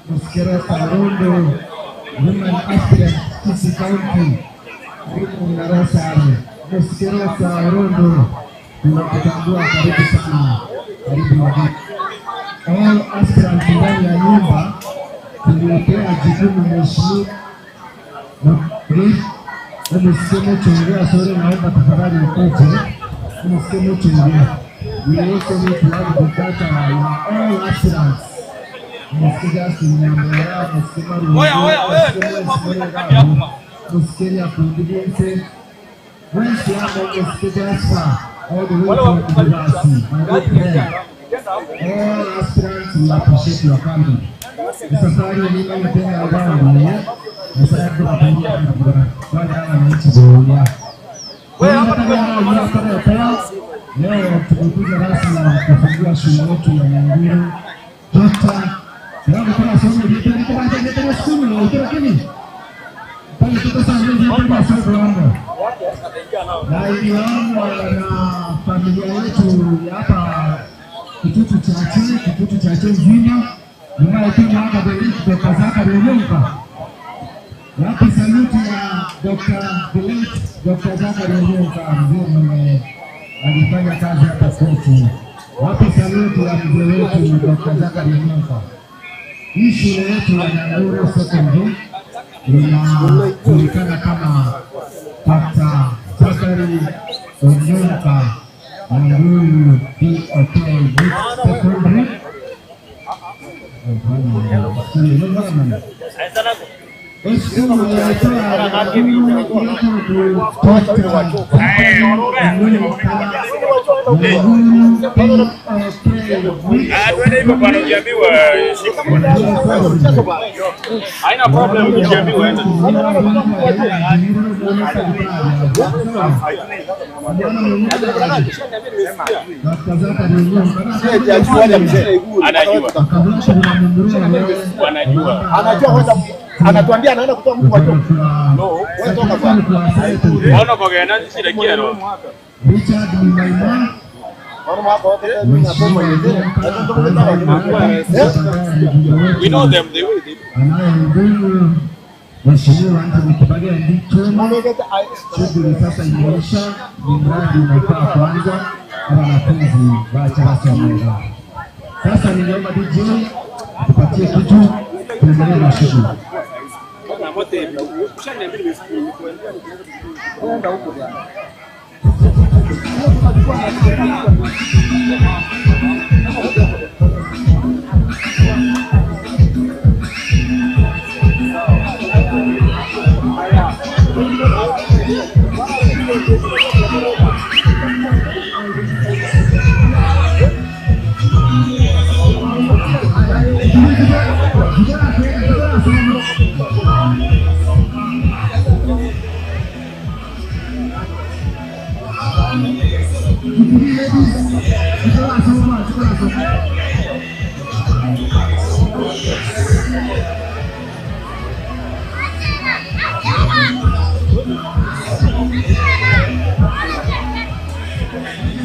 Mosike Rosa Orondo, woman aspirant Kisii County, karibu na Rosa. Mosike Rosa Orondo, tunakutambua, karibu sana, karibu wageni. All aspirants ndani ya nyumba tuliopea jukumu mheshimiwa Msike Muchungia, sorry, naomba tafadhali ukuje. Msike Muchungia. We also need to have the data ya all aspirants. Msike Justin Nyamwera, Msike Marungu, Oya, oya, oya, Msike Mwesi Msike Nyakundi Wensi hapo Msike Jasper, all the way from Kibasi, my good friend. All aspirants, we appreciate your coming. Safari mimi tena wangu nasaidia kupatia wale wananchi zoea. Leo tumekuja rasmi kufungua shule yetu ya Nyanguru. Dr. Leo kuna somo letu kwa sababu shule lakini pale tuko sasa hivi kwa sababu na iliyoambwa na familia yetu ya hapa Kitutu Chache, Kitutu Chache nzima nimaepima hapa Dr. Zachary Onyonka. Wapi saluti ya Dr. the late Dr. Zachary Onyonka, mzee mwenye alifanya kazi hapa kwetu. Wapi saluti ya mzee wetu Dr. Zachary Onyonka. Hii shule yetu ya Nyanguru Secondary inajulikana kama Dr. Zachary Onyonka Nyanguru BOK Secondary. Ah, twende hivyo bwana, ukiambiwa shika bwana. Haina problem ukiambiwa enda. Anajua. Wanajua. Anajua kwanza, anatuambia anaenda kutoa mtu kwa choo. No, wewe toka bwana. Ono kogenda shida kiero. Richard Maiman Ono mwaka wote mimi nasoma yeye. We know them, they will. They anayehudumu Mheshimiwa Anthony Kibageya Ndichuma. Shughuli sasa imeisha, ni mradi unafaa kwanza na wanafunzi waache basi wameelewa. Sasa ningeomba DJ tupatie kitu tuendelee na shughuli.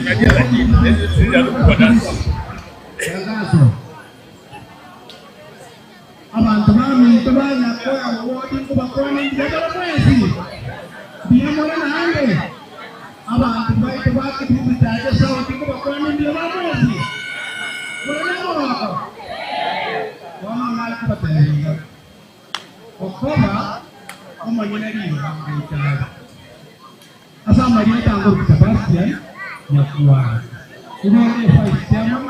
Unajua lakini sisi hatukuwa dance. Tangazo. Abantu baminto banyakoya wodi nkubakwana njagala mwezi biyamula nange abantu baito bakitubitaje sauti nkubakwana mbia bamwezi mulanamawako wamang'alikubaterenga okoba omanyina liyobangaitala asa amalina tango Sebastian Nyakuwara ubone vice chairman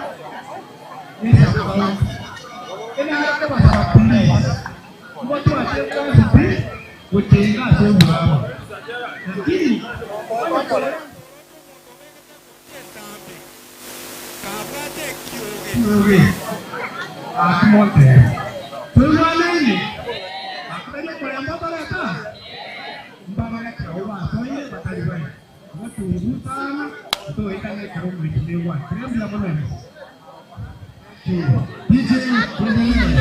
DJ tuendelee.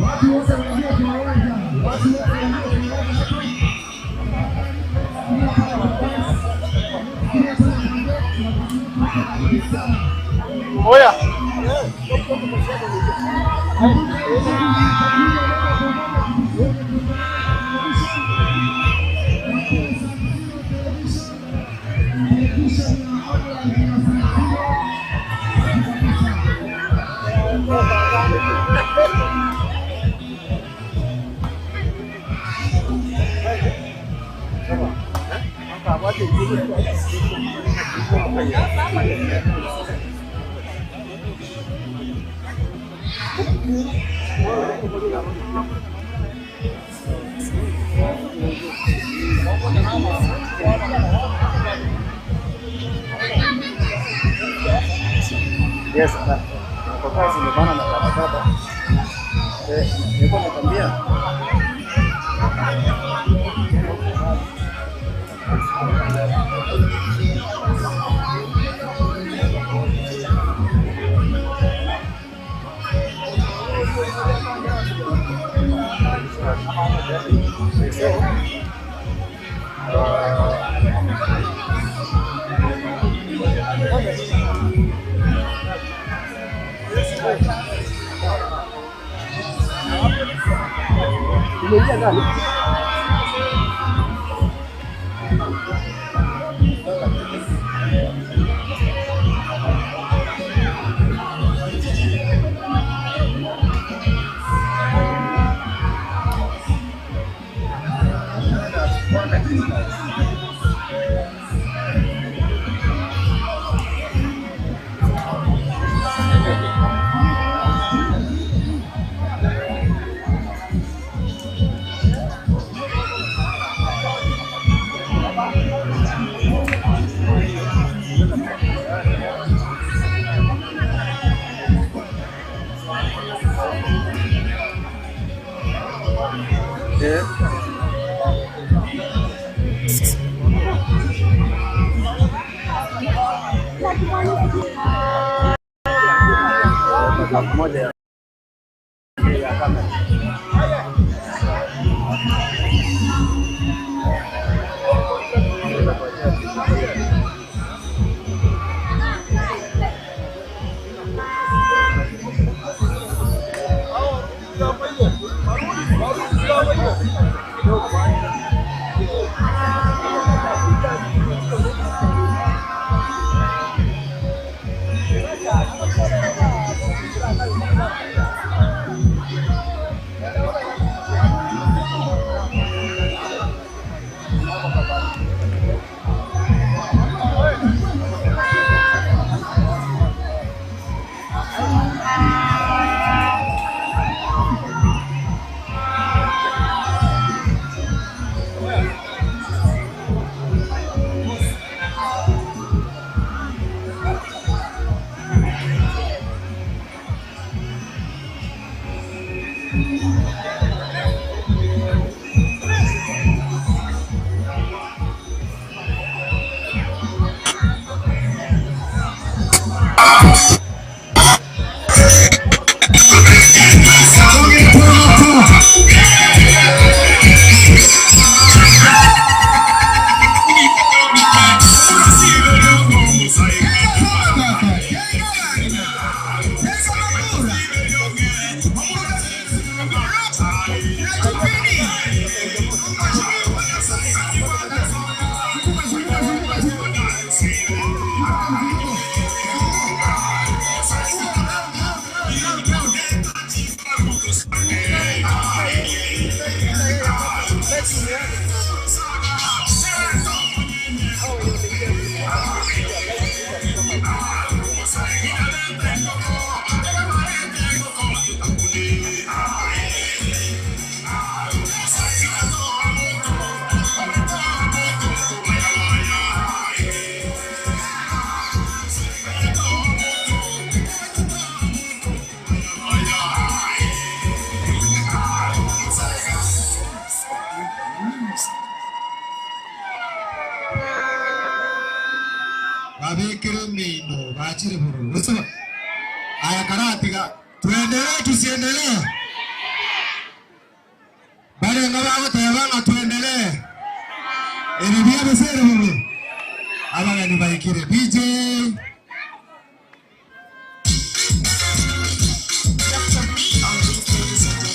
Watu wote waingie kwa uwanja, watu wote waingie kwa uwanja. Oya. Yes, kwa kazi imebana na barabara. Eh, nilikuwa nakwambia Umeingia ndani? Eh. Elfu moja ya kamera. Babekere emeino bachire bororo. Gose aya karatiga tuendelee tusiendelee? Barenga bagoteba ng'a tuendelee? Ere buya gose ere bobe? Abageni baikire. DJ. Dr. B on BKZ.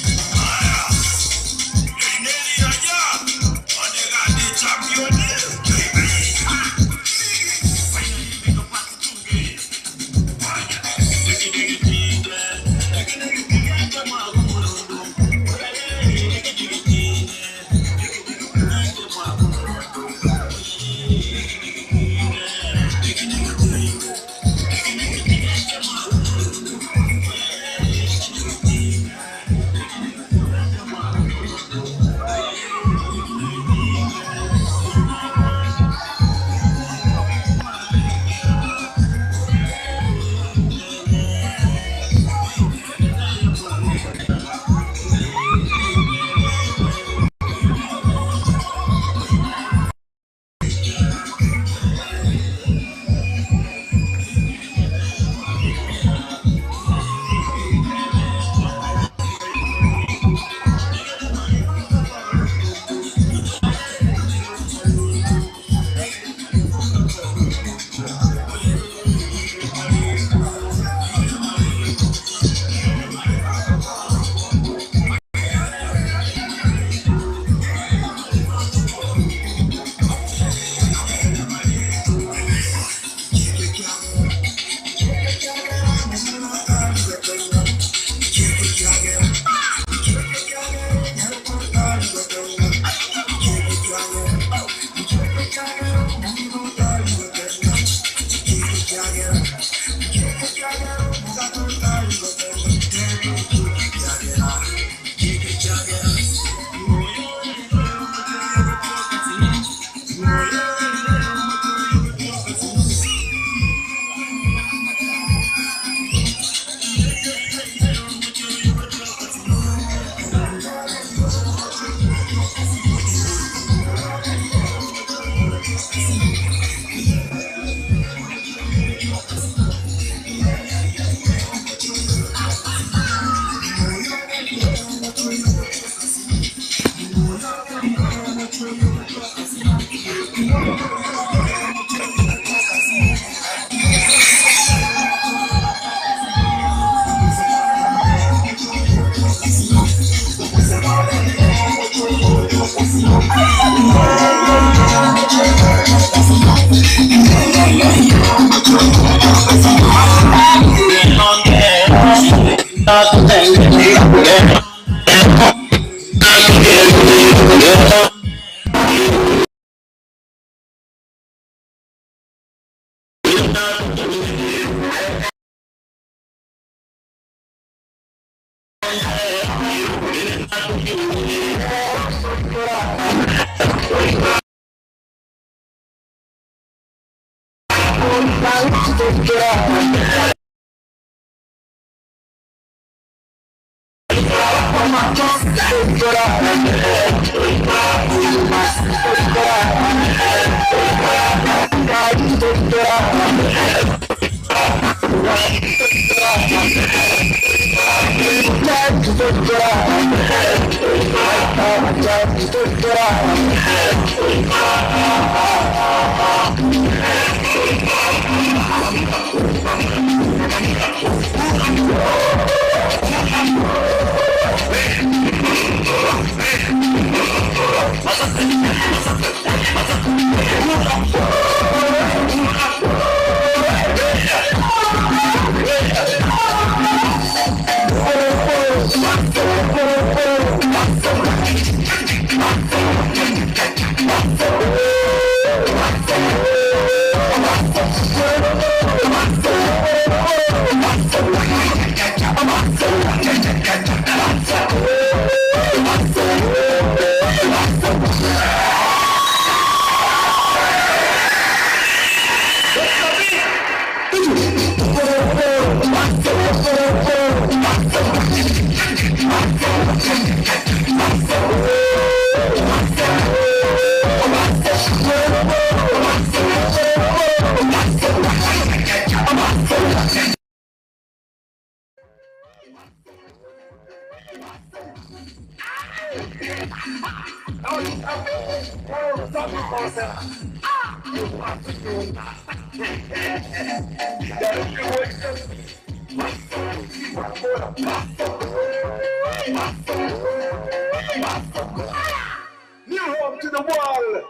New hope to the world.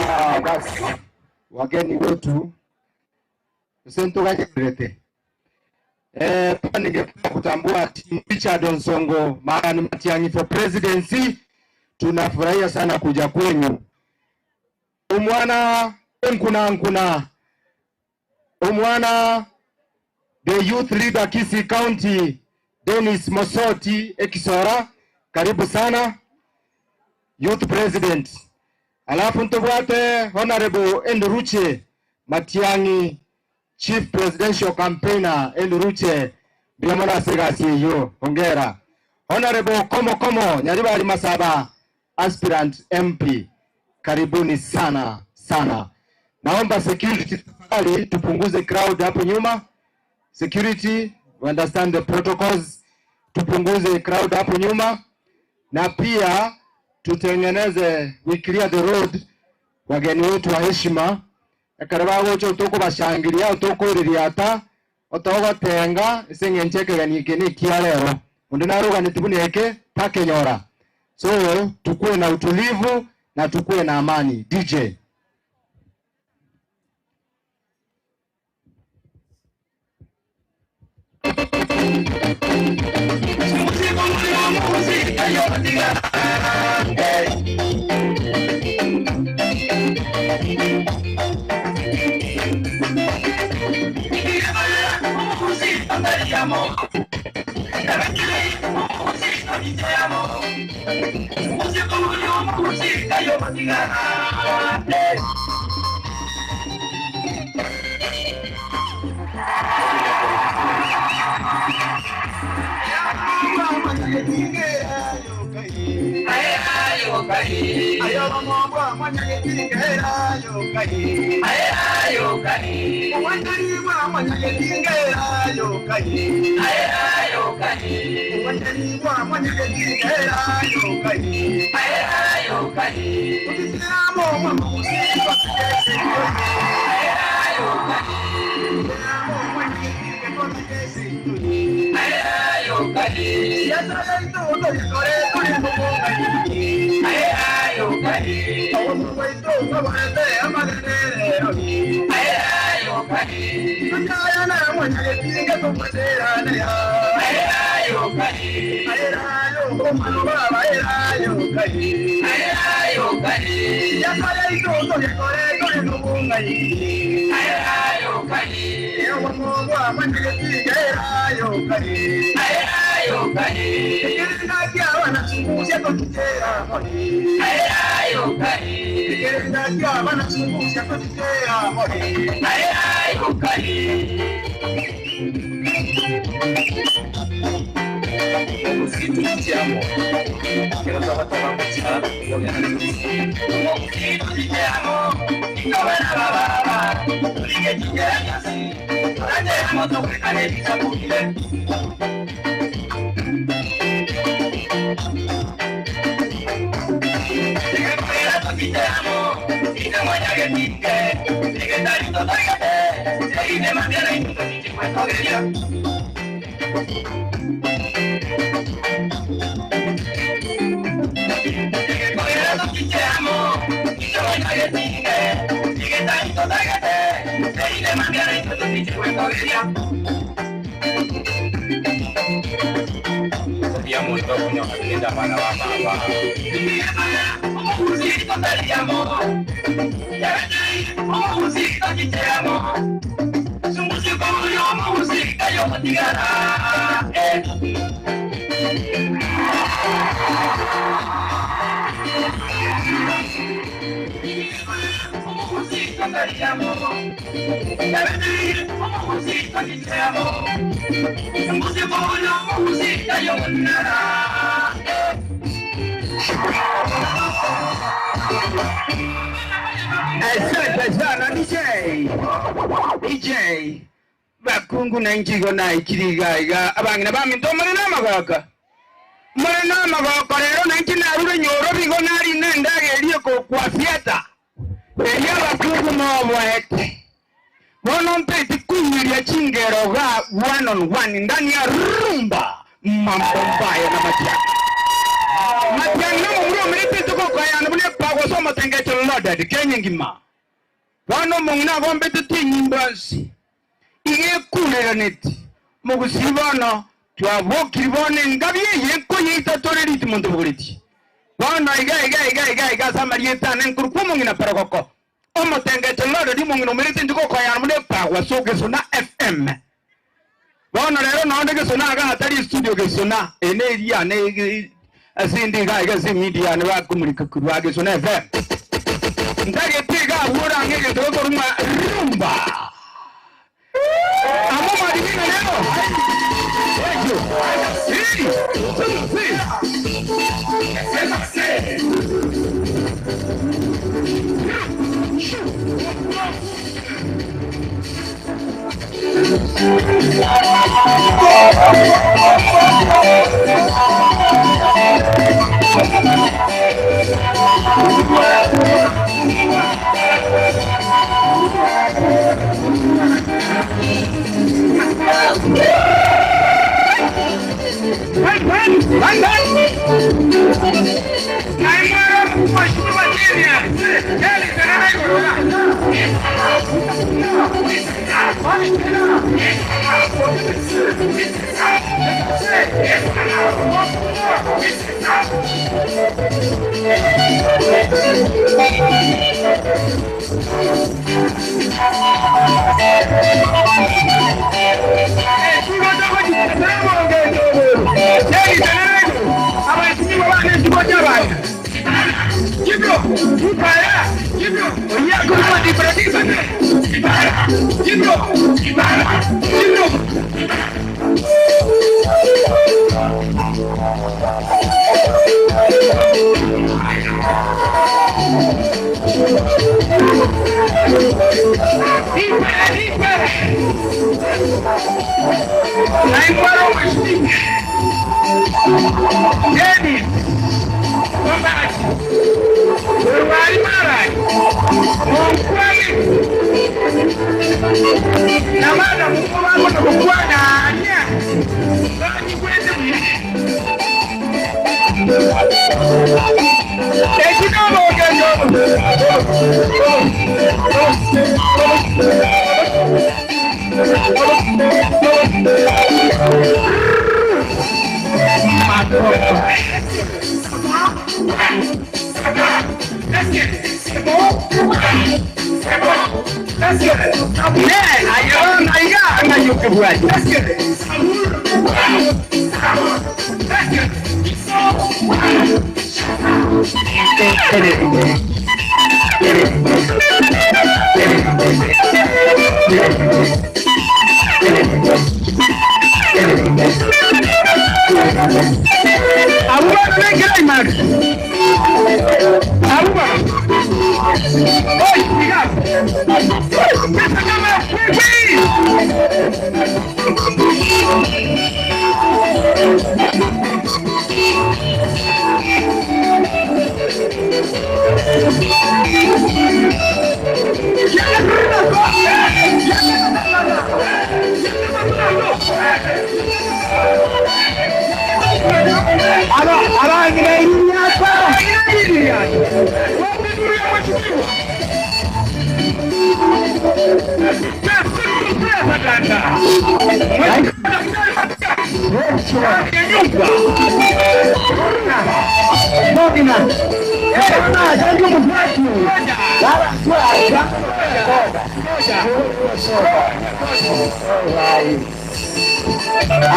Ah, basi wageni wetu sentukajerete eh, pia ningependa kutambua timu Richard Onsongo Marani Matiang'i for presidency. Tunafurahia sana kuja kwenyu. Umwana nkuna nkuna umwana the youth leader Kisii County Dennis Mosoti Ekisora, karibu sana youth president. Alafu ntobwate Honorable Enduruche Matiang'i Chief Presidential Campaigner Enduruche Biamona Segasi yo hongera. Honorable Komo Komo Nyaribari Masaba Aspirant MP, karibuni sana sana. Naomba security tafadhali. Tafadhali tupunguze crowd hapo nyuma. Security, we understand the protocols. Tupunguze crowd hapo nyuma na pia tutengeneze, we clear the road, wageni wetu wa heshima ekero bagocha otukobashangiria otukoireria ata otogotenga ase eng'encho ekegeni eke na ekia rero onde naruganeti buna eke takenyora, so tukuwe na utulivu na tukuwe na amani. DJ. Asante sana DJ. DJ. Bakungu na njigo na ikiriga iga abangina baminto muri namagaka. Muri namagaka rero na nchi narure nyoro bigo nari nendagerie ko kwa theater. Eria bakungu mobwete. Bono mpeti kunyiria chingero ga one on one ndani ya rumba mambo mbaya na matiang'i. Matiang'i namo muri omirete tuko kayana bune pagosoma tengecho loaded Kenya ngima. Bono mong'ina gombete tinyimbansi. Igekureraneti. Mugusi bono twabokiri bone ngabye yenkonye itatoreriti muntu buguriti. Bono iga iga iga iga iga samarieta nenkuru kumong'ina parokoko. Omotengecho loaded mong'ina omirete tuko kayana bune pagwasoke na FM. Bono rero naonde gesona aga hatari studio gesona ene ria ne asindi ga ga si media ne bakumurika kurwa gesona FM. Ndagetiga wura ngege tokoruma rumba. Amo madivina leo. Thank you. 3 2 3.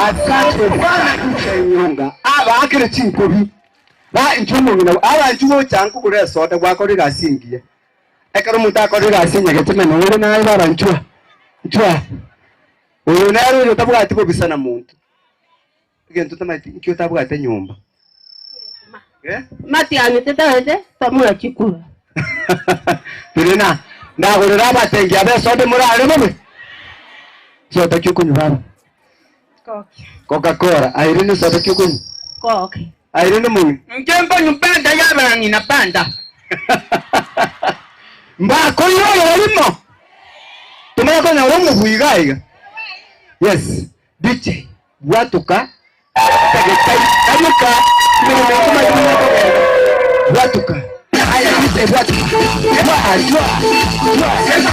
Asante sana Kichenyonga. Abakire chinkobi. Ba inche omong'ina abanchu gocha nkogora esoda gwakora egasi engiya. Ekero omonto akora egasi enyagete meno ore naye bara nchwa. Nchwa. Oyo nere oyo otabwati bobisa na monto. Egento otamanyeti nki otabwate nyomba. Eh? Matiang'i tetaete tomura chikura. Tenena, ndagorera abatengi aba esoda morare bobe. Soda ki okonywa baba? Koki. Coca-Cola. Aye rende soda ki okonywa? Koki. Aye rende mong'ina? Inche nkonywa Fanta y'abang'ina Fanta. Mbakoire oyorimo. Tomanye konyora omobui iga iga. Yes. DJ, bwatoka. Kayoka. Emeremo ekomanya buna ekogenda. Bwatoka. Aya DJ bwatoka. Jwa, jwa, jwa.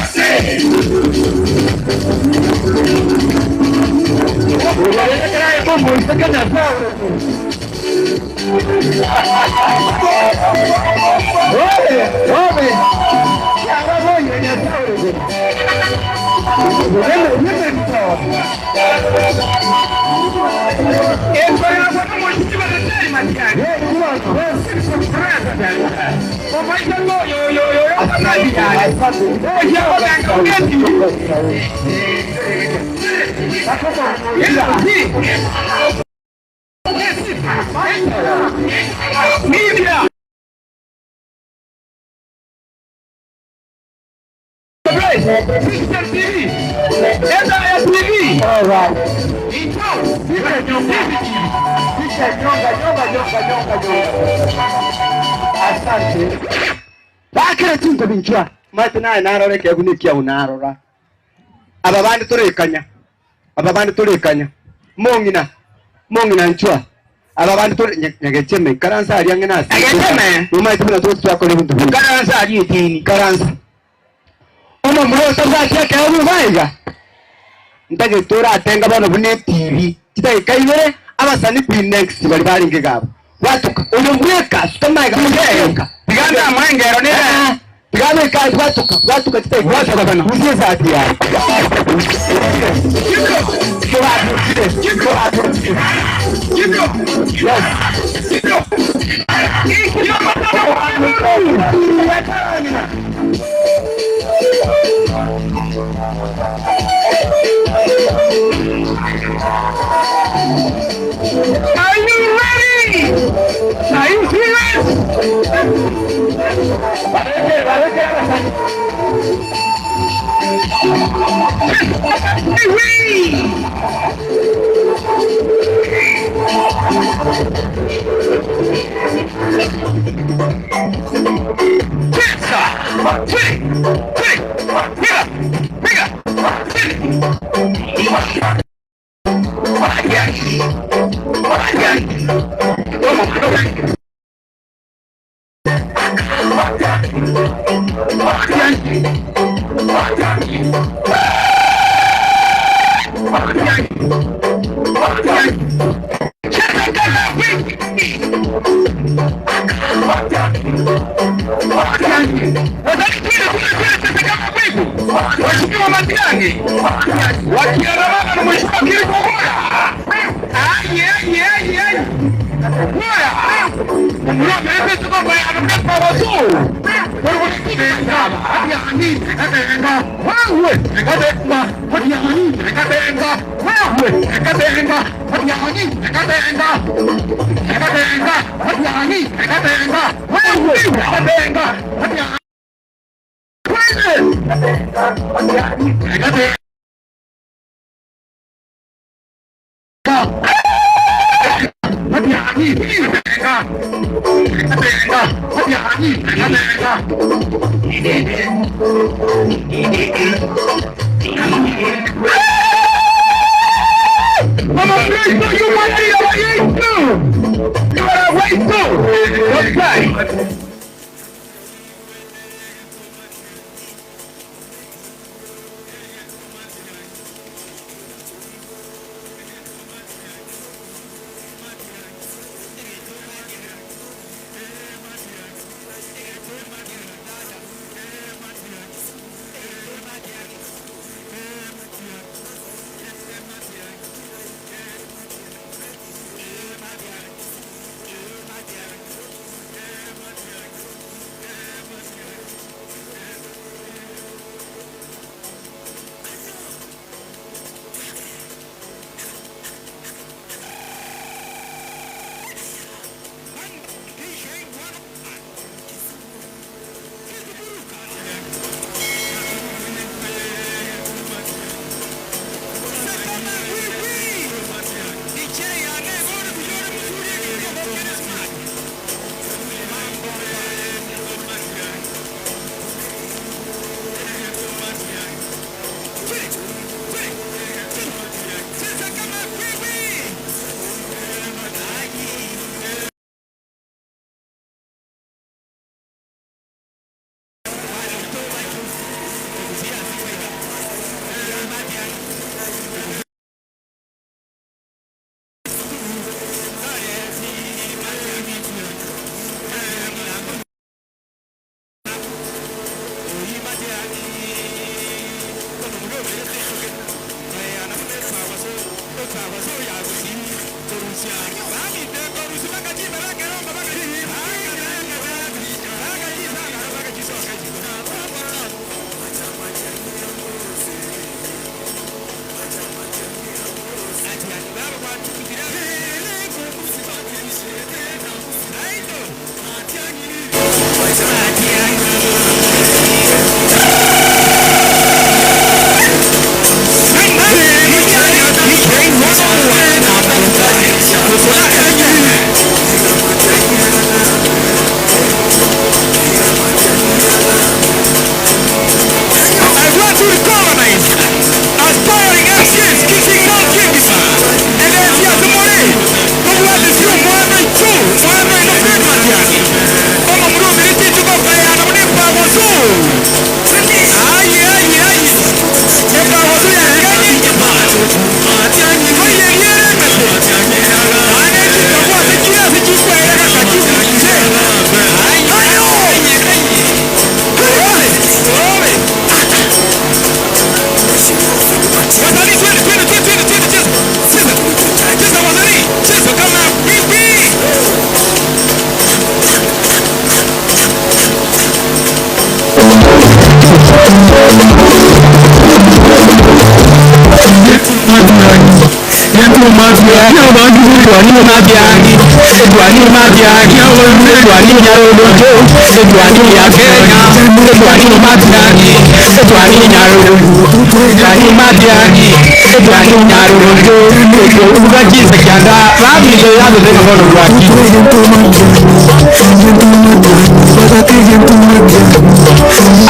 Asante. Bakera chinkobi nchwa. Mate naye narora ekeegu na ekiao narora. Aba bande torekanya. Aba bande torekanya. Mong'ina, mong'ina nchwa. Aba bande tore nyagecheme ikaransa aria ang'e nase. Nyagecheme? Nomaete buna twensi twakora ebinto buna. Ikaransa aria etini. Ikaransa. Omomura otabwati ekeegwa iga iga, ntagete oratenga bono buna etibi chidageka ibere, abasani pi next baria barenge iga abwo. Bwatoka, oyo bweka, suka magega bweka. Tiga ndamoe engero nere. Ah, tiga abeke aye, bwatoka, bwatoka chidageka. Bwatoka bono. Rusia esati yaye. Yes. Are you ready? Are you serious?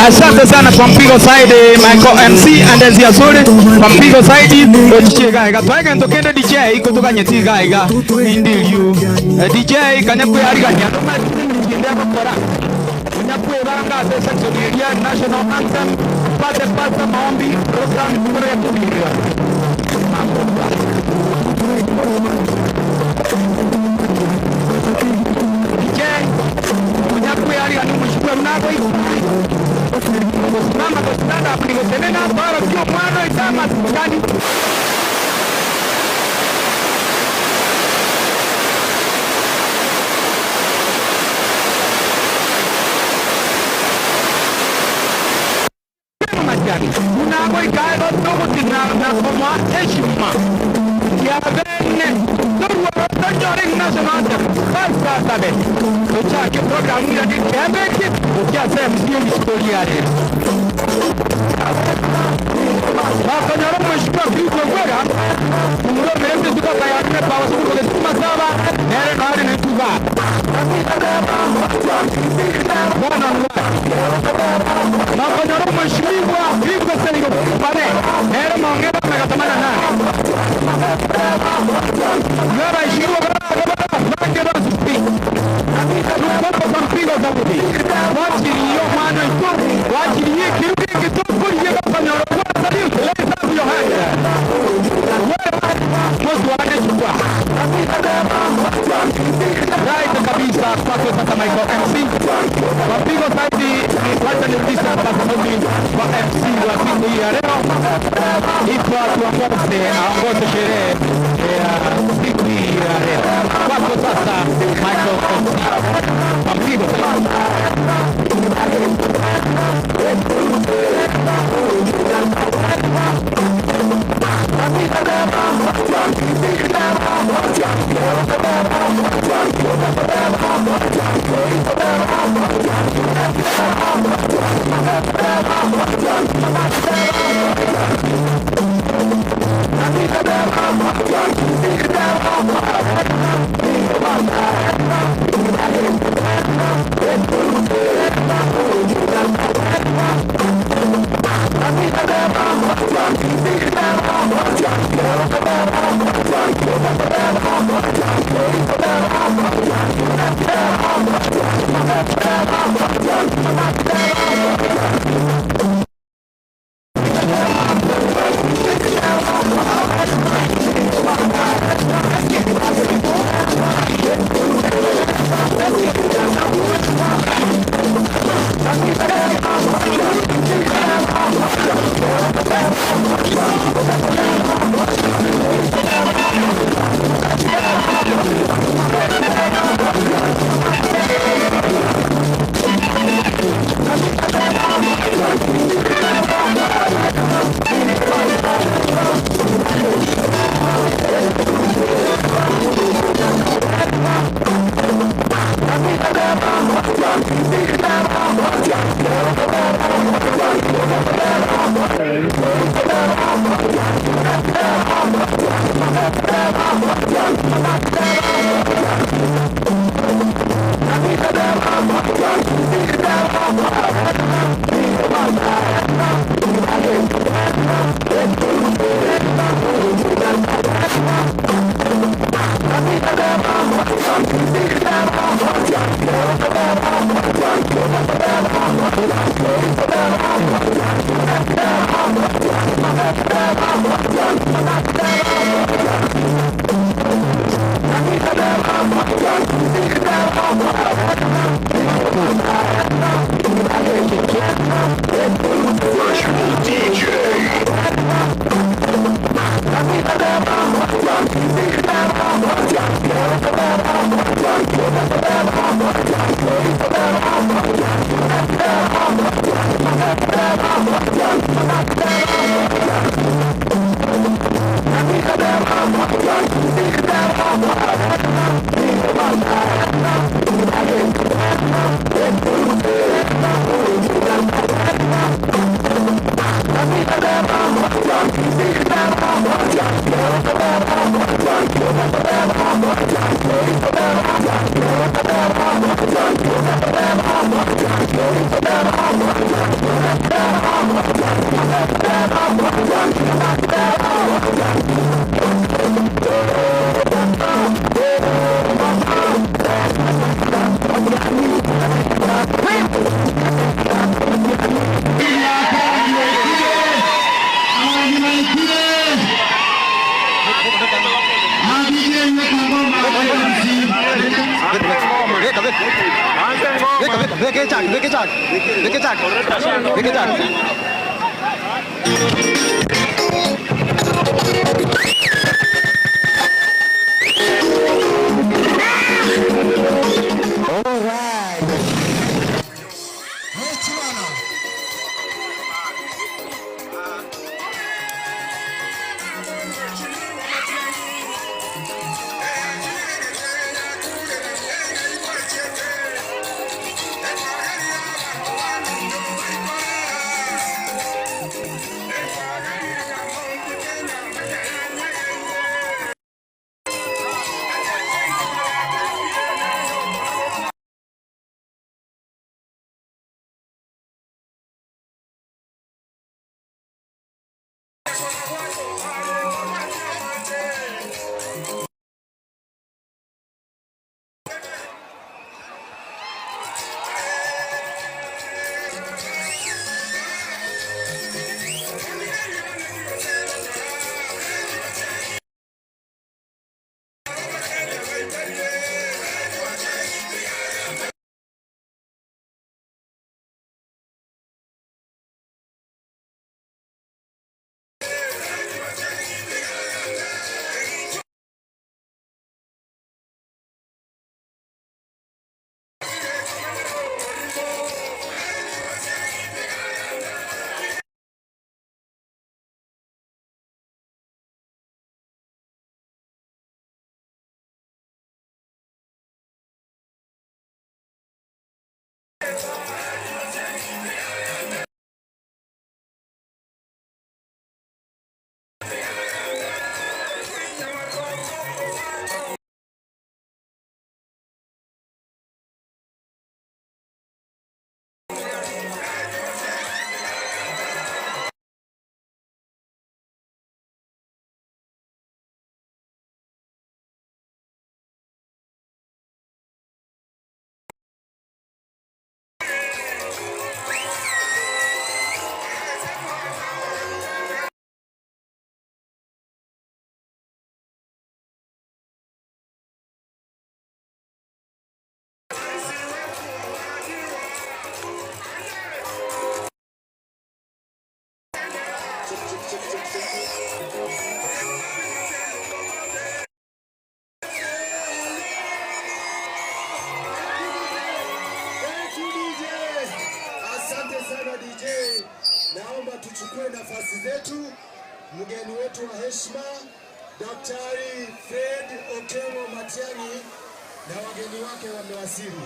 Asante sana kwa mpigo zaidi Michael MC and Azuri kwa mpigo zaidi ochiche iga iga twae gento kende DJ kotoganyeti iga iga nindiriu DJ kanya kwearigania nomanyete agokora onya kwebanga ase section eria national anthem pate pata maombi program kore DJ onya kwearigania omochikwa buna agoika gosimama go stand up nigotenena tworokia omwana oito amasikani. Bakonyora omweshikwa Kristo Ogwera, omura omerete tuka yarire pawa suku gesukuma saba nere nare netuga bwana bakonyora omweshimiwa Kristo Seligo pale nere mongera megatamana nane ngaba ishiwa bange basupi tukopo kwa mpigo zaidi wachiriyo mwana itu wachiriye kiruke kitokuriye bakonyora salute raise up your hand wewe chukua right kabisa kwako sasa Michael MC mapigo zaidi. Wacha nirudishe hapa sauti kwa MC wa siku hii ya leo, ipo atuongoze aongoze sherehe ya siku hii ya leo. Kwako sasa Michael MC mapigo zaidi. Thank you DJ. Asante sana DJ. Naomba tuchukue nafasi zetu. Mgeni wetu wa heshima Daktari Fred Okengo Matiang'i na wageni wake wamewasili.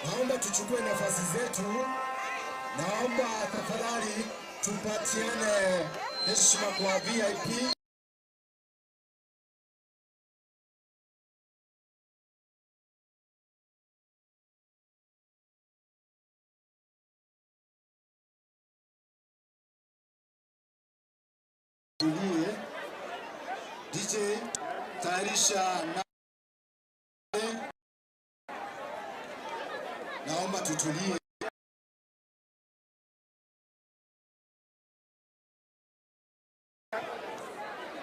Naomba tuchukue nafasi zetu. Naomba tafadhali tupatiane heshima kwa VIP. Tulie. DJ, tayarisha na naomba tutulie.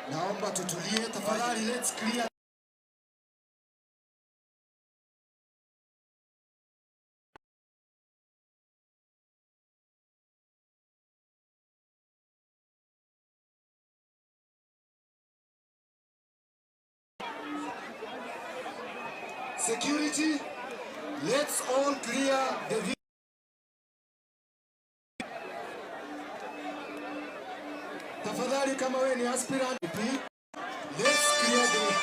Naomba tutulie tafadhali, let's clear. Security, let's all clear the vi- Tafadhali kama wewe ni aspirant, please, let's clear the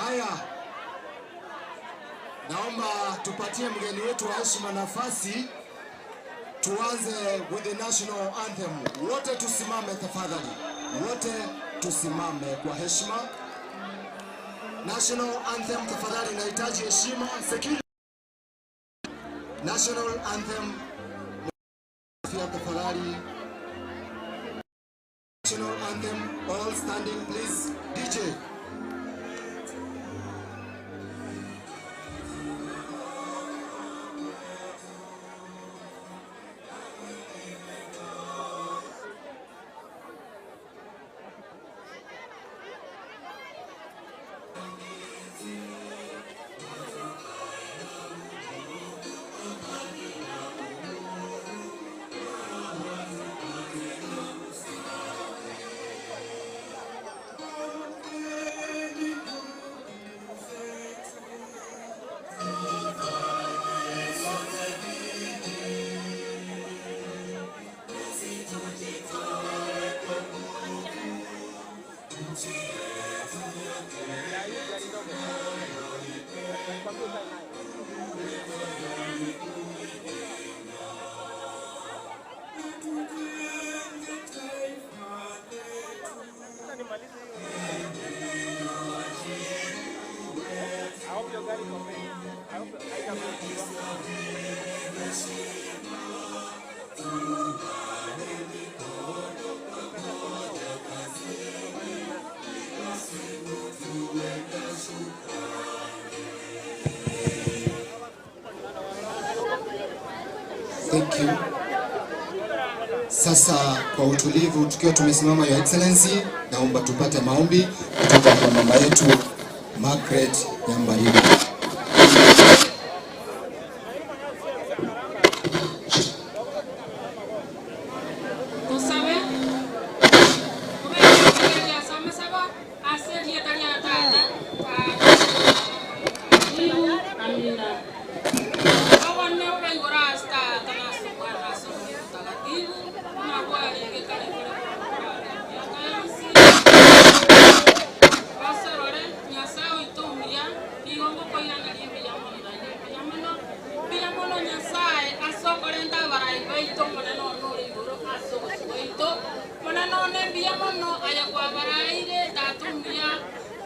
Haya. Naomba tupatie mgeni wetu wa heshima nafasi tuanze with the national anthem. Wote tusimame tafadhali. Wote tusimame kwa heshima. National anthem tafadhali, inahitaji heshima. Security. National anthem pia tafadhali. National anthem, all standing please. DJ. Thank you. Sasa kwa utulivu tukiwa tumesimama, Your Excellency, naomba tupate maombi kutoka kwa mama yetu Margaret Nyambarima. Tosabe, Obeke ekereria ase amasabo ase erieta ria Tata, Motagatifu. Amina. Obonene bobe igoro ase Tata, na ase Omwana, na ase Omoika Omotagatifu, buna bwarenge kare kare bono korare emiaka yonsi. Osorore, Nyasae oito omuya, nigo ngokoiraneria mbuya mono naende mbuya mono, mbuya mono Nyasae ase okorenta abarai baito Omonene one ore igoro ase obosio bwaito. Omonene one mbuya mono aye kwabaraire, Tata omuya,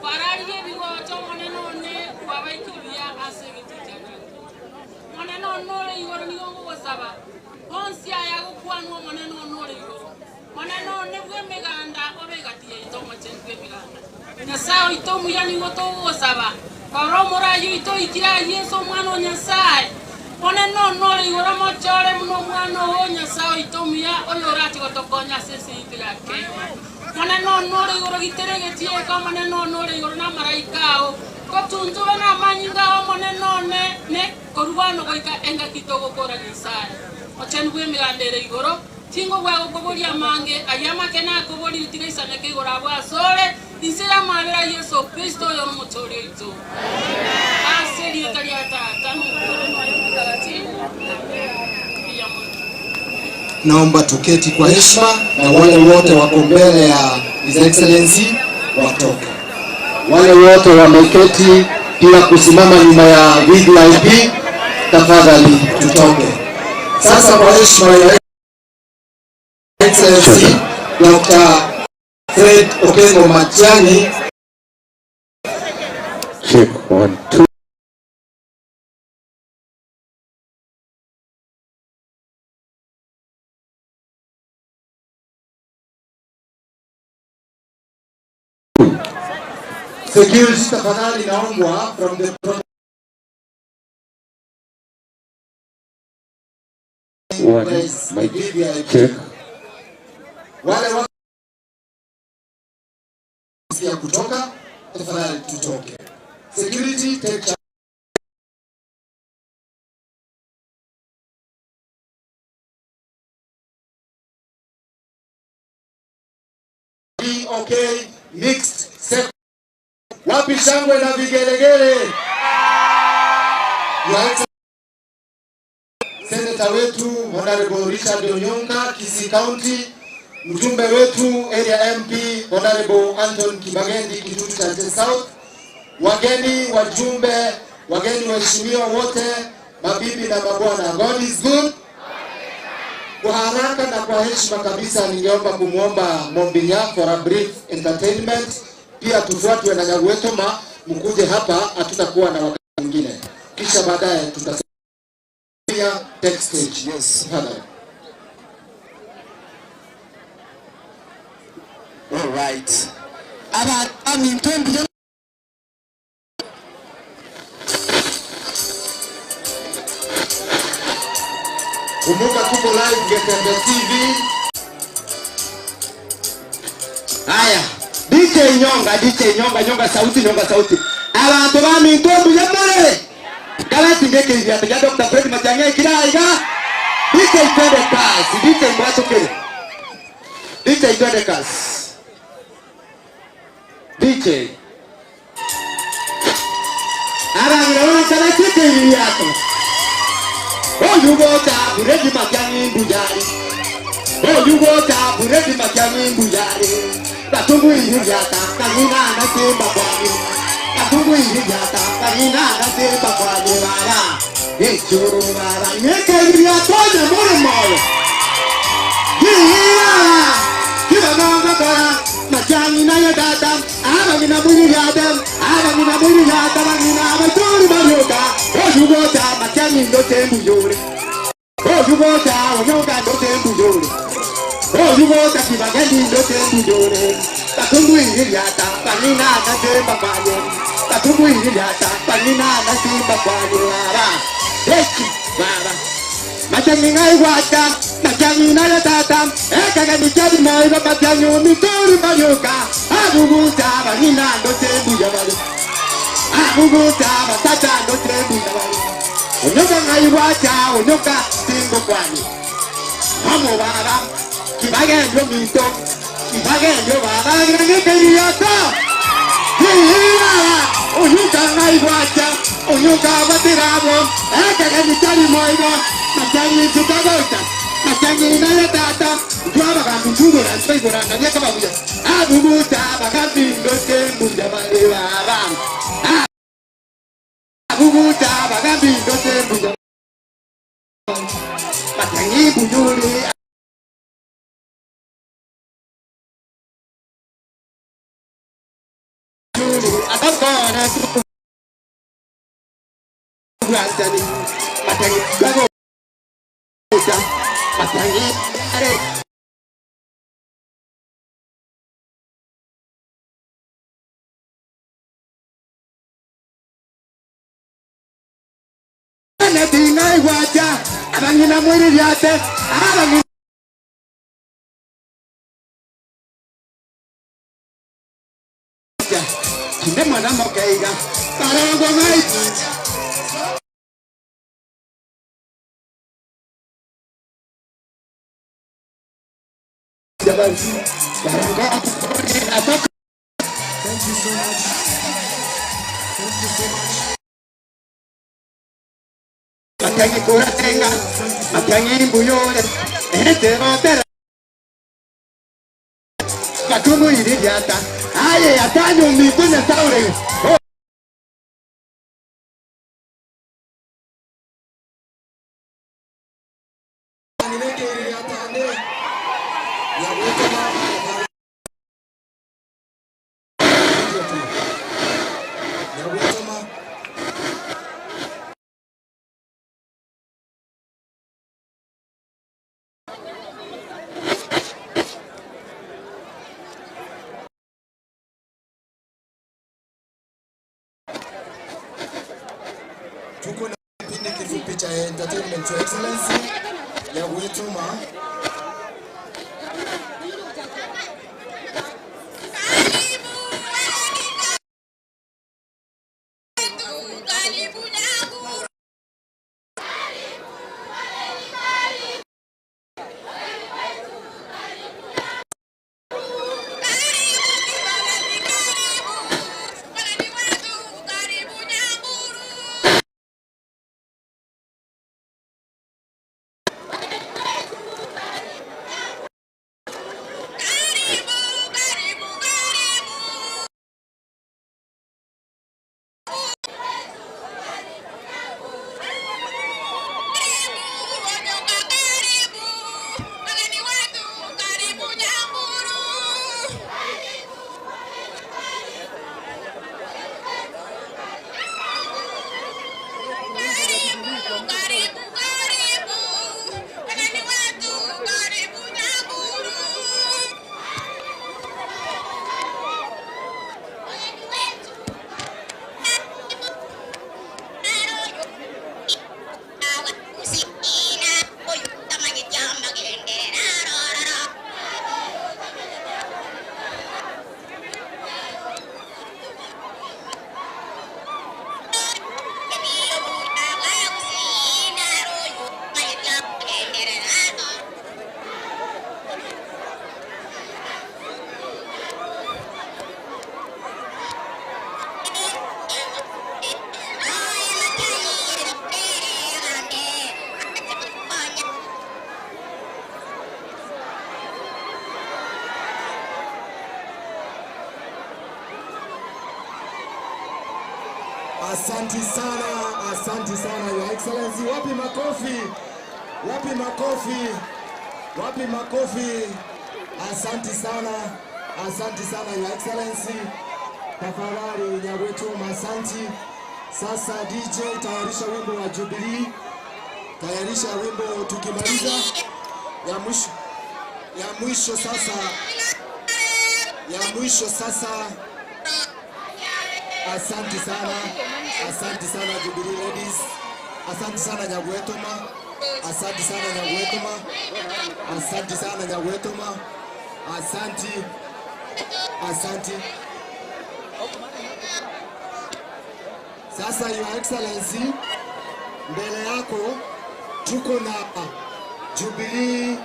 kwararirie ebigocha Omonene one, kwabaikire buya ase egetii kia Nyankito. Omonene one ore igoro nigo ngogosaba, onsi aya agokwanwa Omonene one ore igoro, Monene one bw'emeganda obe egati yaito omochenu bw'emeganda. Nyasae oito omuya nigo togogosaba, rora omoraai oito oikire aa Yeso Omwana o Nyasae. Monene one ore igoro omochore buna Omwana oo Nyasae oito omuya oyorache gotokonya ase ense yaito ya Kenya. Monene one ore igoro gitera egetieka Omonene one ore igoro namaraika ao, totuntube namanyinga ao Omonene one ne korwa bono goika engaki togokora Nyasae. Mochenu bw'emeganda ere igoro. Tingobua gokoboria amange, ayio amake nakoborire tiga isaneke igoro abwo asore, inse y'amabera a Yeso Kristo oyore Omotoori oito. Ase erieta ria Tata, na Omwana, na Oyo Omotagatifu. Amen. Mbuya mono. Naomba tuketi kwa heshima na wale wote wako mbele ya His Excellency watoke. Wale wote wameketi pia kusimama nyuma ya VVIP, tafadhali tutoke. Sasa kwa heshima ya Excellency Dr. Fred Okengo Matiang'i. Check one, two. Security tafadhali naombwa from the One, place, mic VVIP. check. Wale wa ya kutoka tafadhali tutoke. Security take charge. BOK mixed sec. Wapi shangwe na vigelegele? Your Excellency, Senator wetu Honorable Richard Onyonka, Kisii County, mjumbe wetu area MP Honorable Anton Kibagendi, Kitutu Chache South, wageni wajumbe, wageni waheshimiwa wote, mabibi na mabwana, God is good. Kwa haraka na kwa heshima kabisa, ningeomba kumwomba Mombinya for a brief entertainment. Pia tufuatwe na Nyagwetoma, mkuje hapa, hatutakuwa na wakati mwingine, kisha baadaye tutasema take stage. Yes, tafadhali. Alright. Abanto baminto mbuya. Kumbuka tuko live Getembe TV. Haya, DJ Nyonga, DJ Nyonga, nyonga sauti, nyonga sauti. Abanto baminto mbuya more. Karati ngeke ibiato bia Dr. Fred Matiang'i aikire aiga. DJ twende kasi, DJ mwatokere. DJ twende kasi. DJ. Abang'ina bonsi abachike ebiriato. Oyu gocha buredi Matiang'i mbuyare. Oyu gocha buredi Matiang'i mbuyare. Batungu iriata kang'ina na simba kwani. Batungu iriata kang'ina na simba kwani baba. Echuru baba nyeke iriato nyamure moyo. Baba. Matiang'i ng'aigwata, Matiang'i nayo tata, ekaga michari maiba Matiang'i omitori mayoka, abubuta bang'ina ndote mbuya bali. Abubuta batata ndote mbuya bali. Onyoka ng'aigwata, onyoka singo kwani. Amo baba, kibagendo mito, kibagendo baba, ng'ekeriata. Onyuka ng'aigwata, onyuka batirabo, ekaga michari maiba, Matiang'i tukagoita, Matiang'i nayo tata, twaba gambi tugora twaigora na myaka babuya. Abubuta bagambi ndote mbuya bale baba. Abubuta bagambi ndote mbuya. Matiang'i buyuri. Atakona tu. Matiang'i gagoita, Matiang'i are. Netinga igwacha, abang'ina mwiririate, abang'ina Kinde mwana mokeiga, barongo ngai. Barongo atoka. Thank you so much. Thank you so much. Matiang'i kuratenga, Matiang'i mbuyore, ete gotera. Batungu iririata, aye atanyo mitunya saure. Oh. Tuko na kipindi kifupi cha entertainment to excellency ya Wituma. Asanti sana, asanti sana Your Excellency. Wapi makofi? Wapi makofi? Wapi makofi? Asanti sana, asanti sana Your Excellency. Tafadhali Nyagwetoma, asanti. Sasa DJ tayarisha wimbo wa Jubilee, tayarisha wimbo tukimaliza ya mwisho, ya mwisho sasa, ya mwisho sasa. Asante sana, asante sana Jubilee ladies, asante sana Nyagwetoma, asante sana Nyagwetoma, asante sana Nyagwetoma, asante, asante. Sasa Your Excellency, mbele yako tuko na Jubilee,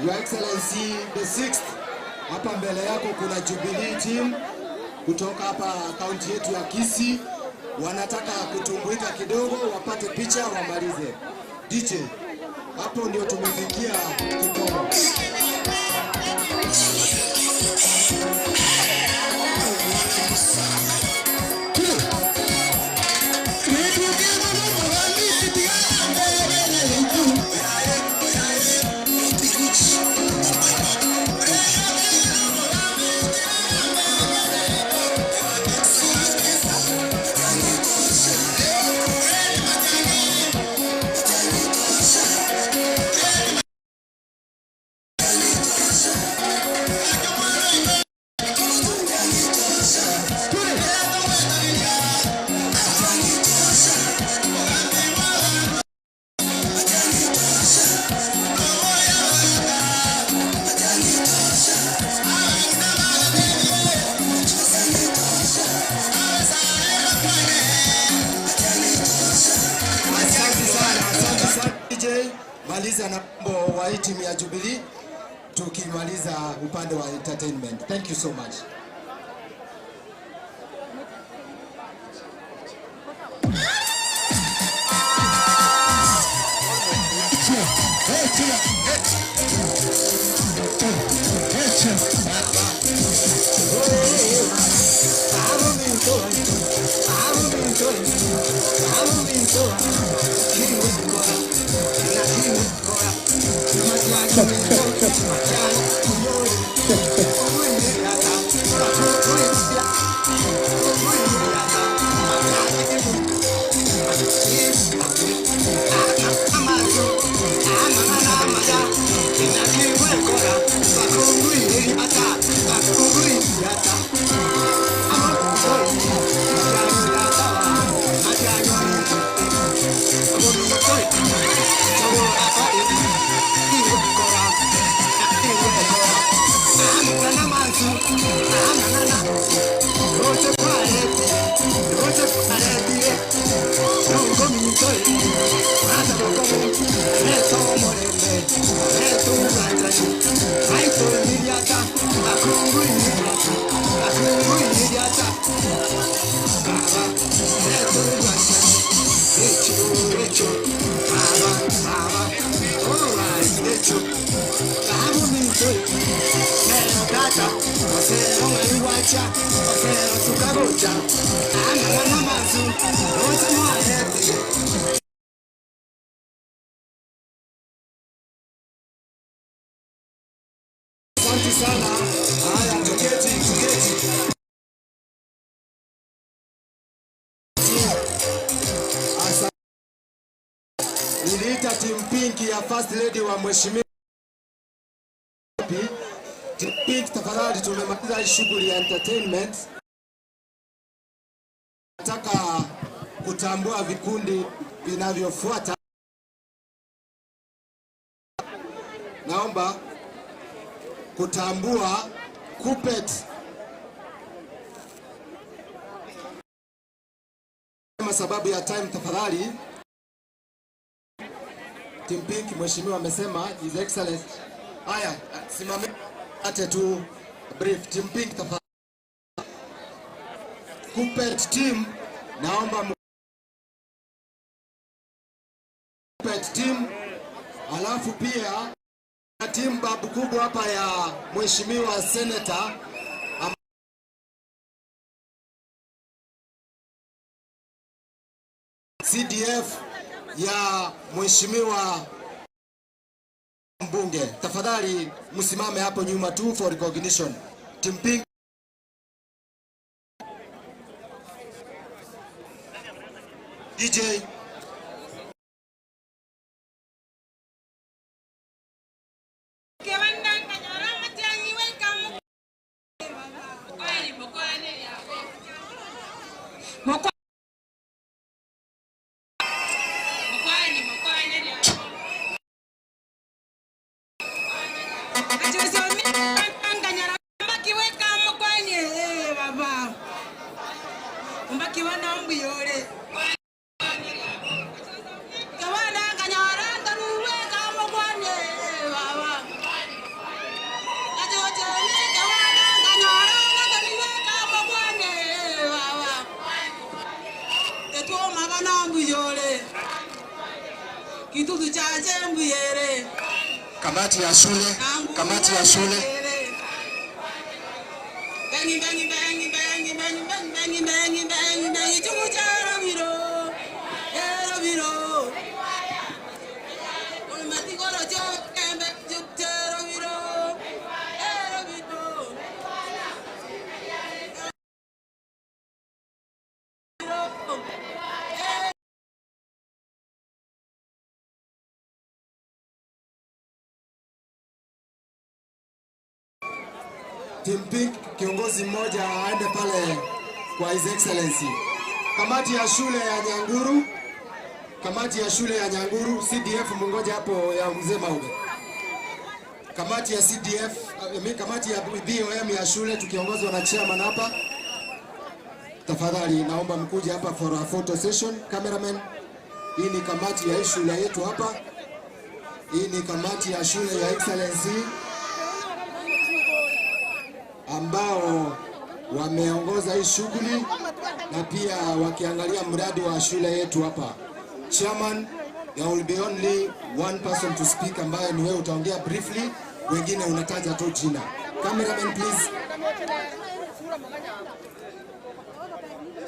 Your Excellency the sixth. Hapa mbele yako kuna Jubilee team kutoka hapa kaunti yetu ya Kisii, wanataka kutumbuika kidogo, wapate picha wamalize. DJ, hapo ndio tumefikia kikomo. Asante sana, asante sana DJ. Maliza na wimbo wa hii timu ya Jubilee tukimaliza upande wa entertainment. Thank you so much. Asante sana. Haya, tuketi, tuketi. Asante. Niliita timu pinki ya first lady wa mheshimiwa Timu Pink, tafadhali, tumemaliza hii shughuli ya entertainment. Nataka kutambua vikundi vinavyofuata. Naomba kutambua Kupet kama sababu ya time, tafadhali. Team Pink, mheshimiwa amesema His Excellency. Haya, simame ate tu brief. Team Pink tafadhali. Kupet team, naomba Kupet team, alafu pia timu babu kubwa hapa ya mheshimiwa senator CDF ya Mheshimiwa Mbunge. Tafadhali msimame hapo nyuma tu for recognition. Team Pink. DJ. Kamati ya shule, kamati ya shule. Team Pink, kiongozi mmoja aende pale kwa His Excellency. Kamati ya shule ya Nyanguru, kamati ya shule ya Nyanguru, CDF mungoja hapo ya mzee Mauge. Kamati ya CDF, eh, kamati ya BOM ya shule tukiongozwa na chairman hapa. Tafadhali naomba mkuje hapa for a photo session. Cameraman, hii ni kamati ya shule yetu hapa. Hii ni kamati ya shule ya Excellency ambao wameongoza hii shughuli na pia wakiangalia mradi wa shule yetu hapa. Chairman, there will be only one person to speak ambaye ni wewe utaongea briefly, wengine unataja tu jina. Cameraman please.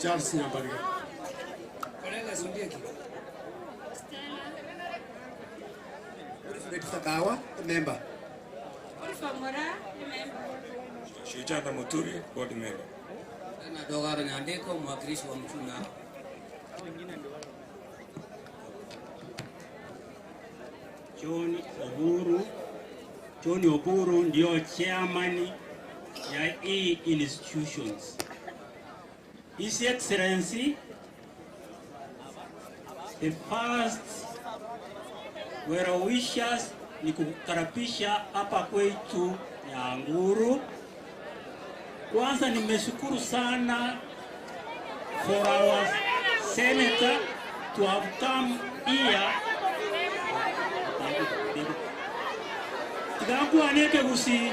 Charles Nyambariga. Wilfred Sakawa, member. Shujaa Muturi, board member. Na Dogaro Nyandiko, mwakilishi wa Mchuna. John Oburu. John Oburu ndio chairman ya hii institutions. His Excellency, the first well wishers ni kukaribisha hapa kwetu Nyanguru. Kwanza nimeshukuru sana for our senator to have come here. Tigankwaneke gusi.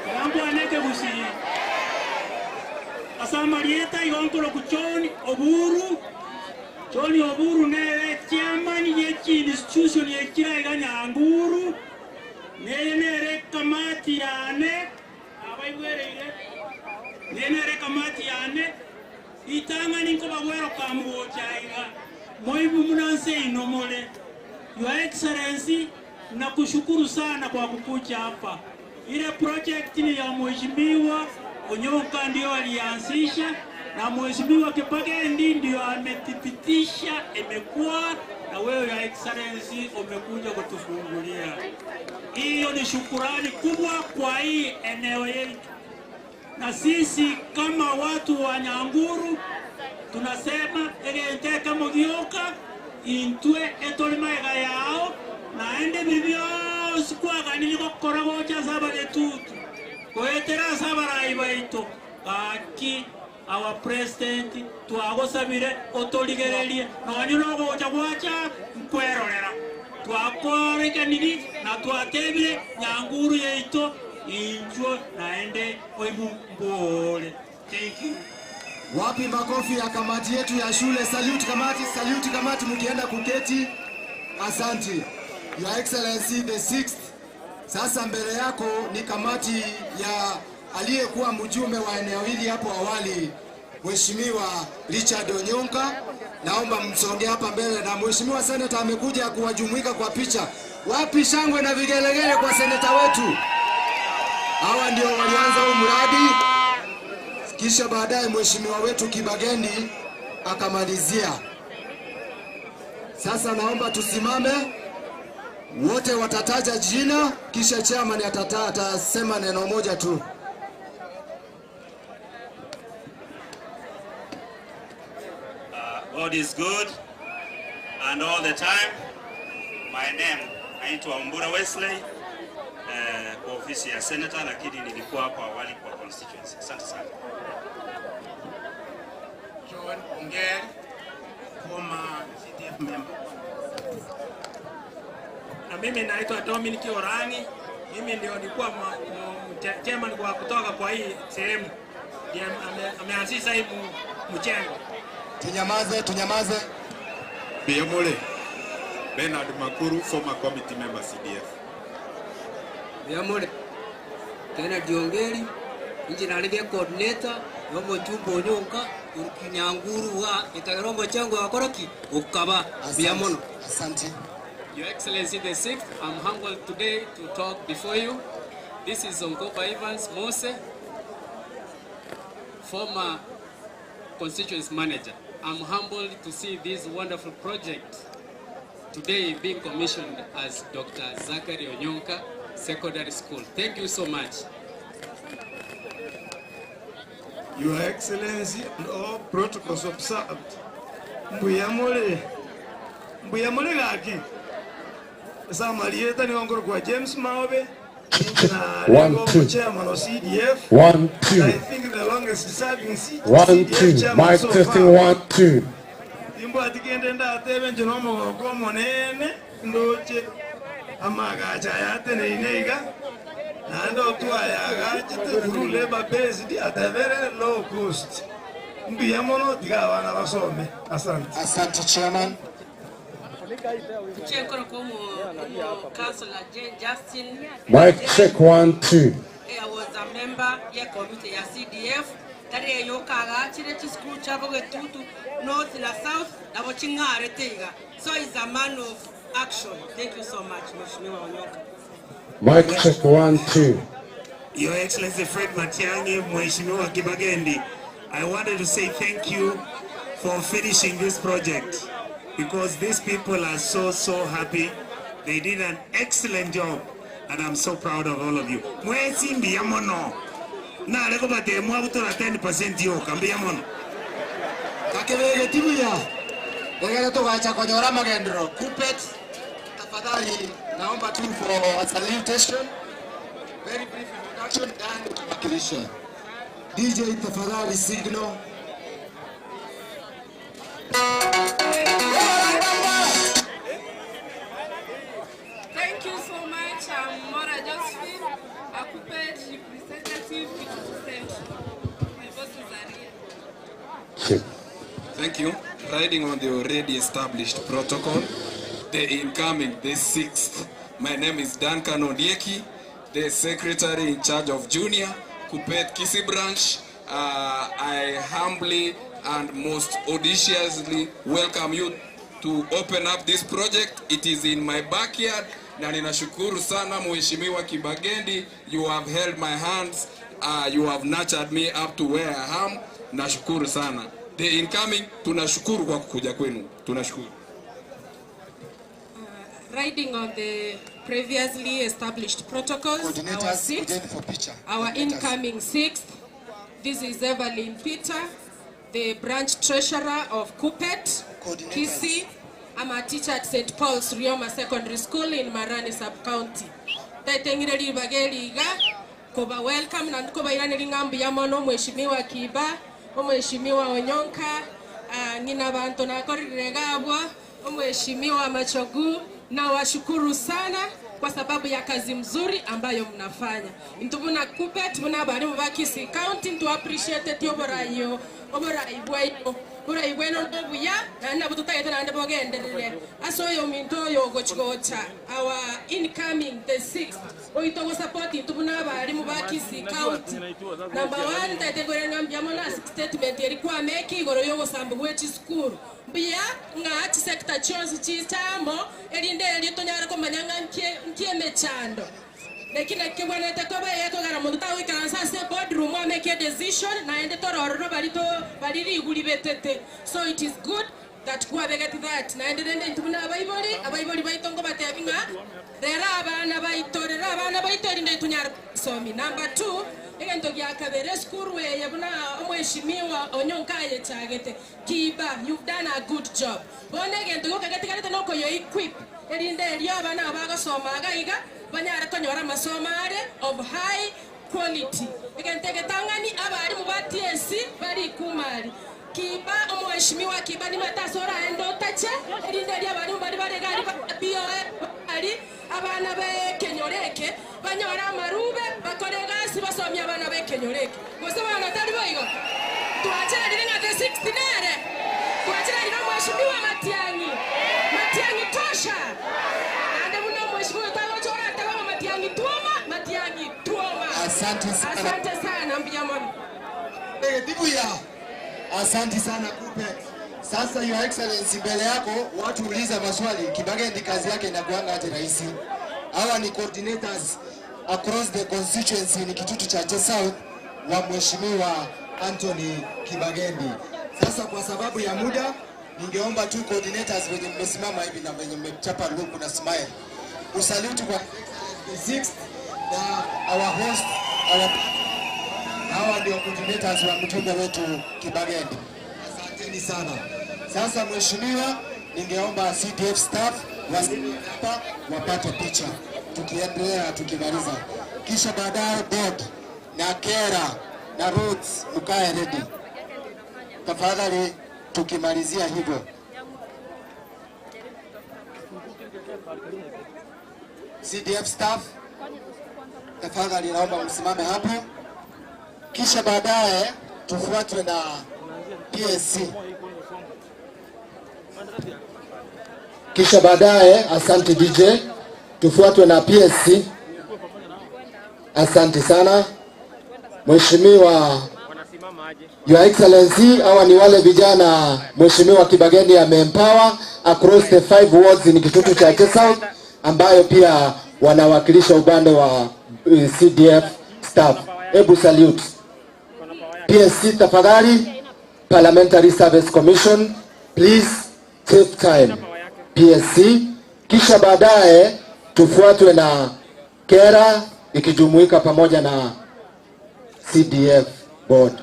Tigankwaneke gusi. Asamarieta igonkolo ku John Oburu. John Oburu nere chairman yechi institution yekira iga Nyanguru. Neye nere kamati yane abaigwereire. Neye nere kamati yane itang'ani nkobagwero kamugocha iga moibu munanse inomole. Your Excellency, nakushukuru sana kwa kukuja hapa. Ile project ni ya Mheshimiwa Onyonka ndio alianzisha na Mheshimiwa Kibagendi ndio amethibitisha imekuwa, na wewe Your Excellency umekuja kutufungulia. Hiyo ni shukurani kubwa kwa hii eneo yetu, na sisi kama watu wa Nyanguru tunasema egenteka mugioka intwe etoli maega yao naende biri biosi kwaganire gokora gocha ase abagetutu goetera ase abarai baito gaki our president twagosabire otorigererie nonye nogocha gwacha nkwerorera twakorekaniri na twatebire Nyanguru yaito inchwo naende oibu mbore. Thank you. Wapi makofi ya kamati yetu ya shule? Salute kamati, salute kamati mkienda kuketi. Asanti. Your Excellency the sixth. Sasa mbele yako ni kamati ya aliyekuwa mjumbe wa eneo hili hapo awali, Mheshimiwa Richard Onyonka. Naomba msonge hapa mbele, na mheshimiwa seneta amekuja kuwajumuika kwa picha. Wapi shangwe na vigelegele kwa seneta wetu? Hawa ndio walianza huu mradi, kisha baadaye mheshimiwa wetu Kibagendi akamalizia. Sasa naomba tusimame wote, watataja jina, kisha chairman atata, atasema neno moja tu. God is good and all the time. My name naitwa Mbura Wesley eh, kwa ofisi ya senator, lakini nilikuwa hapo awali kwa constituency. Asante sana. John Ongeri, former CDF member. Na mimi naitwa Dominic Orangi. Mimi ndio nilikuwa mwa- mu- mche- chairman kwa kutoka kwa hii sehemu, ndiye ame- ameanzisha hii mu- mchengo. Tunyamaze, tunyamaze. Biamole Bernard Makuru, former committee member CDF. Biamole Kennedy Ongeri inji narige coordinator yomo chumba onyonka kinyanguru wa ikagera omochengo wakoroki okaba biamono. Asante. Your Excellency the Sixth, I'm humbled today to talk before you. This is Onkoba Evans Mose, former constituency manager. I'm humbled to see this wonderful project today being commissioned as Dr. Zachary Onyonka Secondary School. Thank you so much. Your Excellency and all protocols observed. Mbuyamole. Mbuyamole gaki. Samalieta ni wangoro kwa James Maobe. Na One, niko two. chairman of CDF. One, two. I think the longest serving C One, CDF two. chairman Mic so testing, far. one, two. Imbo atigende ndatebe nje nomogoko omonene ndoche amagacha yateneine iga naende otwayagachete through labor based at a very low cost mbuya mono tiga abana basome asante. Asante chairman. Mchenkoro kwa umu, umu Councillor Jane Justin. Mic check, one, two. I was a member ya committee ya CDF tari eyokaga chire chisukuru chabo getutu north na south nabo ching'are teiga so is a man of action. Thank you so much Mheshimiwa Onyoka. Mic check, one, two. Your Excellency Fred Matiang'i, Mheshimiwa Kibagendi, I wanted to say thank you for finishing this project because these people are so, so happy. They did an excellent job and I'm so proud of all of you. Mwesi mbiya mono. Na leko bate mwabutora 10% yoka mbiya mono. Kakebege tibuya. Egere tugacha konyora magendero. Kupet, tafadhali naomba tu for a salutation. Very brief introduction then tuwakilishe. DJ tafadhali signal. Thank you so much. I'm Mora Josephine, a Kupet representative, Kitutu Central. My boss is Aria. Thank you. Riding on the already established protocol, the incoming, the sixth. My name is Duncan Ondieki, the secretary in charge of Junior Kupet Kisi branch. I humbly and most audaciously welcome you to open up this project. It is in my backyard na ninashukuru sana Mheshimiwa Kibagendi, you have held my hands, you have nurtured me up to where I am. Nashukuru sana. The incoming, tunashukuru kwa kukuja kwenu, tunashukuru. Riding on the previously established protocols, our Coordinators, sixth, kujeni for picture. our Coordinators. incoming sixth, this is Evelyn Peter, the branch treasurer of Kupet, Coordinators. Kisi. I'm a teacher at St. Paul's Rioma Secondary School in Marani Sub-County. Taitengire libageliga kuba welcome na nkubairane ng'ambu ya mono mheshimiwa Kiba, omheshimiwa Onyonka, uh, ng'ina bantu nakorire gabwa, omheshimiwa Machogu, na washukuru sana kwa sababu ya kazi mzuri ambayo mnafanya. Ntubuna Kupet muna balimu ba Kisii County ntu appreciate ti oborayo oborayi bwayo. Borai bweno nobuya, naende nabo totagete naende bogenderere. Ase oyominto oyo ogochi gocha, our incoming the sixth, oito ogosupport intwe buna abalimu ba Kisii County. Number one, ntagete nkoirane ng'a mbuya mono ase statement eria kwameki igoro y'ogosambu gwe chisukuru. Mbuya ng'a chisector chionsi chiche amo, erinde erio tonyare komanya ng'a nki nki emechando. Naki naki kebwenerete koba egekogera monto tagoikaransa ase eboardroom amake edecision naende tore ororo baria to baria rigu ribetete. So it is good that kwabegeti that. Naende rende intwe buna abaibori, abaibori baito nkobatebi ng'a rera abana baito, rera abana baito erinde tonyare kobasomi. Number two, egento gia kabere esukuru eye buna omweshimiwa Onyonka ayechagete, Kiba, you've done a good job. Bono egento gioka getigarete nokoyo-equip, erinde erio abana aba bagosoma iga iga banyare konyora amasomo are of high quality. Egento egetang'ani, abalimu ba TSC bare ikumari. Kiba, omweshimiwa Kiba nimanyete ase oraende otache, erinde erio abalimu baria bare iga aria ba BOA bari, abana b'ekenyoro eke banyore amarube, bakore egasi, basomie abana b'ekenyoro eke. Gose bono tari boigo? Twacherire ng'a the sixth nere. Twacherire omweshimiwa Matiang'i. Matiang'i tosha! Naende buna omweshimiwa oyo tagocha oratebe ng'a Matiang'i twoma, Matiang'i twoma. Asante sana. Asante sana, mbuya mono. Eh, buya. Asante sana Kupe. Sasa Your Excellency, mbele yako watu uliza maswali. Kibagendi kazi yake inakuanga aje rahisi? Hawa ni coordinators across the constituency ni Kitutu Chache South wa Mheshimiwa Anthony Kibagendi. Sasa kwa sababu ya muda, ningeomba tu coordinators wenye mmesimama hivi na wenye mmechapa luku na smile, usaluti kwa the sixth na our host our hawa ndio coordinators wa mjumbe wetu Kibagendi. Asanteni sana. Sasa mheshimiwa, ningeomba CDF staff wasimame hapa wapate picha, tukiendelea tukimaliza, kisha baadaye board na kera na roads mkae ready tafadhali, tukimalizia hivyo. CDF staff tafadhali, naomba msimame hapo, kisha baadaye tufuatwe na PSC, kisha baadaye, asante DJ, tufuatwe na PSC. Asante sana Mheshimiwa Your Excellency, hawa ni wale vijana Mheshimiwa Kibageni ameempower across the five wards in Kitutu Chache South ambayo pia wanawakilisha upande wa CDF staff. Hebu salute. PSC tafadhali, Parliamentary Service Commission, please take time. PSC kisha baadaye tufuatwe na kera ikijumuika pamoja na CDF board.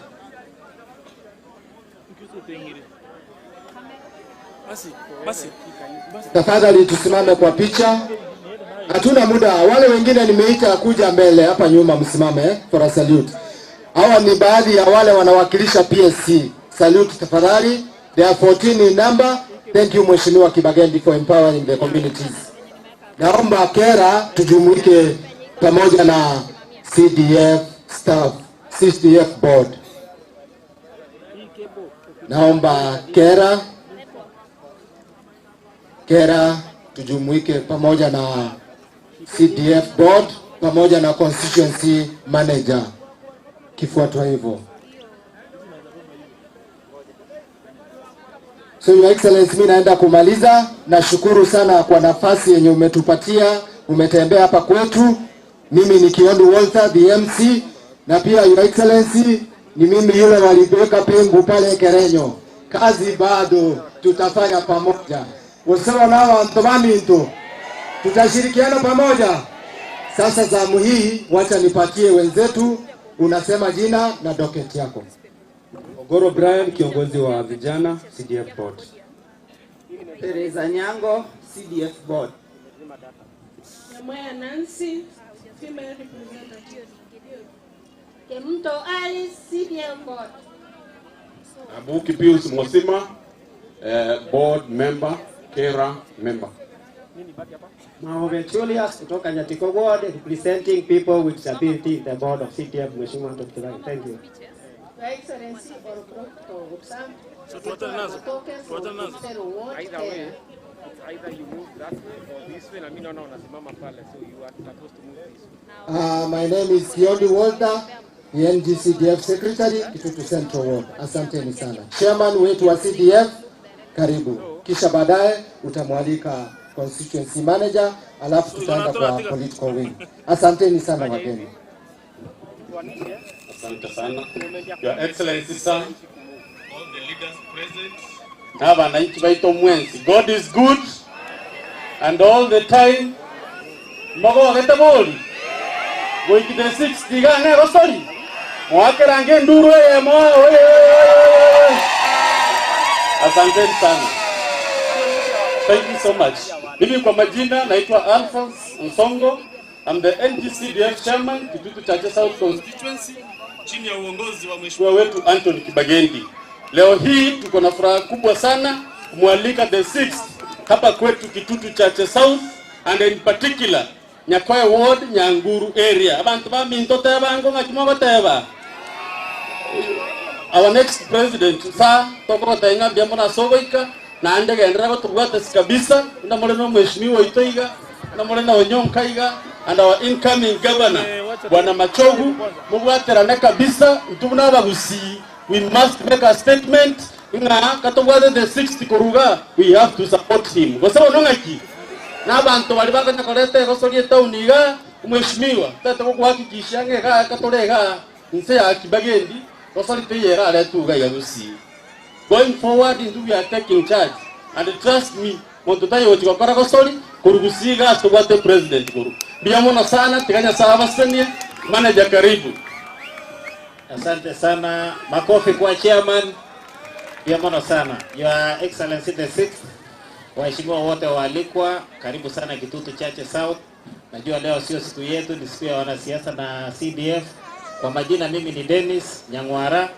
Tafadhali tusimame kwa picha, hatuna muda. Wale wengine nimeita kuja mbele hapa nyuma, msimame for a salute. Hawa ni baadhi ya wale wanawakilisha PSC. Salute tafadhali. They are 14 in number. Thank you Mheshimiwa Kibagendi for empowering the communities. Naomba kera tujumuike pamoja na CDF staff, CDF board. Naomba kera kera tujumuike pamoja na CDF board pamoja na constituency manager kifuatwa hivyo. So Your Excellency, mimi naenda kumaliza. Nashukuru sana kwa nafasi yenye umetupatia, umetembea hapa kwetu. Mimi ni Kiondu Walter the MC, na pia Your Excellency ni mimi yule waliweka pingu pale Kerenyo. Kazi bado tutafanya pamoja, usawa nao antomaminto, tutashirikiana pamoja. Sasa zamu hii, wacha nipatie wenzetu, unasema jina na docket yako. Ogoro Brian, kiongozi wa vijana CDF board. Teresa Nyango, CDF board. Nyamwaya Nancy, female representative. Kemto Alice, CDF board. Abuki Pius Mosima, board member, Kera member. Maove Julius kutoka Nyatiko Ward representing people with disability in the board of CDF. Mheshimiwa Dr. Kibaki. Thank you. Your Excellency, Orokro Opsa, Victor Matoke from Kuchero Ward, Either way, Kenya. it's either you move that way or this way, na mimi naona unasimama pale, so you are supposed to move this way. My name is Kiondi Walter, the NGCDF Secretary, Kitutu Central Ward. Asanteni sana. Chairman wetu wa CDF, karibu. Kisha baadaye utamwalika constituency manager, alafu tutaenda kwa political wing. Asanteni sana wageni. Asante sana. Your Excellency sir, na wananchi baito mwenzi. God is good and all the time. Mogogete bori. Goikite 60 gang'e gosori. Mwakerange nduru eyemo. Oye. Asanteni sana. Thank you so much. Mimi kwa majina naitwa Alphonse Nsongo. I'm the NGCDF chairman Kitutu Chache South Constituency chini ya uongozi wa mheshimiwa wetu Anthony Kibagendi. Leo hii tuko na furaha kubwa sana kumwalika the sixth hapa kwetu Kitutu Chache South and in particular Nyakoe Ward Nyanguru area. Abantu ba minto teba ngo ng'aki mogoteba. Our next president sa tokogoteba ng'a mbuya mono ase ogoika naende genderera gotobwatesi kabisa buna more na omweshimiwa oito iga buna more na Onyonka iga and our incoming governor Bwana Machogu mobwaterane kabisa intwe buna abagusii we must make a statement ng'a katobwate the 60 korwa iga we have to support him gose bono ng'aki na abanto baria bakonya koreta egosoria etown iga omweshimiwa totagete gokohakikisha ng'a igaa katore igaa inse ya Kibagendi gosori teiyo eraretwe iga iga gusii. Going forward intwe we are taking charge and trust me monto taiyo gochi gokora gosori korwa gusii iga ase tobwate president korwa. Mbuya mono sana tiga Nyasaye abasesenie. Manager karibu. Asante sana. Makofi kwa chairman. Mbuya mono sana. Your Excellency the sixth. Waheshimiwa wote waalikwa, karibu sana Kitutu Chache South. Najua leo sio siku yetu, ni siku ya wanasiasa na CDF. Kwa majina mimi ni Dennis Nyang'wara,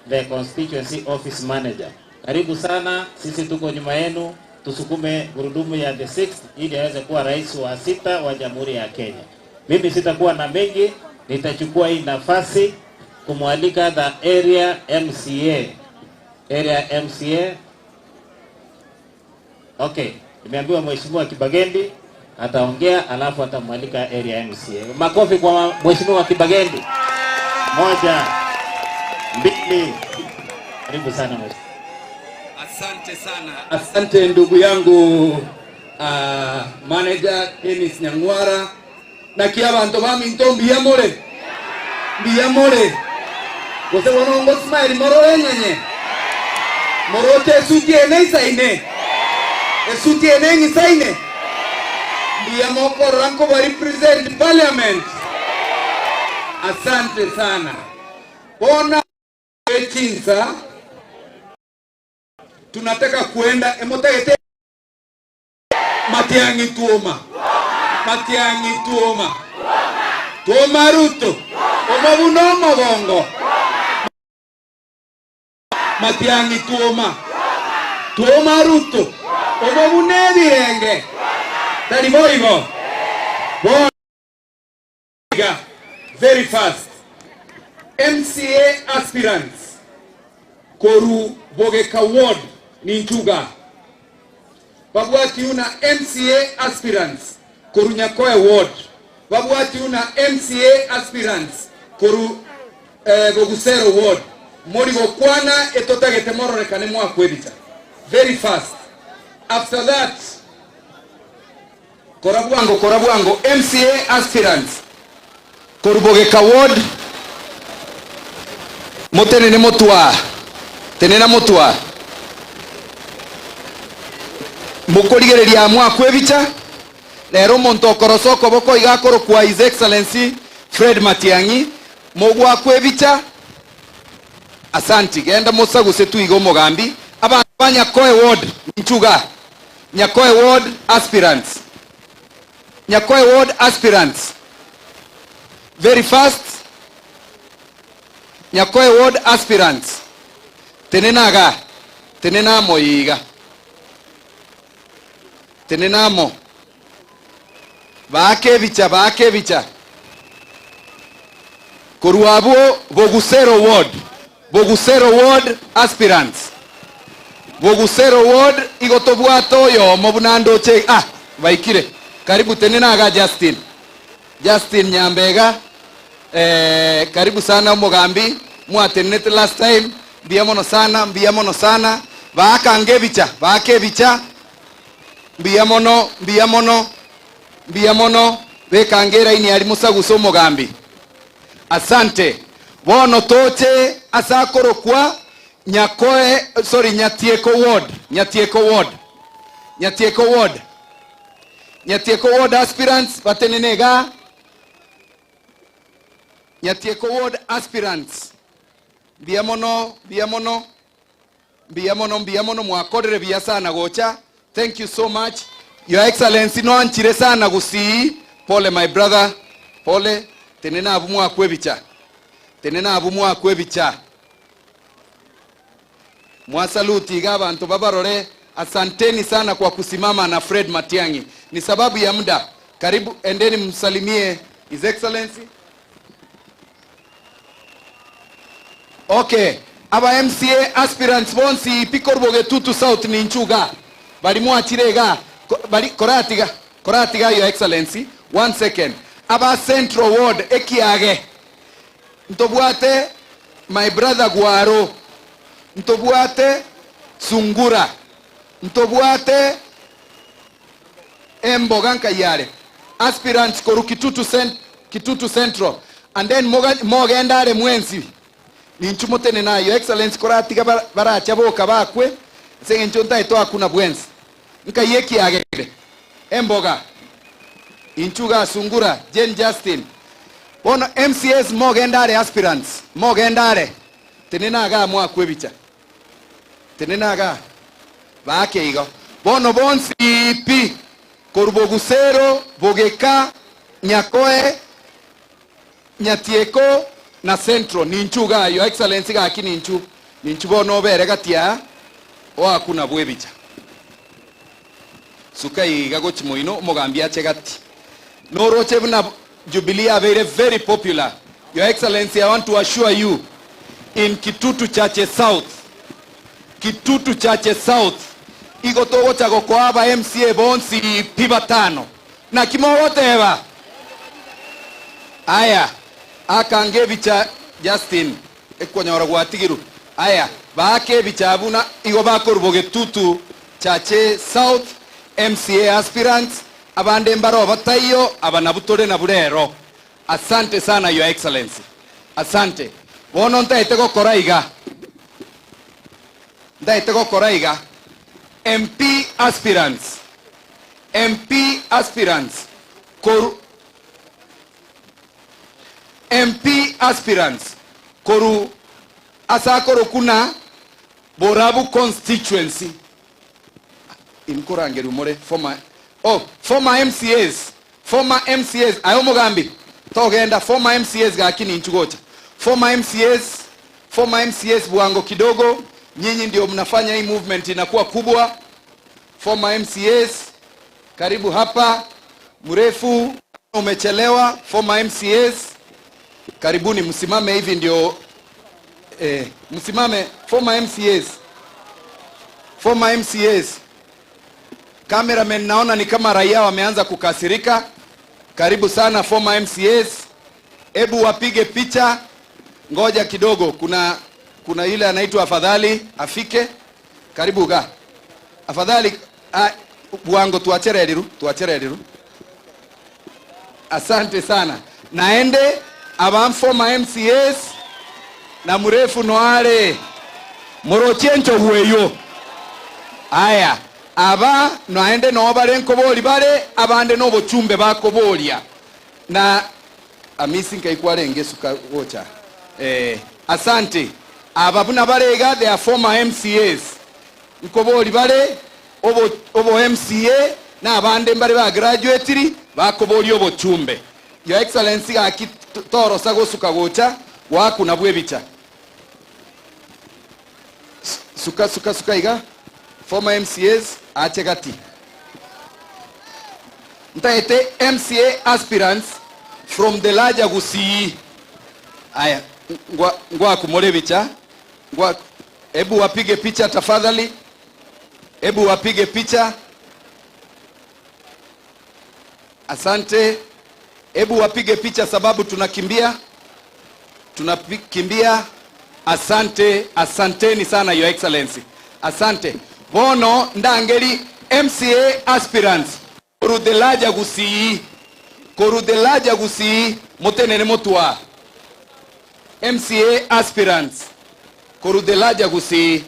the constituency office manager. Karibu sana, sisi tuko nyuma yenu, tusukume gurudumu ya the sixth ili aweze kuwa rais wa sita wa Jamhuri ya Kenya. Mimi sitakuwa na mengi, nitachukua hii nafasi kumwalika the area MCA. Area MCA. Okay, nimeambiwa Mheshimiwa Kibagendi ataongea alafu atamwalika area MCA. Makofi kwa Mheshimiwa Kibagendi. Moja, mbili. Karibu sana mheshimiwa. Asante sana. Asante ndugu yangu manager Dennis Nyang'wara na kia banto ba minto mbuya more mbuya more gose bono ngo smile morore ng'enye moroche esuti ene isaine esuti ene eng'isaine mbuya mokorora nkoba represent parliament. Asante sana bona chinsa tunataka kuenda emotagete Matiang'i tuoma Matiang'i tuoma tuoma Ruto omobuna omogongo Matiang'i tuoma tuoma Ruto omobuna ebirenge tari boigo bono iga very fast MCA aspirants koru Bogeka ward ninchuga babwati una MCA aspirants koru Nyakoe ward babwati una MCA aspirants koru eh, Bogusero ward mori gokwana etotagete mororekane mwakwebita very fast after that Kora bwango kora bwango MCA aspirants korwa Bogeka ward motenene motwa tenena motwa mokorigereria amo akwo ebicha nere omonto okorosa okoboko iga akorokwa His Excellency Fred Matiang'i mogwakwa ebicha asanti genda mosaguse tuiga omogambi abanto ba Nyakoe ward nchuga Nyakoe Ward aspirants. Nyakoe Ward aspirants. Very fast. Nyakoe Ward aspirants. Tenena iga. Tenena amo iga. Tenena amo. Baake ebicha, baake ebicha. Korwa abwo Bogusero Ward. Bogusero Ward aspirants. Bogusero ward igo tobwate oyomo buna ndoche ah baikire. Karibu tenena iga Justin. Justin Nyambega eh, karibu sana omogambi mwatenenete last time mbuya mono sana mbuya mono sana baaka ebicha baaka ebicha mbuya mono mbuya mono mbuya mono bekanga eraini aria mosaguse omogambi asante bono toche ase akorokwa Nyakoe sorry Nyatieko ward Nyatieko ward Nyatieko ward Nyatieko ward aspirants batenene igaa Nyatieko ward aspirants mbuya mono mbuya mono mbuya mono mbuya mono mwakorire buya sana gocha thank you so much your excellency noanchire sana gusii pole my brother pole tenena abwo mwakwa ebicha tenena abwo mwakwa ebicha Mwasaluti iga abanto babarore asanteni sana kwa kusimama na Fred Matiang'i ni sababu ya muda karibu endeni msalimie His Excellency Okay aba MCA aspirants bonsi pi korwa Bogetutu South ninchu iga bari mwachire iga bari koratiga koratiga your excellency one second aba Central ward ekiage Ntobwate my brother Gwaro, ntobwate Sungura, ntobwate Emboga nkai are aspirants korwa Kitutu cent Kitutu Central and then moga mogende are mwensi ninchu motenene aye Your Excellency koratiga bara baracha boka bakwe ase eng'encho ntaete oakuna bwensi. Nkai ekiagere Emboga, inchu igaa Sungura, Jane Justin. Bono MCAs mogende are aspirants, mogende are, tenena igaa moakwe ebicha. Tenena igaa, baake igo. Bono bonsi pi, korwa Bogusero, Bogeka, Nyakoe, Nyatieko na Central, ninchu igaa, Your Excellency gaki ninchu, ninchu bono obere gati aa, oakwe nabwo ebicha. Suka iga gochia moino omogambi ache gati. Noroche buna Jubilee yabeire very popular. Your Excellency I want to assure you in Kitutu Chache South, Kitutu Chache South igo togocha gokoa aba MCA bonsi pi batano. Naki mogoteba? Aya, akange ebicha Justin. Ekonyora gwatigirwe. Aya, baake ebicha abwo na igo bakorwa Bogetutu Chache South MCA aspirants, abande mbaroo bataiyo, aba nabwo tore nabwo rero. Asante sana your Excellency. Asante. Bono ntaete gokora iga, ntaete gokora iga, MP aspirants, MP aspirants, koru. MP aspirants korwa ase akorokwa na Borabu constituency inkorangerwa more former oh former MCAs former MCAs aye omogambi togenda former MCAs gaki ninchu gocha former MCAs former MCAs bwango kidogo nyinyi ndio mnafanya hii movement inakuwa kubwa former MCAs karibu hapa mrefu umechelewa former MCAs karibuni msimame hivi ndio eh, msimame former MCAs former MCAs cameraman naona ni kama raia wameanza kukasirika karibu sana former MCAs hebu wapige picha ngoja kidogo kuna kuna yule anaitwa afadhali afike karibu ga afadhali ah, bwango tuachereriru tuachereriru asante sana naende aba former MCAs na mrefu noare morochie enchogu eyo aya aba naende noo bare nkobori bare abande na obochumbe bakoboria na amisi nkai suka gocha eh, asante aba buna bare iga they are former MCAs nkobori bare obo, obo MCA na abande mbare ba graduatiri bakoboria obochumbe Your Excellency gaki torosa gosuka gocha gwakuna bwebicha suka suka suka iga former MCAs ache gati ntaete MCA aspirants from the larger Gusii aya ngwa ngwakumore bicha ngwa hebu wapige picha tafadhali. Hebu wapige picha. Asante. Hebu wapige picha sababu tunakimbia, tunakimbia. Asante, asanteni sana Your Excellency, asante. Bono ndangeri MCA aspirants koruthelaja gusii koruthelaja gusii mutenene mutwa MCA aspirants koruthelaja gusii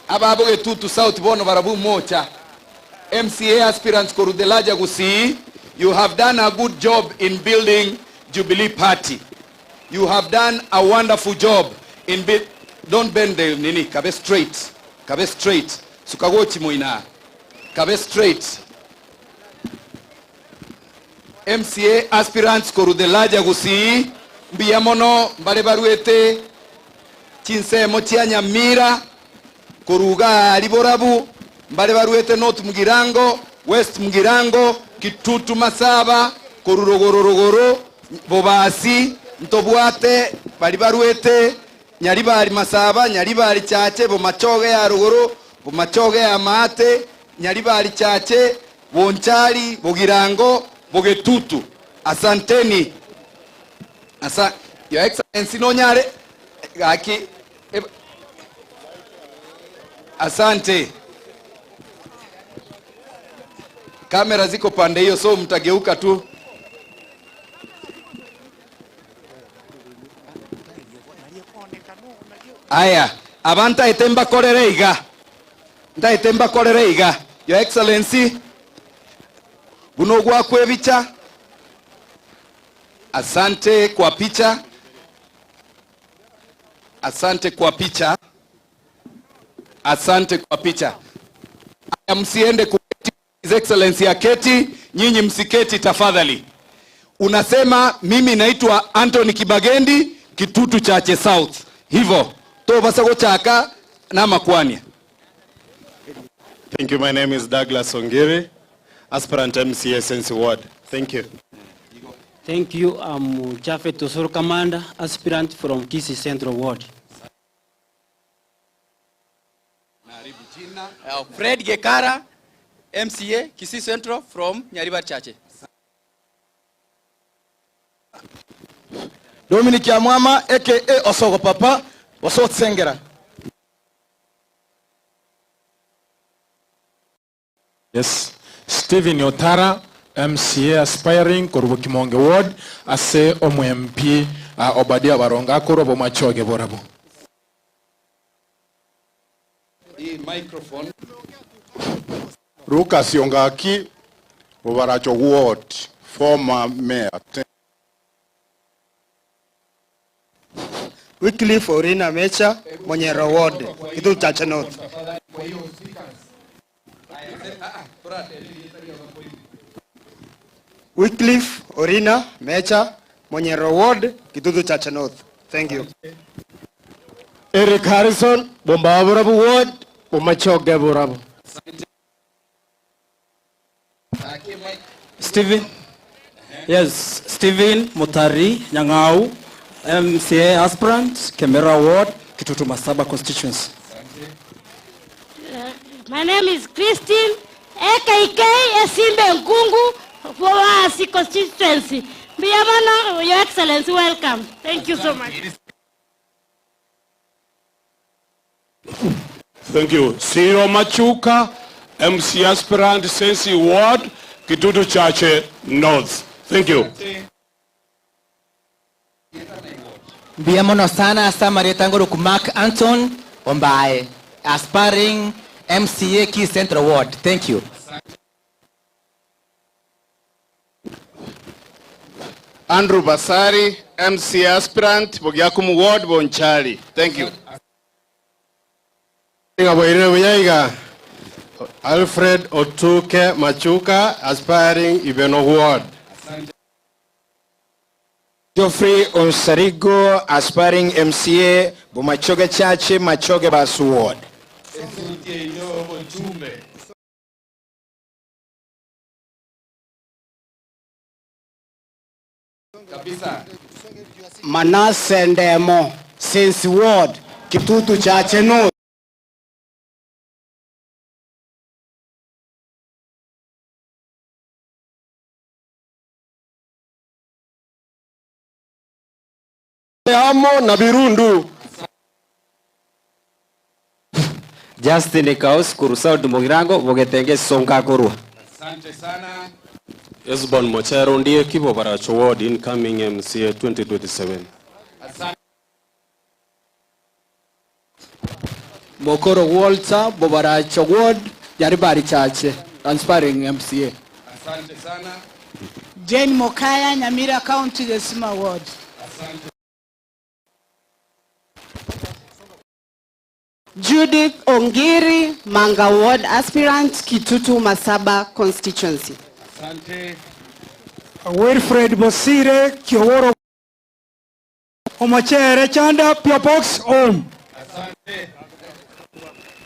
ababo Getutu South bono barabu mocha MCA aspirants koruthelaja gusii you have done a good job in building Jubilee Party. You have done a wonderful job in build don't bend the nini kabe straight kabe straight sukagochi moina kabe straight MCA aspirants koruthelaja gusii mbia mono mbare baruete chinsemo chia Nyamira koruga ari borabu mbare baruete North Mugirango West Mugirango Kitutu Masaba korurogororogoro Bobasi Ntobwate bari baruete Nyaribari Masaba Nyaribari Chache Bomachoge ya ruguru Bomachoge ya Maate Nyaribari Chache Bonchari Bogirango Bogetutu. Asanteni. Asa, Your Excellency nonyare gaki asante. Kamera ziko pande hiyo, so mtageuka tu. Aya, abanta ete mbakorere iga ntaete mbakorere iga Your Excellency buno gwakwe bicha. Asante kwa picha, asante kwa picha, asante kwa picha. Aya, msiende kuketi, His Excellency aketi, nyinyi msiketi tafadhali. Unasema mimi naitwa Anthony Kibagendi Kitutu Chache South, hivyo tobasa gochaka na makwania. Thank you. My name is Douglas Ongiri, aspirant MCA Sensi Ward. Thank you. Thank you. I'm Jafet Osoro Commander, aspirant from Kisii Central Ward. Fred Gekara, MCA, Kisii Central from Nyariba Chache. Dominic Yamwama aka Osogo Papa Osotsengera. Yes. Stephen Otara, MCA aspiring korubo Kimonge Ward, ase omu MP Obadia Baronga akorobo machoge borabo. Hii microphone. Lucas Yongaki, Bobaracho Ward, former mayor. Wycliffe Orina Mecha, Monyero Ward, Kitutu Chache North. Wycliffe Orina Mecha, Monyero Ward, Kitutu Chache North. Thank you. Eric Harrison, Bombaburabu Ward, Bomachoge Burabu. Stephen. Yes, Stephen Mutari Nyang'au, MCA aspirant, Kemera Ward, Kitutu Masaba constituency. My name is Christine AKK Esimbe Nkungu Bobasi constituency. Mbiyamano, Your Excellency, welcome. Thank you so much. Thank you. Siro Machuka, MC aspirant, Sensi Ward, Kitutu Chache North. Thank you. Mbiamono sana Samaria Tangoro Mark Anton Ombae, aspiring MCA Key Central Ward. Thank you. Andrew Basari, MC aspirant, Bogiakumu Ward, Bonchari. Thank you. Ngaboire Buyaiga. Alfred Otuke Machuka, aspiring Ibeno Ward. Geoffrey Onsarigo, aspiring MCA, Bomachoge Chache, Machoge Basu Ward. Kabisa. Manase Ndemo, Sensi Ward, Kitutu Chache North. Amo na Birundu. Justin Kaos korwa South Mugirango bogetenge esonga akorwa. Asante sana. Esbon Mochero Ondieki, Bobaracho Ward, incoming MCA 2027. Asante. Mokoro Walter, Bobaracho Ward, Nyaribari Chache, aspiring MCA. Asante sana. Jane Mokaya, Nyamira County, Gesima Ward. Asante. Judith Ongiri, Manga Ward aspirant, Kitutu Masaba constituency. Asante. Wilfred Bosire Kioworo Omochere Chanda Pio Box Home. Asante.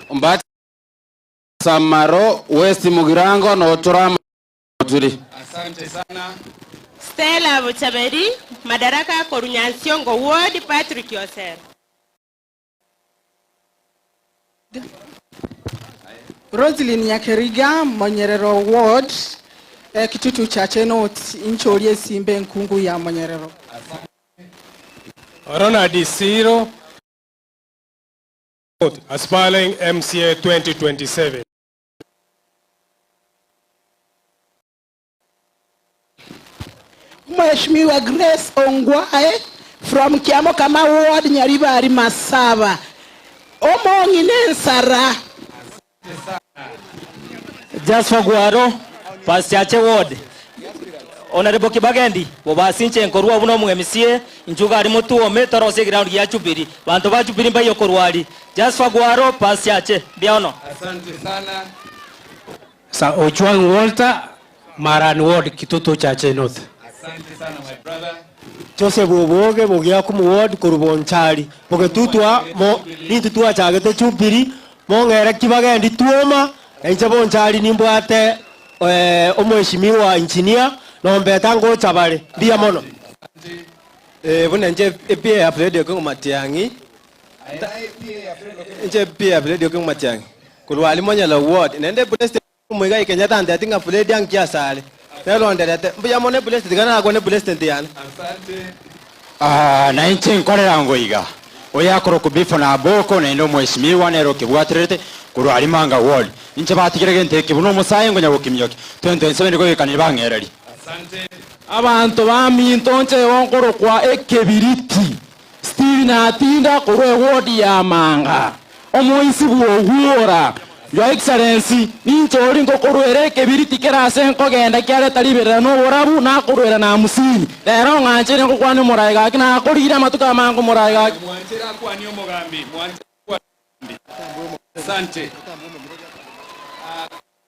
Ombati Samaro West Mugirango notura turi. Asante sana. Stella Buchaberi, Madaraka Korunyansiongo Ward, Patrick Yoser. Roslyn Nyakeriga, Monyerero Ward, eh, Kitutu Chache North, Incholi Esimbe Nkungu ya Monyerero. Ronald Isiro, aspiring MCA 2027. Mheshimiwa Grace Ongwae from Kiamokama Ward, Nyaribari Masaba. Omong'i Nensara. Jasper Gwaro, Pasiache Ward. Honorable Kibagendi, bobasinche nkorwa buno mu MCA, njuga ari mutuome torose ground ya Jubilee. Bantu ba Jubilee mbayo korwari. Jasper Gwaro, Pasiache, biaono. Asante sana. Sa Ojuang Walter, Maran Ward, Kitutu Chache North. Asante sana my brother. Joseph Oboge bogiakumu ward korwa Bonchari bogetutwa mo nintu twachagete Jubilee mong'ere Kibagendi twoma na inche Bonchari nimbwate eh, omweshimiwa engineer nombeta ngocha bare mbuya mono. Eh, buna nche epia ya Fred Okengo Matiang'i nche epia ya Fred Okengo Matiang'i korwa aria Monyala ward naende president omoiga Kenyatta anteti ng'a Fred anki asare neronderete mbuya mono epresident iga nakwane president yane. Ah, na inche nkorera ngoiga oyo akorokwa Bifo na Aboko naende omweshimiwa nere okebwaterete korwa aria Manga ward inche batigire gento eke buna omosae ngonya gokimiokia 2027 goikanire bang'ereri. Abanto baminto nche igo nkorokwa ekebiriti, Stephen Atinda korwa eward ya Manga, omoisi bw'Ogwora. Your Excellency, ninche oria ngokorwera ekebiriti kere ase nkogenda kiareta riberera na oborabu, nakorwera na hamsini. Rero ng'ancheire ngokwania omoraai gaki, nakorire amatuko amange omoraai gaki. Mwanchere akwanie omogambi. Mwanchere akwanie omogambi. Asante.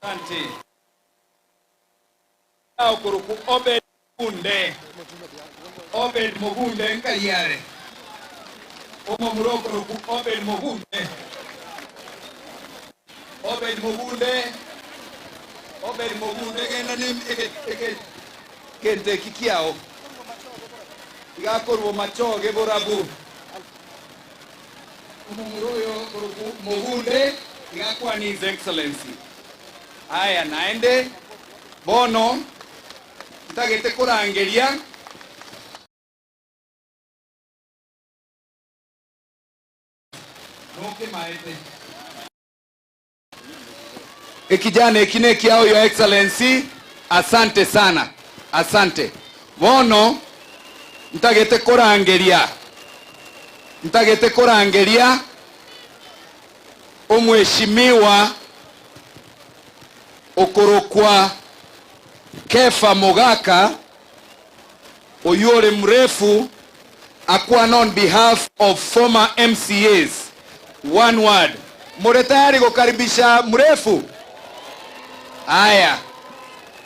Asante. Okorokwa Obed Mogunde. Obed Mogunde nkariare. Omomura okorokwa Obed Mogunde. Obed Mogunde. Obed Mogunde genda ne ege ege kente eki kiao. Igakorwa machoge borabu. Omomura oyo okorokwa Mogunde igakwana His Excellency. Aya naende bono ntagete korangeria nokemaete ekijana eki nekiao Your Excellency, asante sana, asante. Bono ntagete korangeria ntagete korangeria omweshimiwa okorokwa Kefa Mogaka oyio ore mrefu akwana on behalf of former MCAs. One word. More tayari gokaribisha mrefu? Aya.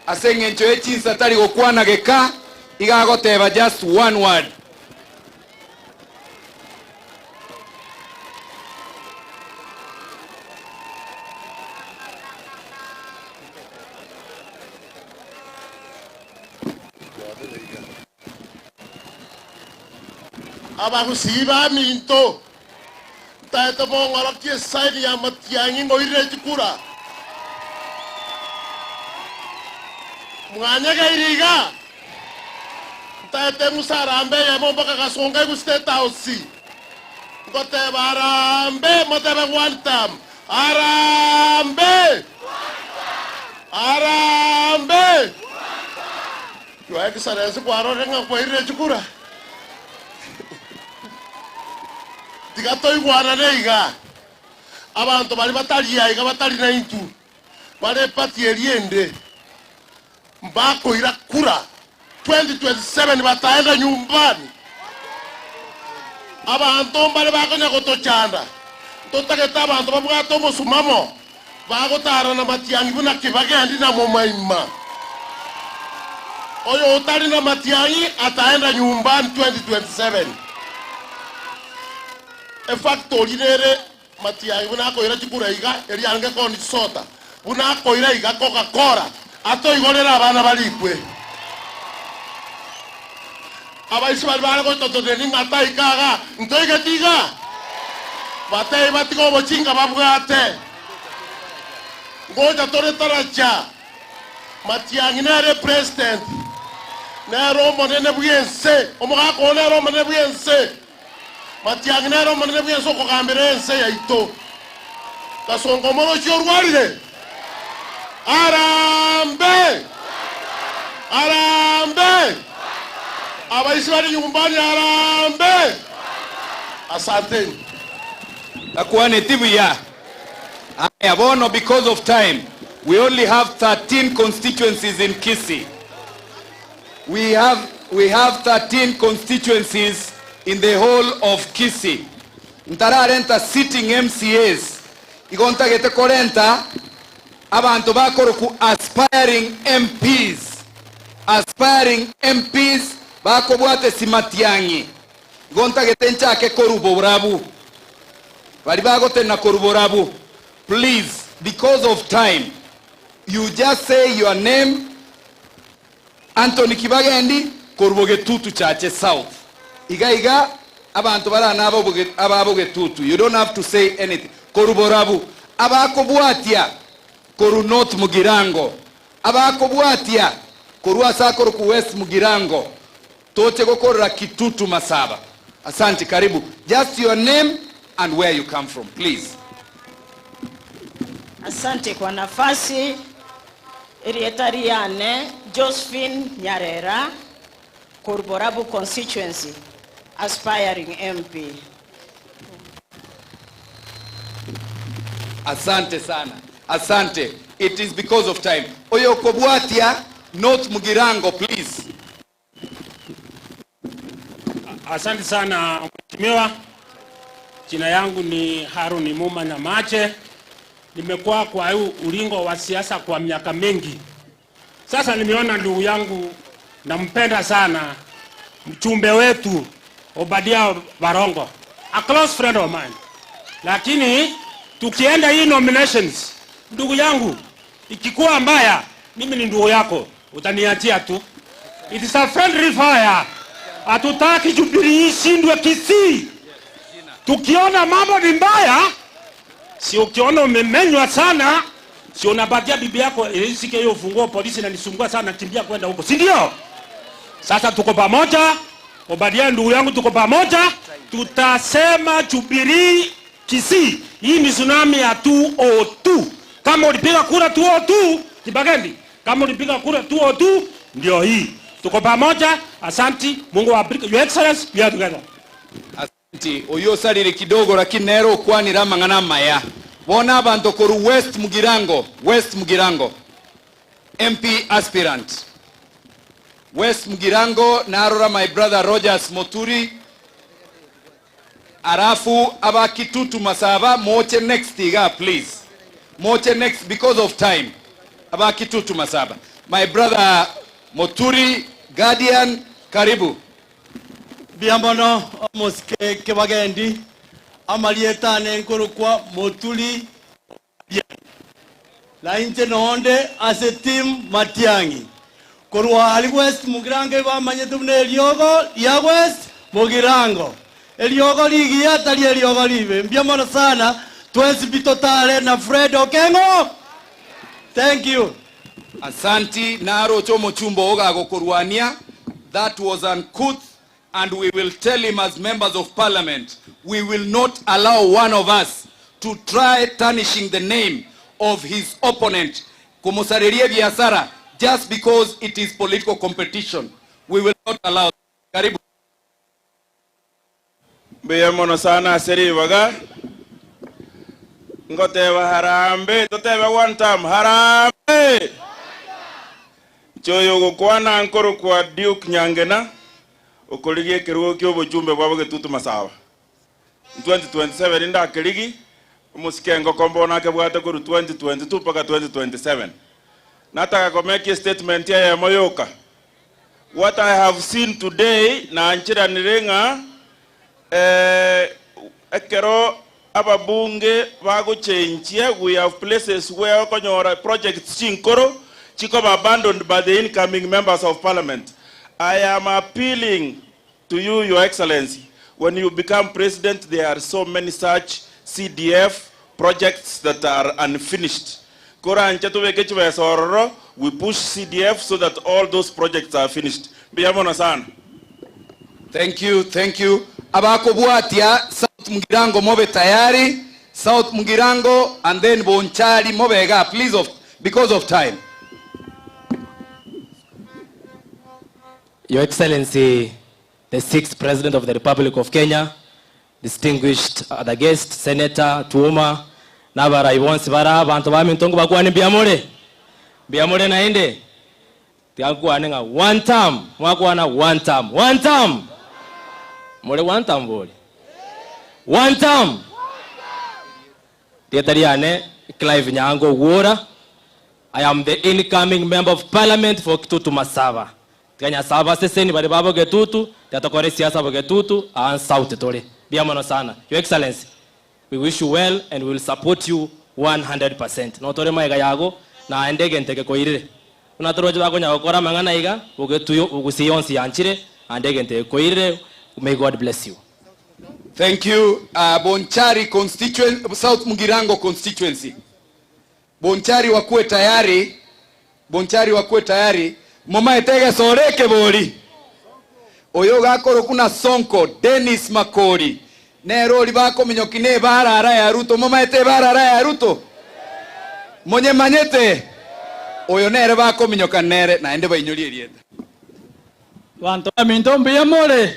Ase eng'encho ye chinsa tari gokwana geka, iga agoteba just one word. Abagusii baminto, ntaete bong'orokie esaini ya Matiang'i ng'oirire chikura. Mwanyegeire iga? Ntaete eng'usa Harambee eyemo mpaka Gasonga egwe State House. Ngoteba Harambee, motebe one term. Harambee! Harambee! Your Excellency kwarorire ng'a kwairire chikura? Tiga toigwanane iga. Abanto baria batari aiga batari naintwe, bare eparty eria ende, mbakoira kura 2027 bataenda nyumbani. Abanto mbare bakonya gotochanda, ntotagete abanto babwate omosumamo, bagotara na matiang'i buna kibagendi na momaima. Oyo otari na matiang'i ataenda nyumbani 2027. Efactori nere Matiang'i buna akoira chikura iga, erio ange koni chisota, buna akoira iga Coca-Cola, atoigorere abana barikwe. Abaisi baria bare gototoneria ng'a taika iga, ntoigeti iga? Batebie batige obochinga babwate. Ngocha tore taracha. Matiang'i nere president, nere omonene bw'ense, omogaka oo nere omonene bw'ense. Matiang'i nere omonene bw'ense okogambera ense yaito. Gasongo omorochi orwarire. Arambe! Arambe! Abaisi bare nyumbani arambe! Asanteni. Takwaneti buya. Aya bono because of time we only have 13 constituencies in Kisii. We have, we have 13 constituencies in the whole of Kisii. Ntararenta sitting MCAs, igo ntagete korenta abanto bakoroku aspiring MPs, aspiring MPs bakobwate simatiang'i. Igo ntagete nchake korwa borabu. Baria bagotenena korwa borabu, please, because of time, you just say your name, Anthony Kibagendi korwa Bogetutu Chache South. Iga iga abanto bara naba aba Bogetutu you don't have to say anything. Korwa Borabu abakobwatia korwa North Mugirango abakobwatia korwa ase akorokwa West Mugirango toche gokorera Kitutu Masaba. Asante karibu. Just your name and where you come from please. Asante kwa nafasi. Erieta riane Josephine Nyarera korwa Borabu constituency, aspiring MP. Asante sana. Asante. It is because of time. Oyokobwatia North Mugirango please. Asante sana mheshimiwa. Jina yangu ni Haruni Muma Nyamache. Nimekuwa kwa huu ulingo wa siasa kwa miaka mingi. Sasa nimeona ndugu yangu nampenda sana, mchumbe wetu Obadia Barongo, a close friend of mine. Lakini tukienda hii nominations, ndugu yangu, ikikuwa mbaya, mimi ni ndugu yako, utaniachia tu. It is a friendly fire. Hatutaki Jubilee ishindwe Kisii. Tukiona mambo ni mbaya, si ukiona umemenywa sana, si unapatia bibi yako isike hiyo ufunguo, polisi inanisumbua sana, kimbia kwenda huko, si ndio? Sasa tuko pamoja, Obadia ndugu yangu, tuko pamoja, tutasema Jubilee Kisii. Hii ni tsunami ya 202. Kama ulipiga kura 202, Kibagendi, kama ulipiga kura 202 ndio hii. Tuko pamoja, asanti, Mungu awabariki. Your Excellency, we are together. Asanti, oyio osarire kidogo lakini nere okwanire amang'ana amaya. Bono abanto korwa West Mugirango, West Mugirango, MP aspirant. West Mugirango narora my brother Rogers Moturi, Alafu aba Kitutu Masaba moche next iga please. Moche next because of time. Aba Kitutu Masaba. My brother Moturi Guardian karibu. Mbuya mono omosike Kibagendi, amarieta ane nkorokwa Moturi Guardian. Na inche nonde ase team Matiang'i. Korwa aria West Mugirango ebamanyete buna eriogo ria West Mugirango. Eriogo rigiya tari eriogo ribe. Mbuya mono sana twensi pi totare na Fred Okeng'o. Thank you. Asanti, naroche omochumba oo gagokorwania. That was uncouth and we will tell him as members of parliament we will not allow one of us to try tarnishing the name of his opponent komosareria ebiasara just because it is political competition. We will not allow that. Karibu. Mbuya mono sana ase ribaga, ngoteba harambee, totebe one term, harambee! Inche oyo ogokwana nkorokwa Duke Nyangena, okorigia ekerogo kia obochumbe bwa Bogetutu Masaba. 2027 ndakerigi, omosike engoko mbono akebwate korwa 2022 mpaka 2027. Nataka komeki estatement eyemo yoka. What I have seen today nanchiranire ng'a eh, ekero ababunge bagochenchia we have places where okonyora projects chinkoro chikoba abandoned by the incoming members of parliament. I am appealing to you, Your Excellency, when you become president there are so many such CDF projects that are unfinished. Koranche tobeke chibesa ororo, we push CDF so that all those projects are finished. Mbuya mono sana. Thank you, thank you. Abakobwatia South Mugirango mobe tayari, South Mugirango and then Bonchari mobe igaa please of, because of time. Your Excellency, the sixth President of the Republic of Kenya, distinguished other guest, Senator Tuoma, na abarai bonsi bare abanto baminto ngobakwane mbuya more? Mbuya more naende? Tiga nkwane ng'a one term, mwakwana one term, one term! More one term bori? One term! Rieta riane Clive Nyango Owuora, I am the incoming member of parliament for Kitutu Masaba. Tiga Nyasae abaseseni baria ba Bogetutu, tiga tokore esiasa Bogetutu, aa nsauti tore. Mbuya mono sana. Your Excellency, we wish you well and we will support you 100%. Notore magega yago, naende egento eke koirire. Buna toroche bakonya gokora amang'ana iga, Bogetuyo, Bogusii yonsi yanchire, naende egento eke koirire. May God bless you. Thank you. Bonchari constituency, South Mugirango constituency. Bonchari wakue tayari, Bonchari wakue tayari, momaete egesore eke bori. Oyo ogakorokwa na Sonko Dennis Makori, nere oria bakominyokia na ebarara ya Ruto. Momaete ebarara ya Ruto? Monyemanyete? Oyo nere bakominyoka nere, naende bainyorie erieta. Banto baminto mbuya more?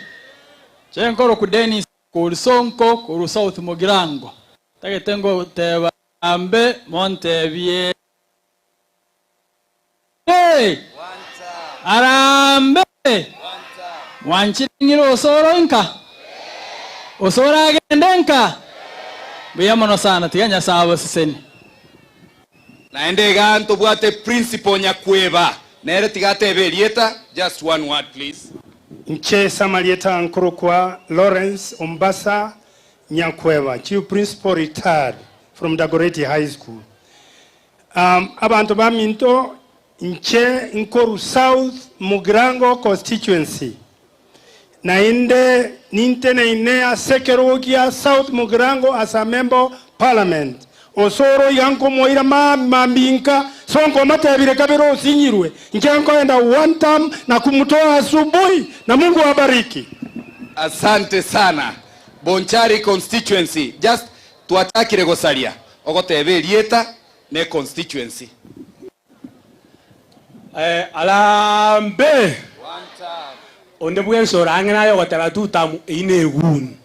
Inche nkorokwa Dennis korwa Sonko korwa South Mugirango. Ntagete ngoteba Ambe montebie Hey! Arambe! Mwanchire ng'ire osoro nka? Osoro agende nka? Mbuya mono sana, tiga Nyasae abasesenie. Naende iga ntobwate principal Nyakweba, nere tiga atebe erieta, just one word please. Inche Samarieta nkorokwa Lawrence Ombasa Nyakweba, Chief Principal retired from Dagoretti High School. Um, abanto baminto inche nkoru South Mugirango Constituency naende ninteneine ase ekerogo gia South Mugirango as a member of parliament. Osoro iga nkomoira mambinka sonko omatebire kabere osinyirwe inche nkoenda one term na kumutoa asubuhi na Mungu awabariki. Asante sana. Bonchari constituency just twachakire gosaria ogoteba erieta ne constituency. Arambe! Onde bwensi orang'e naye ogoteba tutamu eyio neguni.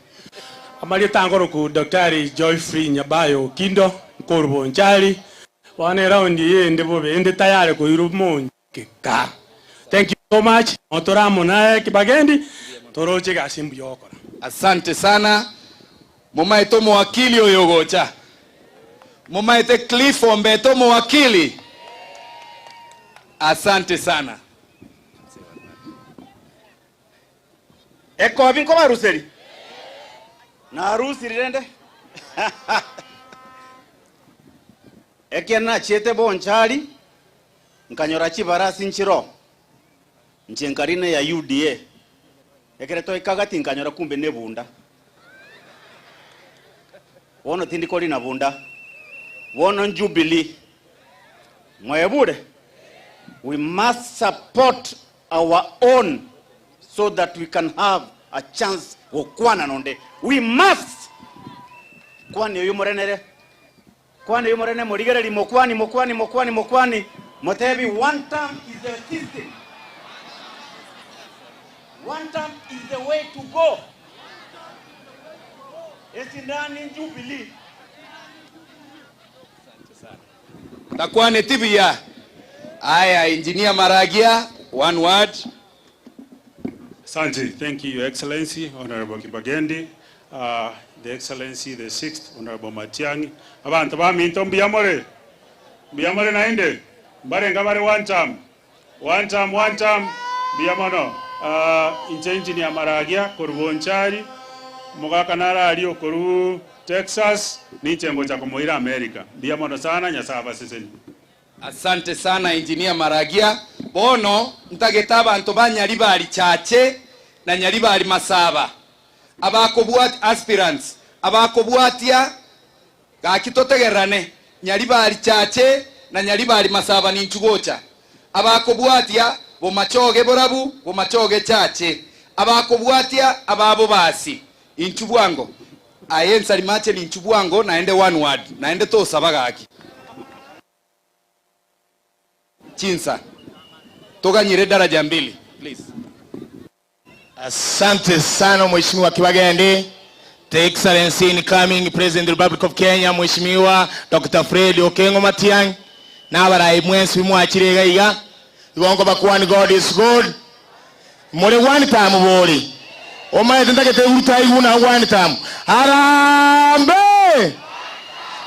Amarieta nkoroku Daktari Geoffrey Nyabayo Okindo, nkorwa Bonchari, bono eround eye ende bobe ende tayari koirwa monchike ka. Thank you so much, noo tore amo naye Kibagendi, toroche egasi mbuya ogokora. Asante sana. Momaete omowakili oyo ogocha? Momaete Cliff Ombeta omowakili? Asante sana. Ekobi nkobaruseri? Narusiri rende. Ekiagera nachiete bonchari, nkanyora chibarasi nchiroo, inche nkarina eya UDA, ekero twaika gati nkanyora kumbe nebunda. Bono tindi korina bunda, bono n'Jubilee. Mwebure? We must support our own. so that we can have a chance gokwana nonde. We must kwania oyio morenere, kwana oyio morene morigererie mokwani mokwani mokwani mokwani motebi one term is the system. One term is the way to go. Esindani Jubilee. Takwaneti buya. Aya, Engineer Maragia, one word. Asante. Thank you, Your Excellency, Honorable Kibagendi, the Excellency, the sixth, Honorable Matiang'i. Abanto baminto mbuya more? Mbuya more naende? Mbarenga bare one term? One term, one term, mbuya mono. Inche Engineer Maragia korwa Bonchari, omogaka nare aria okorwa Texas, ninche ngocha komoira America. Mbuya mono sana, Nyasaye abasesenie. Asante sana Engineer Maragia. Bono ntagete abanto ba Nyaribari Chache na Nyaribari Masaba abakobwat aspirants abakobwatia gaki totegererane Nyaribari Chache na Nyaribari Masaba ninchu gocha abakobwatia Bomachoge Borabu Bomachoge Chache abakobwatia ababobasi inchu bwango aye nsarimache ninchu bwango naende one word naende tosaba gaki. Chinsa toganyire daraja mbili please. Asante sana Mheshimiwa Kibagendi. The Excellency incoming President of the Republic of Kenya Mheshimiwa Dr. Fred Okengo Matiang'i na abarai mwensi mwachire iga iga igo nkobakwani God is good more one time bori omaete ntagete eguruta aigwe na one time Harambee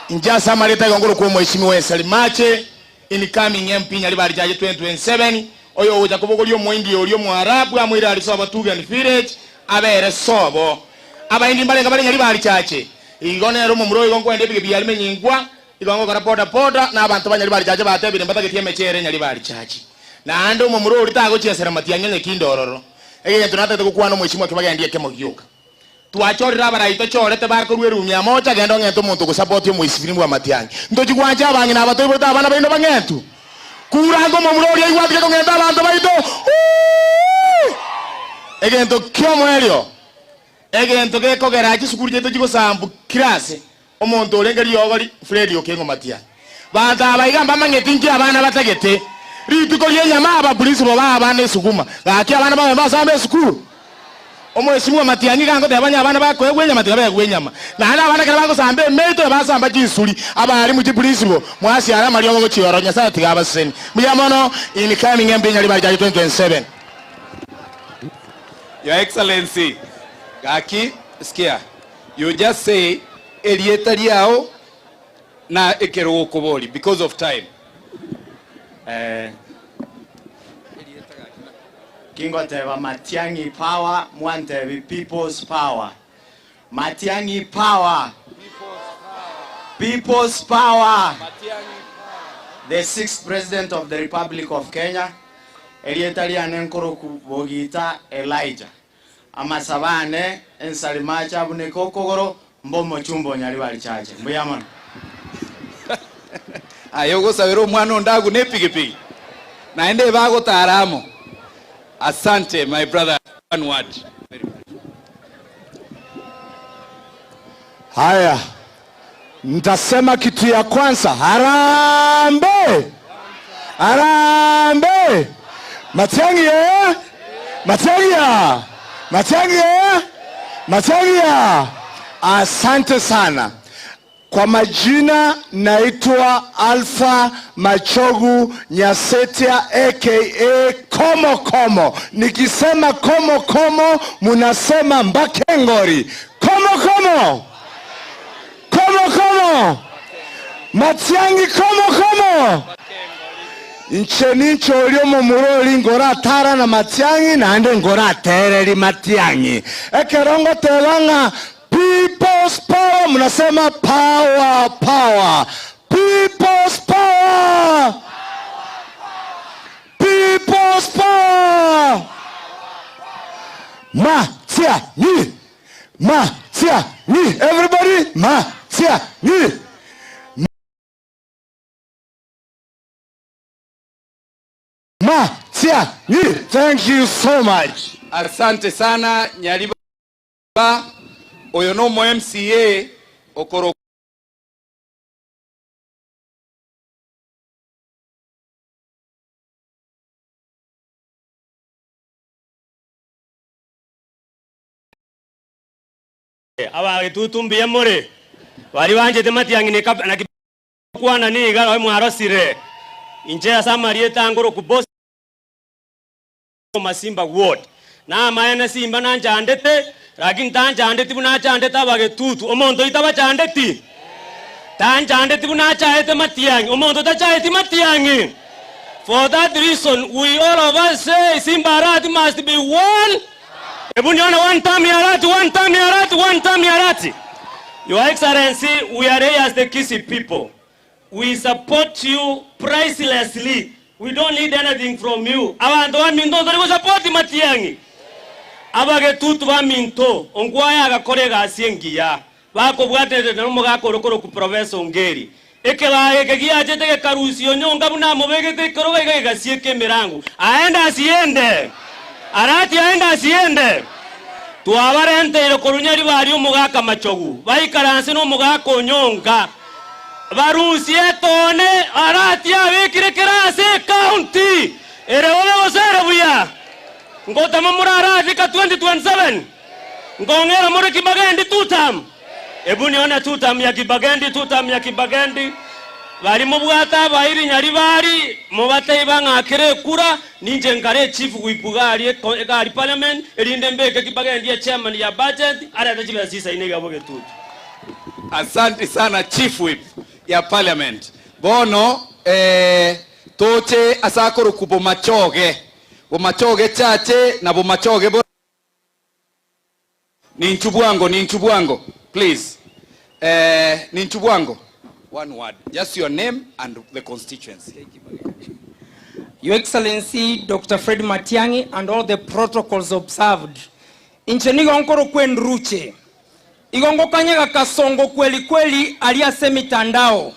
inche ase amareta igo nkorokwa Omheshimiwa Esali Mache Incoming MP Nyaribari Chache 2027, oyo ogocha kobogoria omoindi oria Omoarabu amoire aria sobo Tugen Village, abere sobo. Abaindi mbarenge bare Nyaribari Chache. Igo nere omomura oyo igo nkoenda ebige biaria menyingwa, igo ngokora boda boda, na abanto ba Nyaribari Chache batebire mbatageti emechere Nyaribari Chache. Naende omomura oria tagochiesera matiang'i onye kinde ororo. Egento natagete gokwana omweshimiwa kibagendie ekemo gioka. Twachorire abarai tochorete bakorua erumi amo ocha genda ong'ente omonto ogosapoti omoisibiri bw'amatiang'i. Ntochi gwancha abang'ina aba toiborete abana baino bang'entu? Kurange omomura oria aigwatige kong'enta abanto baito Uuh! Egento ki'omoerio, egento gekogera chisukuru chiaito chigosambu kera ase, omonto orenge riogo ri Fred Okengo Matiang'i. Banto aba iga mbamanyeti nki abana batagete. Rituko ri'enyama abaprinsipal bae abana esuguma. Gaki abana babe mbasame esukuru? Omwesimwa Matiang'i iga agoteba onye abana bakoegwa enyama tiga baegwe enyama. Naende abana ekero bagosamba emeito ebasamba chinsuri. Abalimu chiprinsipal mwasiara amariogo gochia ororo Nyasaye tiga abasesenie. Mbuya mono incoming MP Nyaribari Chache 2027. Your Excellency, gaki sikia, you just say erieta riao na ekerogo okobori because of time. Eh, kingoteba Matiang'i power, mwantebi people's power. Matiang'i power. People's power. The sixth president of the Republic of Kenya, erieta riane nkoroku Bogita Elijah. Amasabo ane ensarima ache abuneke okogoro, mbe omochumba o Nyaribari Chache. Mbuya mono. Aye ogosabera omwana onde agune epigipigi naende ebe agotara amo. Asante my brother one word. Haya, ntasema kitu ya kwanza, harambee! Harambee! Matiang'i ye! Matiang'i ya! Matiang'i ye! Matiang'i ya! Asante sana. Kwa majina naitwa Alpha Machogu Nyasetia aka Komo Komo. Nikisema Komo Komo munasema Mbakengori. Komo Komo! Komo Komo! Matiang'i Komo Komo! Inche ninche oria omomura oria ngoratara na Matiang'i naende ngoratereri Matiang'i. Ekero ngoteba ng'a People's power, mnasema power power. People's power! People's power! Matiang'i! Matiang'i! Everybody, Matiang'i! Matiang'i! Thank you so much. Asante sana Nyariba, oyo nomo MCA okorokwa. Abagetutu mbuya more, baria banchete matiang'i na kwana niga roe mwarosire. Inche ase amarieta angoroku Bosco Masimba Ward. Namaene simba nanchandete, lakini tanchandeti buna achandete abagetutu. Omonto oito tabachandeti? Tanchandeti buna achaete matiang'i. Omonto tachaeti matiang'i. For that reason, we all of us say Simba Arati must be one. Ebu nione one time ya Arati, one time ya Arati, one time ya Arati. Your Excellency, we are here as the Kisii people. We support you pricelessly. We don't need anything from you. Abantu baminto tori gusupport Matiang'i. Abagetutu baminto ongwaya agakora egasi engiya bakobwaterete na omogaka orokoroku Professor Ongeri ekebaga eke giachete gekarusio nyonga buna amobegete ekero gaiga gegasieka emirango aende asiende Arati aende asiende twabarenteire korunya ribari omogaka machogu baikaranse na omogaka onyonga barusie tone Arati abekire kera ase county ere bobe gose ere buya ngotama muri Arati ka 2027 ngong'era muri Kibagendi tutam ebu nione tutam ya Kibagendi tutam ya Kibagendi bari mobwate abairi nyaribari mobatei bang'akere ekura ninche nkare chief whip gari egari parliament erinde mbeke Kibagendi ya chairman ya budget arete chibesa chisaine iga bogetutu. Asante sana Chief Whip ya Parliament. Bono toche ase akoroku Bomachoge. Bomachoge chache na Bomachoge bo Ninchu bwango, ninchu bwango. Please. Ninchu bwango. One word. Just your name and the constituency. Your Excellency, Dr. Fred Matiang'i, and all the protocols observed. Inche nigo nkoro kwenruche. Igongo kanyega kasongo kweli kweli aliase mitandao.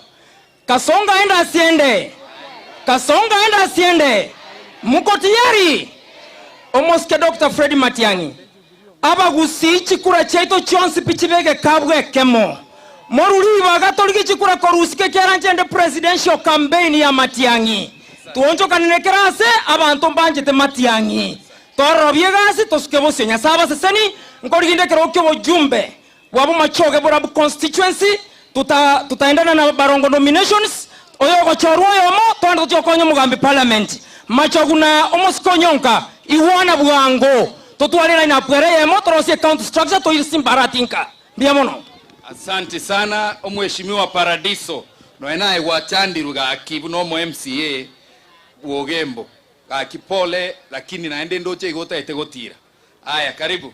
Kasonga enda asiende. Kasonga enda asiende. Muko tayari? Omosike Dr. Fred Matiang'i. Abagusi chikura cheto chionsi pichibege kabwe kemo. Moruri bagatoligi chikura korusike kiaranchende presidential campaign ya Matiang'i. Tuonjokanire kerase abantu mbanjete Matiang'i. Torobie gasi tosuke bosio nyasaba seseni nkoriginde kerokyo bojumbe. Wabo machoge borabu constituency tutaendana na barongo nominations oyo gochorwa oyo mo twanda tuchokonya mugambi parliament. Machoguna omosiko nyonka iwana bwango totwarira ina pwere yemo torosie county structure to simbaratinka. Mbia mono. Asante sana omheshimiwa Paradiso. Noenaye gwachandirwe gaki buno omo MCA bwogembo. Gaki pole lakini naende ndoche igotaete gotira. Aya karibu.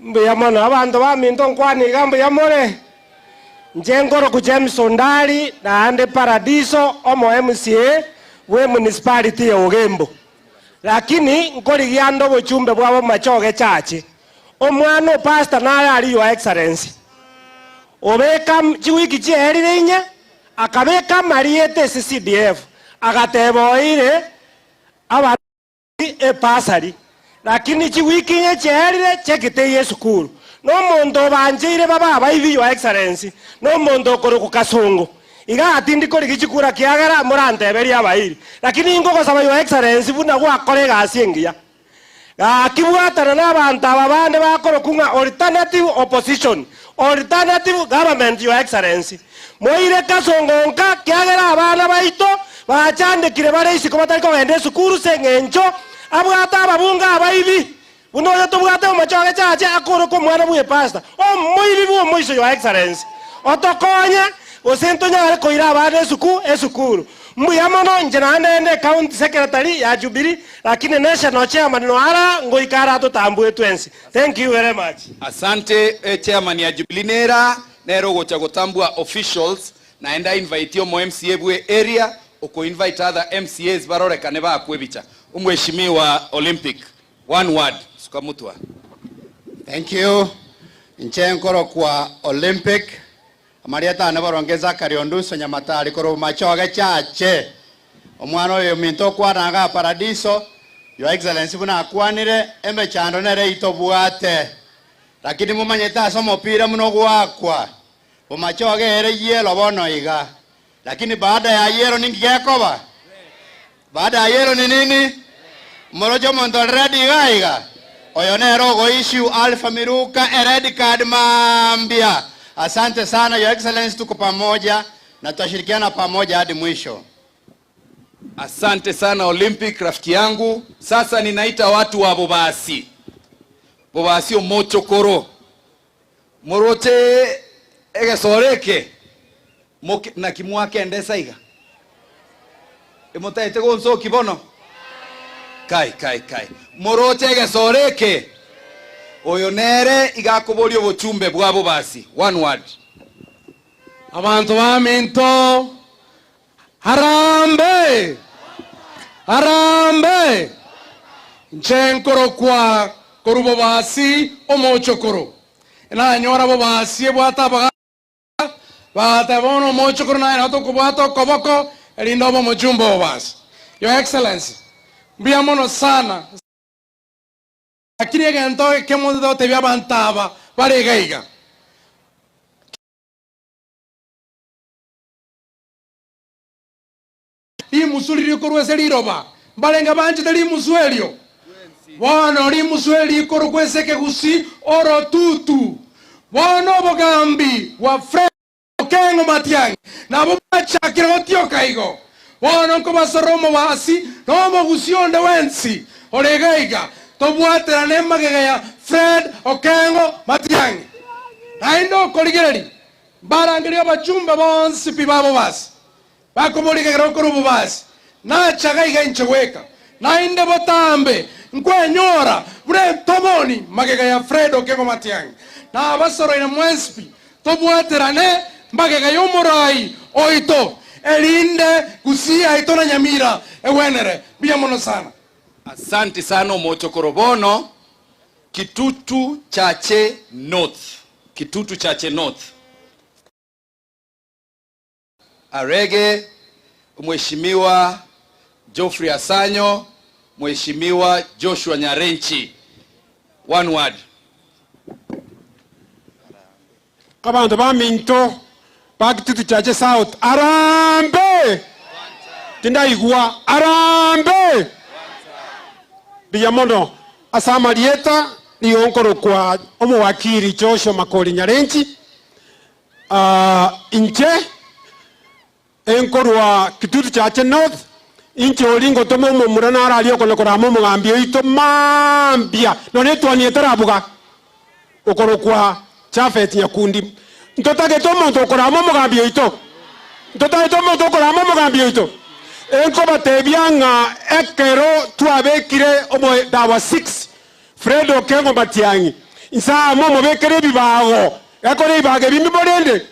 Mbuya mono abantu baminto nkwaniga mbuya more. Nje nkoro ku James Ondari naende Paradiso omo MCA we municipality ya Ogembo. Lakini nkorigia ndo bochumbe bwabo machoge chache. Omwana pastor naye ari Your Excellency. Obeka chiwiki chierire inye akabeka mariete CCDF agateba oire aba epasari lakini chiwiki inye chierire chekite ye sukuru. No mondo banjeire baba abaibi Your Excellency. No mondo okoro kasongo. Iga atindi kori gichikura kiagera muranteberia abairi. Lakini ingo gosaba Your Excellency buna gwakora egasi engiya. Gakibwatana n'abantu aba bande bakora kunga alternative opposition, alternative government Your Excellency. Moire kasongo nka kiagera abana baito bachandekire bare isiko batari kogenda esukuru se eng'encho abwate ababunga abaibi. Buno oyo tobwate omochoge chache akore ko omwana bwe pastor. Omoibi bwo omoiso Your Excellency. Otokonye gose ntonyare koira abana esuku esukuru. Mbuya mono nche naende ende county secretary ya Jubilee lakini national chairman no ara ngoikara tutambue twensi. Thank you very much. Asante chairman ya Jubilee nera nero gocha gotambua officials naenda invite omo MCA bwe area uko invite other MCAs barorekane bakwebicha. Umheshimiwa Olympic one word sukamutwa. Thank you. Nche nkoro kwa Olympic Marieta ne boronge Zachary Onduso Nyamatari koro machoge chache. Omwana oyo minto kwaranga Paradiso Your Excellency buna akwanire, emechando nere itobwate. Lakini momanyete ase omopira buna ogoakwa, bomachoge ere yellow bono iga. Lakini baada ya yellow ninki gekoba? Baada ya yellow ni nini? Moroche omonto ore red iga iga? Oyo nere ogo issue Alpha Miruka e red card mambia. Asante sana Your Excellency, tuko pamoja na tutashirikiana pamoja hadi mwisho. Asante sana Olympic rafiki yangu. Sasa ninaita watu wa Bobasi. Bobasi omochokoro. Moroche egesore eke. Moke naki mwakendesa iga? Emotaete gonsoki bono? Kai kai kai. Moroche egesore eke. Oyo nere iga akoboria obochumbe bwa Bobasi. One word. Abanto baminto, Harambee! Harambee! Inche nkorokwa korwa Bobasi omochokoro. Nanyora Bobasi ebwate abagaaka, bagateba bono omochokoro naye nabo tokobwata okoboko erinde obe omochumba o Bobasi. Your Excellency, mbuya mono sana. Lakini egento ekemo totebie abanto aba bare iga iga. Rimusu riria korwa ase riroba, mbarenge banchete rimusu erio? Bono rimusu eri rikorokwa ase ekegusii orotutu. Bono obogambi bwa Fred Okengo Matiang'i nabwo bwachakire gotioka igo. Bono nkobasora omobasi na omogusi onde bwensi ore iga iga, tobwaterane magega ya Fred Okengo Matiang'i. Naende okorigereria mbarangerie abachumba bonsi pi b'abobasi. Bakoborigera okore obobasi, nacha gaiga inche goika, naende botambe nkwenyora buna entomoni magega ya Fred Okengo Matiang'i na abasoroire mwensi pi, tobwaterane magega y'omorai oito erinde Gusii yaito na Nyamira egwenere. Mbuya mono sana. Asanti sana omochokoro bono Kitutu Chache North Kitutu Chache North. Arege, Mheshimiwa Geoffrey Asanyo, Mheshimiwa Joshua Nyarenchi. One word. Abanto baminto ba Kitutu Chache South, Harambee! Tindaigwa, Harambee! Mbuya mono ase amarieta nigo nkorokwa omowakili Joshua Makori Nyarenchi. Inche enkorwa Kitutu Chache North, inche oria ngotoma omomura nararie okona korama omogambi oito mambia, nonya etwani etarabuga, okorokwa Japhet Nyakundi. Ntotagete omonto okorama omogambi oito? Ntotagete omonto okorama omogambi oito? Enkobatebia ng'a ekero twabekire omo dawa six Fred Okengo Matiang'i, inse amo omobekere ebibago, gekore ebibago ebi mbimorende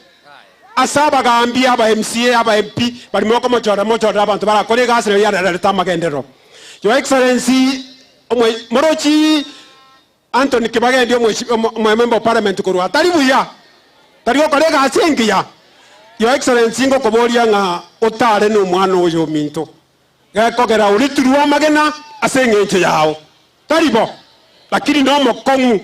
ase abagambi, aba MCA, aba MP, baria mokomochorera mochorere abanto barakore egasi nario yararete amagenderero. Your Excellency, omwe morochi Anthony Kibagendi omweshi omo member of parliament korwa tari buya, tari gokora egasi engiya. Your Excellency ngokoboria ng'a otare na omwana oyo ominto. Gekogera oriturwe amagena ase engencho yao. Tari bo, lakini nomokong'u.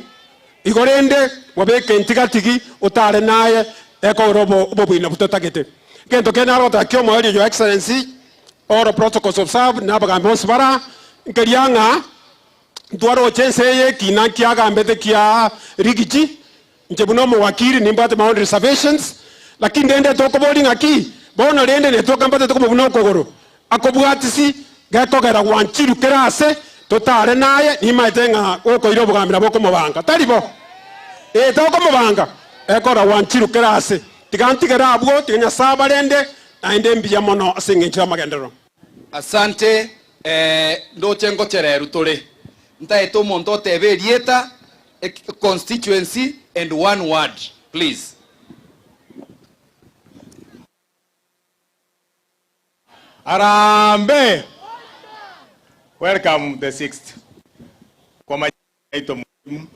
Igo rende mobeke ntigatigi otare naye, ekogera obo obobuina butotagete. Egento kende naro goteba kiomoerio Your Excellency, all protocols observed, na abagambi bonsi bara, nkeria ng'a ntwaroche ense eye ekina nkiagambete kia Rigiji, Inche buna omowakili nimbwate my own reservations, lakini rende tokoboria ng'aki bono rende netwoka mbatete komobuna okogoro akobwatisi gekogera gwanchirwe kera ase totare naye nimaete ng'a gokoira obogambi nabo okomobanga tari bo? Ee tokomobanga ekogera gwanchirwe kera ase tiga ntigere abwo tiga Nyasae abarende naende mbuya mono ase eng'encho y'amagenderero. Asante, eh, ndoche ngochereru tore. Ntaete omonto otebe erieta Constituency and one word please. Harambee! Welcome the sixth. Kwa majina naitwa Mwalimu.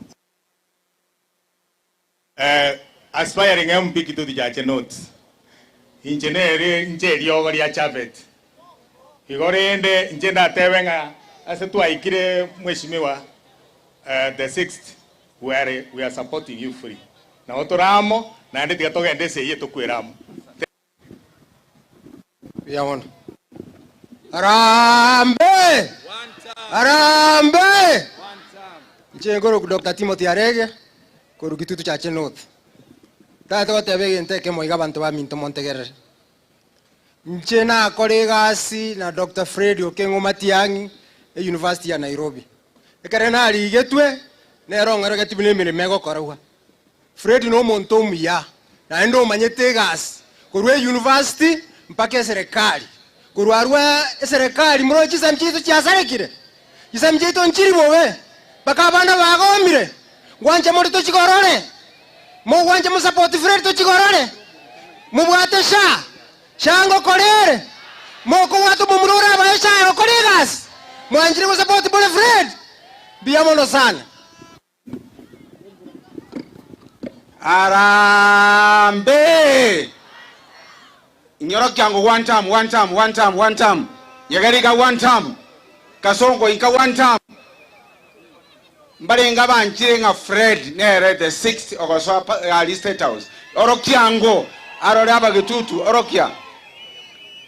Eh, aspiring MP Kitutu Chache North. Inche nere inche eriogo ria Chafet. Igo rende inche ndatebe ng'a Ase twaikire mweshimiwa the sixth we are we are supporting you fully. Nabo tore amo naende tiga togende ase eyio tokwere amo. Mbuya mono. Harambee! Harambee! Inche nkorokwa Doctor Timothy Arege, korwa Kitutu Chache North. Ntagete goteba egento ekemo iga abanto baminto montegerere. Inche nakora egasi na Doctor Fred Okeng'o Matiang'i e University ya Nairobi. Ekere narigetwe, nere ong'erogetie buna emeremo egokorwa. Fred na omonto omuya, naende omanyete egasi, korwa e-university mpaka eserekari. Korwa arwo eserekari moroche chisemi chiaito chiasarekire, chisemi chiaito nchiri bobe, mpaka abana bagomire, ngwanche more tochigorore, mogwanche mosupport Fred tochigorore, mobwate SHA, SHA ngokora ere, mokobwata omomura orabae SHA egokora egasi, mwanchire gosupport more Fred? Mbuya mono sana. Harambee! Inyorokia ngo one term, one term, one term, one term. Nyegerika one term. Kasongo inka one term. Mbarenga banchire ng'a Fred nere the sixth ogosoa ali State House. Orokia ngo arore abagetutu orokia.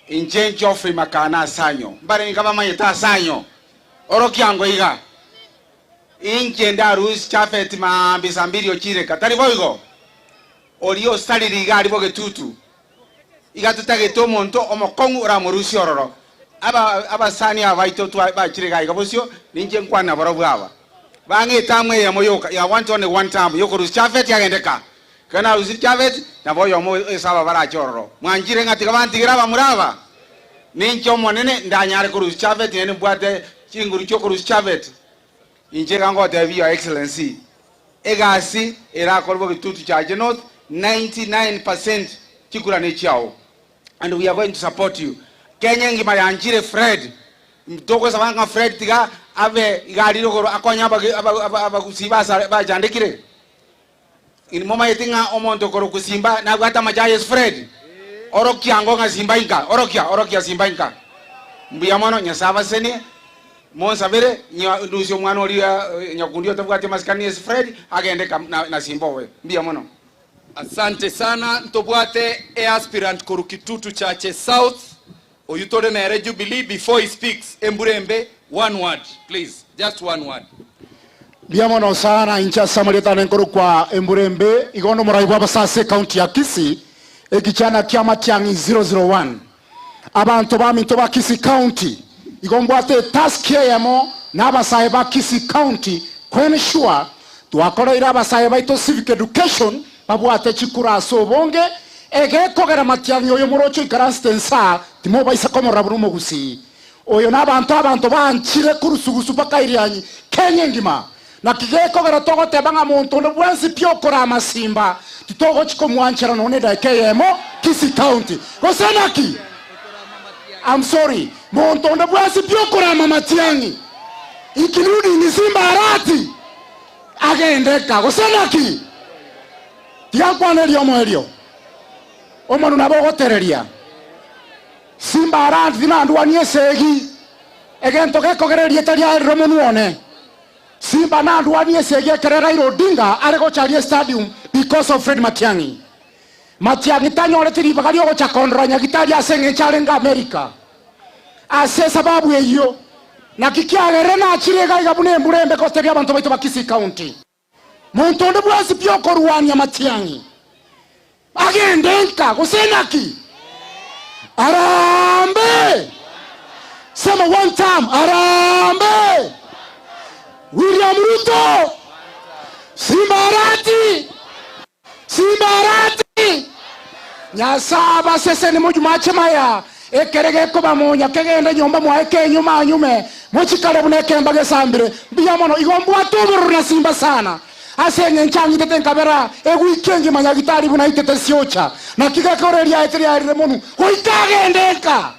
Inche Geoffrey Makana Asanyo. Mbarenga bamanyete Asanyo. Orokia ngo iga. Inche ndarusie Jafeti maambia saa mbiri ochireka, tari boigo? Oria osarire iga aria bogetutu, iga totagete omonto omokong'u oramorusie ororo. Aba abasani aba baito twa bachire iga iga bosio, ninche nkwane nabarobwo aba. Bang'e etamu eyemo yoka, I want only one term yokorusia Jafeti agende ka. Ekero narusirie Jafeti, nabo oyomo ase aba barache ororo. Mwanchire ng'a tiga bantigere abamura aba? Ninche Omonene ndanyare korusia Jafeti, naende mbwate chinguru chi'okorusia Jafeti. Inche iga ngotebia Your Excellency, egasi erakorwe Bogetutu Chache North, 99% chikura nechiao and we are going to support you. Kenya engima yanchire Fred, togosaba ng'a Fred tiga abe iga arire igoro akonye abagusii bachandekire. Inwe momaete ng'a omonto okorokwa Simba nabwate amache a Yesu Fred? Orokia ango ng'a Simba inka, orokia, orokia Simba inka. Mbuya mono, Nyasae abasenie, monsabere, ndusie omwana oria nyakundi otabwati amasikani Yesu Fred, agende ka na Simba oye. Mbuya mono. Asante sana, ntobwate easpirant korwa Kitutu Chache South, oyio tore nere Jubilee, before he speaks, embura embe, one word please, just one word. Mbuya mono sana inche ase amarieta ane nkorokwa embura embe igo nomorai bw'abasase ase ecounty ya Kisii ekichana kia Matiang'i 001. Abanto baminto ba Kisii county igo mbwate etask eyemo na abasae ba Kisii county ko ensure twakoreire abasae baito civic education babwate chikura ase obonge egekogera Matiang'i oyo moroche oikaransete nsaa timobaisa komorora buna omogusii. Oyo nabanto abanto banchire korusugusu mpaka Irianyi, Kenya engima. Naki gekogera togoteba ng'a monto onde bwensi pi okora amasimba titogochi komwanchera nonya edaika eyemo Kisii County. Gose naki? I'm sorry, monto onde bwensi pi okorama Matiang'i including Simba Arati agende nka. Gose naki? Tiga nkwane eriomo erio. Omonwe nabo ogotereria. Simba Arati nandwanie esegi, egento gekogera erieta riaye rire omonwa one. Simba nandwanie esegi ekero Raila Odinga are gocha aria estadium because of Fred Matiang'i. Matiang'i tanyoreti ribaga riogocha kondora nyagitari ase eng'encho arenge America. Ase esababu eyio, naki kiagerire nachire iga iga buna embura embe gotebia abanto baito ba Kisii County. Monto onde bwensi pi okorwania matiang'i, agende nka, gose naki? Arambe! Sema one time, arambe! William Ruto! Simba Arati! Simba Arati! Nyasae abaseseni mojumache maya, ekere gekobamonya kegende nyomba mwaye kenyuma anyume, mochikare buna ekemba gesambire. Mbuya mono, igo mbwate obororo na simba sana, ase eng'encho ang'itete nkabera ewiki engima nyagitari buna aitete siocha. Naki gekore riaete riarire monwe goika agende nka.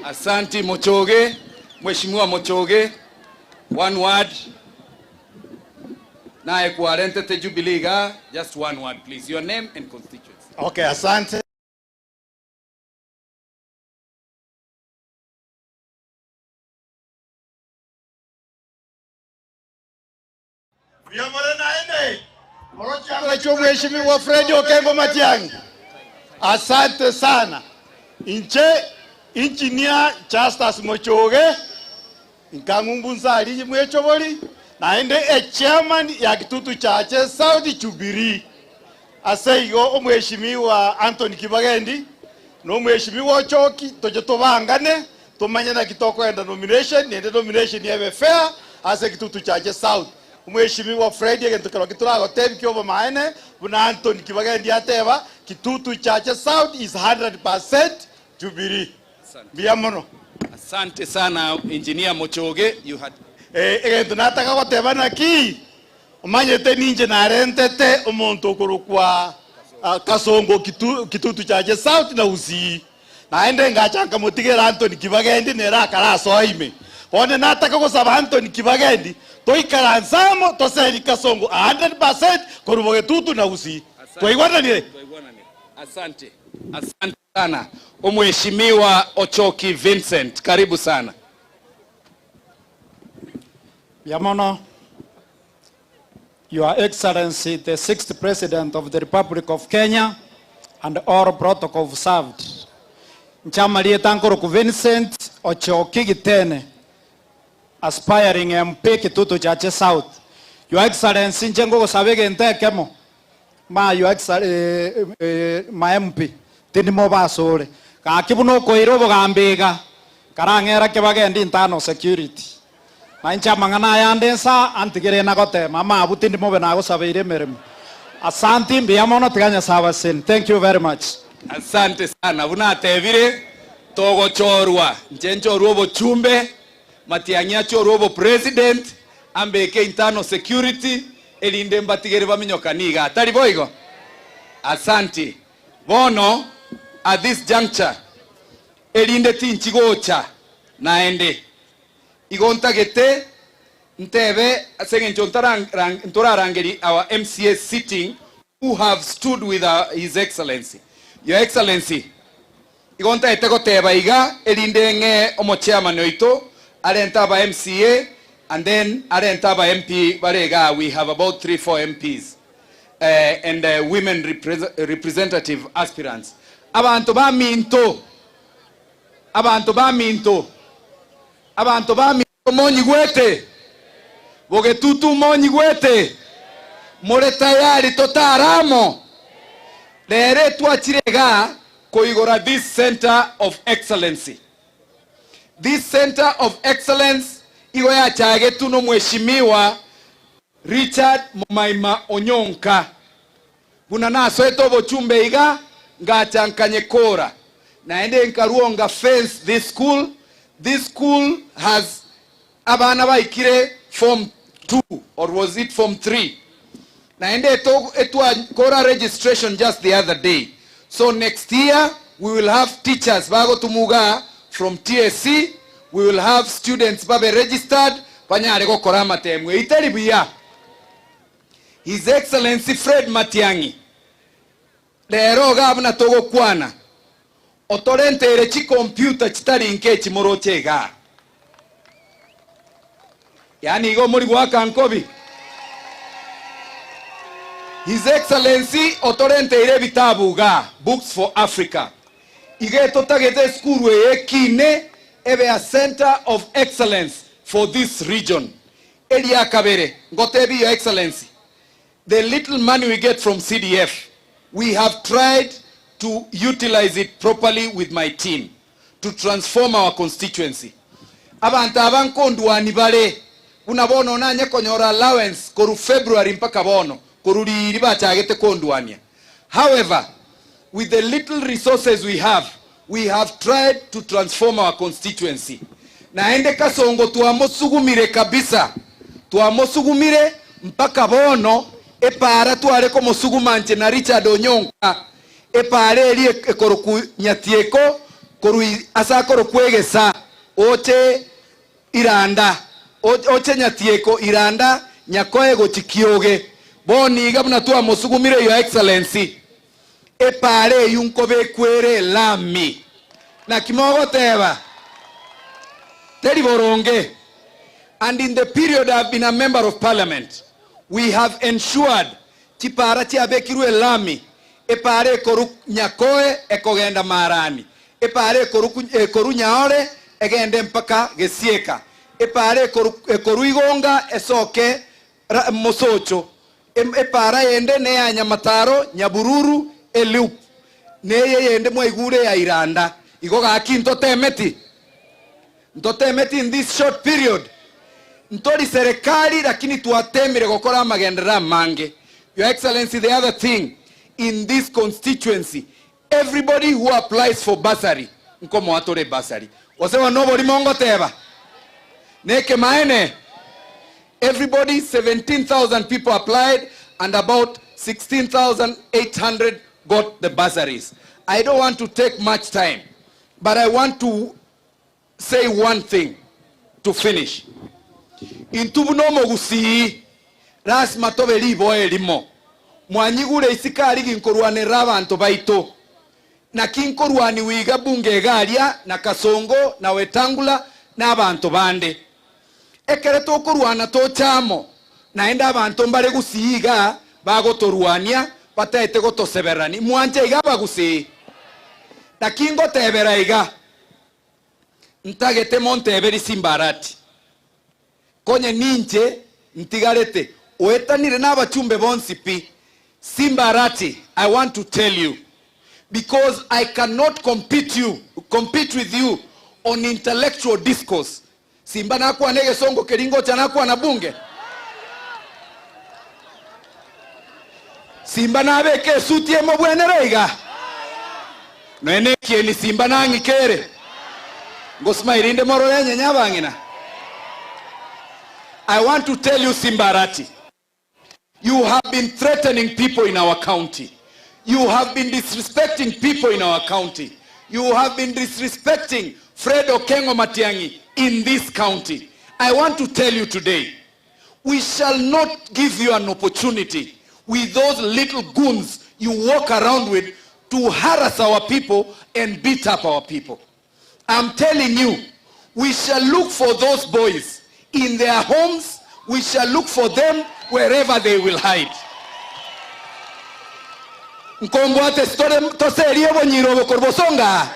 Asanti Mochoge, Mheshimiwa Mochoge, one word. Naye kwarentete Jubilee igaa, just one word please, your name and constituency. Okay, asante. Mheshimiwa Fred Okengo Matiang'i, asante sana. Inche engineer Justus Mochoge nkang'umbu nsari mwechobori naende e chairman ya Kitutu Chache South Jubilee ase igo omheshimiwa Anthony Kibagendi na omheshimiwa Ochoki toche tobangane tomanye naki tokoenda nomination naende nomination ebe fair ase Kitutu Chache South. Omheshimiwa Fred egento kero kitoragotebi kiobomaene buna Anthony Kibagendi ateba Kitutu Chache South is 100% Jubilee. Mbuya mono. Asante sana Engineer Mochoge, you had Eh, egento nataka goteba naki omanyete ninche narentete omonto okorokwa ah, Kasongo Kitu, Kitutu Chache South na Gusii naende ngacha nkamotigera Anthony Kibagendi nere akarasoa ime bono nataka gosaba Anthony Kibagendi toikaranse amo toseri Kasongo 100% korwa Bogetutu na Gusii twaigwananire. Asante. Asante sana. Omheshimiwa Ochoki Vincent, karibu sana. Yamono, Your Excellency, the sixth President of the Republic of Kenya, and all protocol observed. Nchama Nkoroku Vincent Ochoki Gitene, aspiring MP Kitutu Chache South. Your Excellency, nche ngogosaba egento ekemo, ma Your Excellency, eh, eh, ma MP, tindimo basore. Gaki buna okoira obogambi iga, karang'era kebagendi internal security. Na inche amang'ana ayande nsa antigere nagotema amabu tindi mobe nagosabeire emeremo. Asanti mbuya mono tiga Nyasaye abaseni. Thank you very much. Asante sana buna atebire togochorwa nche nchorwa obochumbe Matiang'i achorwe obo president ambeke internal security erinde mbatigere baminyokani iga atari boigo. Asante bono at this juncture erinde tinchigocha naende igo ntagete ntebe ase eng'encho ntorarangeri our MCA sitting who have stood with our, His Excellency. Your Excellency, igo ntagete goteba iga erinde ng'e omochairman oito arente aba MCA and then arente aba MP barega we have about 3 4 MPs and women representative aspirants. Abantu baminto abantu baminto abantu baminto monyigwete bogetutu monyigwete more tayari totaramo rere twachirega koigora this center of excellency. This center of excellence igo yachagetu no mheshimiwa Richard Momaima Onyonka buna nasoete obochumbe iga ngachankanye kora naende nkaruonga fence this school. This school has abana baikire form 2 or was it form 3 naende etwa kora registration just the other day. So next year we will have teachers bagotumuga from TSC, we will have students babe registered banyare gokora amatemu eitari buya. His Excellency Fred Matiang'i rero gabuna togokwana otorentere chikompyuta chitari nke chimoroche iga yani igo muri gwaka nkobi. His Excellency otorenteire ebitabu iga Books for Africa iga etotagete esukuru eye ekine ebe a center of excellence for this region. Eria kabere ngotebi Your Excellency, the little money we get from CDF, we have tried to utilize it properly with my team to transform our constituency. Abantu aba nkondwani bare buna bono nanye konyora allowance koru February mpaka bono koruriri bachagete kondwania. However, with the little resources we have, we have tried to transform our constituency. Naende Kasongo twamosugumire kabisa, twamosugumire mpaka bono epara tware komosuguma nche na Richard Onyonka epara eri ekoroku nyatieko koru ase akoroku egesa oche iranda oche nyatieko iranda nyakoe gochikioge boniga buna twamosugumire Your Excellency epara eyu nkobekwere elami naki mogoteba teri boronge. And in the period I've been a member of parliament, We have ensured chipara chiabekirwe elami, epara ekoru Nyakoe ekogenda Marani, epara ekoru ekoru Nyaore egende mpaka Gesieka, epara ekoru ekoru Igonga esoke Mosocho, epara yende neya Nyamataro, Nyabururu, Elup, neye yende mwaigure ya Iranda. Igo gaki ntotemeti? Ntotemeti in this short period? Ntori serikali lakini twatemire gokora amagenderero amange. Your Excellency, the other thing, in this constituency, everybody who applies for bursary, nkomoa tore bursary. Gose bono oborimo ngoteba? Nekemaene? Everybody, 17,000 people applied and about 16,800 got the bursaries. I don't want to take much time, but I want to say one thing to finish. Intwe buna omogusii, lasima tobe riboa erimo. Mwanyigure isiko aria ginkorwanerera abanto baito. Naki nkorwaniwa iga bunge iga aria na Kasongo na Wetangula na abanto bande. Ekere tokorwana toche amo, naende abanto mbare gusii iga bagotorwania bataete gotosebererani. Mwanche iga abagusii. Naki ngotebera iga, ntagete monteberi Simbarati, konye ninche ntigarete, oetanire nabachumbe bonsi pi. Simbarati, I want to tell you, because I cannot compete you, compete with you on intellectual discourse. Simba nakwana egesongo keria ngocha nakwana bunge? Simba nabeke esuti emobwenere iga? Nonya nekieni simba nang'ike ere? Ngosmile inde morore enyenye abang'ina? I want to tell you Simba Arati, you have been threatening people in our county. You have been disrespecting people in our county. You have been disrespecting Fred Okengo Matiang'i in this county. I want to tell you today, we shall not give you an opportunity with those little goons you walk around with to harass our people and beat up our people. I'm telling you, we shall look for those boys in their homes. We shall look for them wherever they will hide. Nkombwate sitore toserie obonyiro obo korwa bosonga.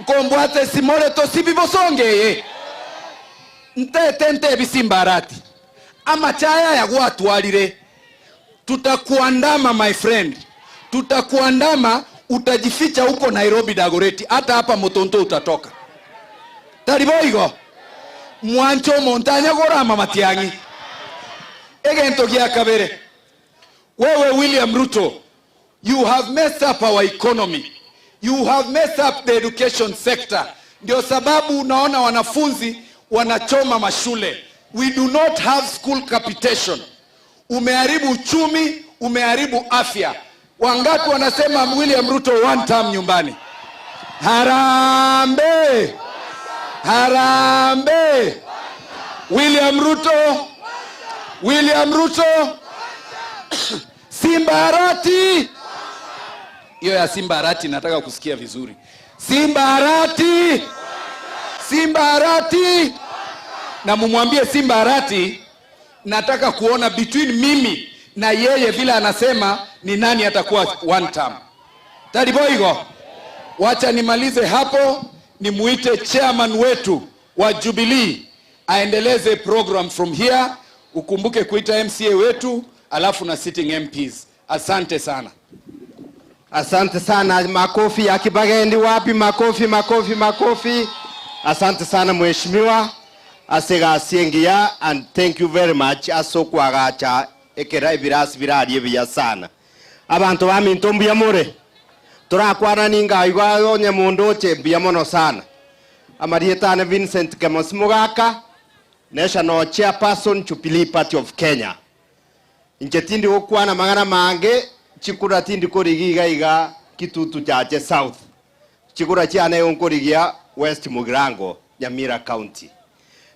Nkombwate simore tosibi bosongeye. Ntete ntebi Simbarati. Amachaya aya gwatwarire. Tutakuandama my friend. Tutakuandama, utajificha huko Nairobi Dagoretti, hata hapa Mutuntu utatoka. Tari boigo? Mwanche omonto anya gorama Matiang'i. Egento gia kabere. Wewe William Ruto, you have messed up our economy. You have messed up the education sector. Ndio sababu unaona wanafunzi wanachoma mashule. We do not have school capitation. Umeharibu uchumi, umeharibu afya. Wangapi wanasema William Ruto one term nyumbani? Harambee! Harambee! William Ruto! William Ruto! Simba Arati! Hiyo ya Simba Arati nataka kusikia vizuri. Simba Arati! Simba Arati! Na mumwambie Simba Arati nataka kuona between mimi na yeye vile anasema ni nani atakuwa one term. Tariboigo, wacha nimalize hapo, nimuite chairman wetu wa Jubilee aendeleze program from here. Ukumbuke kuita MCA wetu alafu na sitting MPs. Asante sana. Asante sana, makofi ya Kibagendi wapi? Makofi, makofi, makofi. Asante sana mheshimiwa asega asiengia and thank you very much asokwagacha ekera ebirasi birarie buya sana. Abantu baminto mbuya more turakwana ninga igwa onye mundu oche mbuya mono sana. Amarietane Vincent Kemos Mugaka, National Chairperson Jubilee Party of Kenya. Inche tindi gokwana mang'ana mange chikura tindi korigia iga iga Kitutu Chache South. Chikura chiane onkorigia West Mugirango Nyamira County.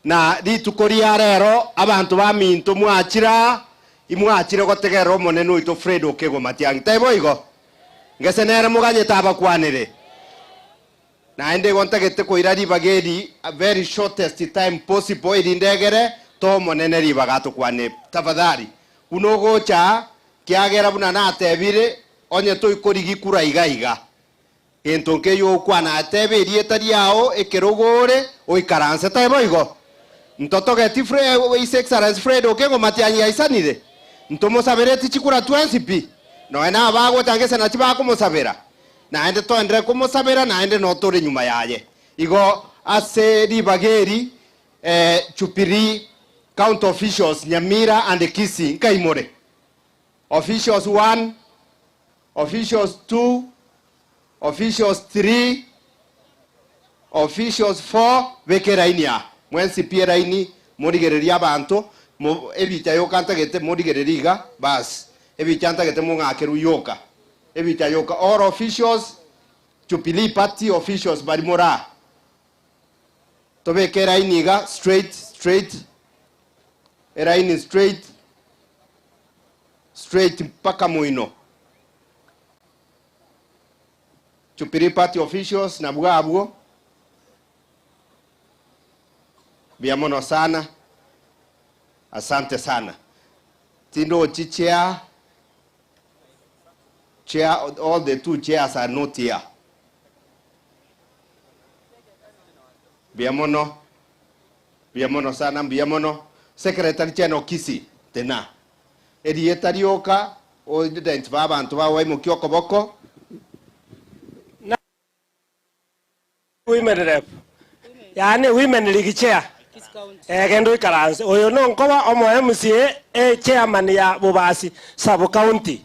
Na rituko ria rero abantu baminto mwachira imwachire gotegerera omonene oito Fred Okengo Matiang'i. Taibo igo ngese nere muganyete abakwanire. Naende igo ntagete koira ribaga eri a very shortest time possible erindegere to omonene ribaga atokwane. Tafadhali Buna ogocha aa, kiagera buna natebire, onye toikorigi kura iga iga. Gento nkeiyo ogokwana atebe erieta riao ekerogo ore oikaranse taibo igo? Ntotogeti His Excellency Fred Okengo Matiang'i aisanire? Ntomosabereti chikura twensi pi? Nonya nabo bagocha gese nachi bakomosabera? Naende toenderere komosabera naende notore nyuma yaye. Igo ase ribaga eri Jubilee County Officials Nyamira and Kisii nkaimore. Officials 1, Officials 2, Officials 3, Officials 4, beka eraini aa. Mwensi pi eraini morigererie abanto, mo ebicha yoka ntagete morigererie iga, bas. Ebicha ntagete mong'akerwe yoka. Ebicha yoka. All officials, Jubilee Party officials baria more aa. Tobeke eraini iga, straight, straight, eraini straight, straight mpaka moino. Jubilee Party officials nabwo abwo. Mbuya mono sana. Asante sana. Tindochi chair, chair, all the two chairs are not here. Mbuya mono, mbuya mono sana, mbuya mono. Secretary General Kisii, tena. Erieta rioka, o-identify abanto bao baimokia okoboko. Women rep, yaani women league chair, eh, genda oikaranse. Oyo nonkoba omo MCA e chairman ya Bobasi sub county.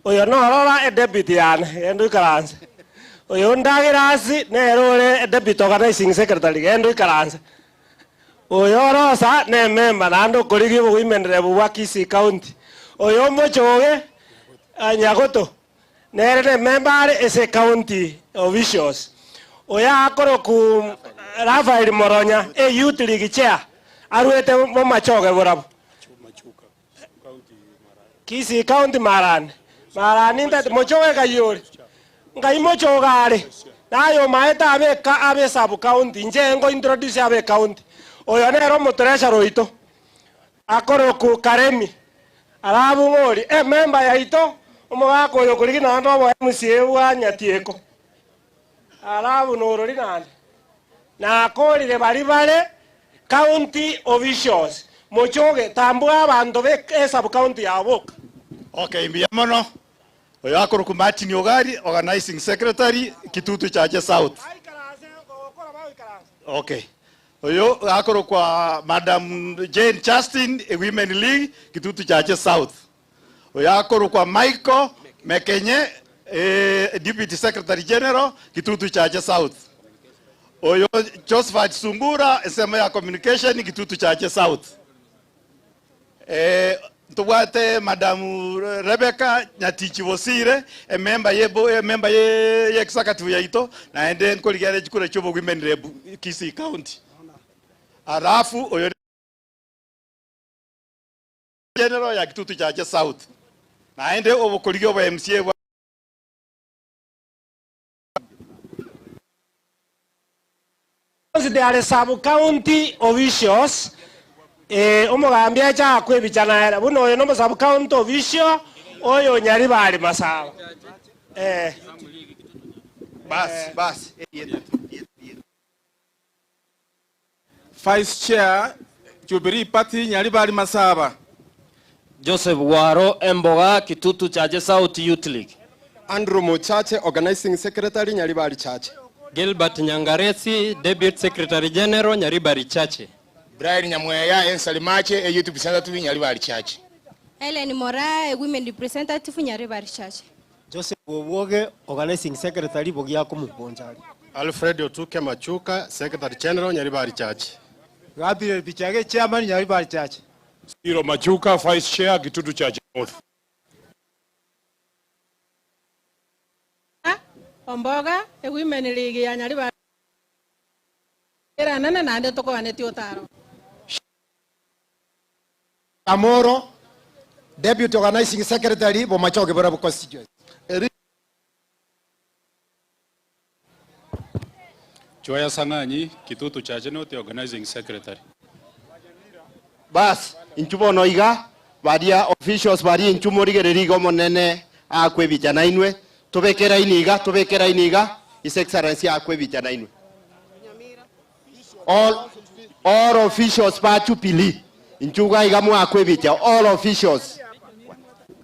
Oyo norora e deputy yane, genda oikaranse. Oyo Ndagirasi nere ore deputy organizing secretary, genda oikaranse. Oyo Rosa ne member naende okorigia obowomen rep bwa Kisii county. Oyo Omochoge Nyagoto Nere nememba are ase ecounty officials. Oyo akorokwa Raphael Moronya, e youth league chair, arwete momachoge borabu. Kisii county Marani. Marani ntati mochoge ngai ore. Ngai mochoge are. Naye omaete abe abe sub county. Inche ngo introduce abe county. Oyo nere omotreasurer oito. Akorokwa Karemi. Arabu ng'ori ememba yaito, omogaka oyo okorigia naende oboe MCA bwa Nyatieko. Arabu norori naende. Nakorire baria bare county officials, mochoge tambua abanto be esub county yao boka. Okay, mbuya mono. Oyo akorokwa Martin Ogari, organizing secretary, Kitutu Chache South. Okay. Oyo akorokwa Madam Jane Justin, Women League, Kitutu Chache South. Oyo akorokwa Michael Mekenye, Deputy Secretary General, Kitutu Chache South. Oyo Josephat Sungura, ensemo ya Communication, Kitutu Chache South. Ntobwate Madam Rebecca Nyatichi Bosire, emember ye emember ye executive yaito, naende nkorigia ere chikura chia obowomen rep Kisii County. Alafu oyo General ya Kitutu Chache South, naende obokorigia obo MCA bwa. They are sub county officials, eh, omogambi acha akwe ebicha naere buna oyo nomo sub county official oyo Nyaribari Masaba. Eh. Bas, bas. Vice Chair, Jubilee Party, Nyaribari Masaba. Joseph Waro Emboga, Kitutu Chache South Youth League. Andrew Muchache, Organizing Secretary, Nyaribari Chache. Gilbert Nyangaresi, Deputy Secretary General, Nyaribari Chache. Brian Nyamweya, Ensali Mache, a Youth Representative, Nyaribari Chache. Helen Moraa, Women Representative, Nyaribari Chache. Joseph Obwoge, Organizing Secretary, Bogiako Mubonjari. Alfred Otuke Machuka, Secretary General, Nyaribari Chache. Gabriel Bichage, Chairman, Nyaribari Chache. Ciro Machuka, Vice Chair, Kitutu Chache North. Omboga, e Women League ya Nyaribari. Era nene naende tokoganetie otaro. Amoro, Deputy Organizing Secretary, Bomachoge Borabu Constituency. Joya Sang'anyi, Kitutu Chache North Organizing Secretary. Bas, inchu bono iga, Baria officials baria inchu morigereria iga omonene aakwe ebicha nainwe, tobeke eraini iga, tobeke eraini iga, His Excellency aakwe ebicha nainwe. All, all officials ba Jubilee, inchu iga iga mwaakwe ebicha, all officials.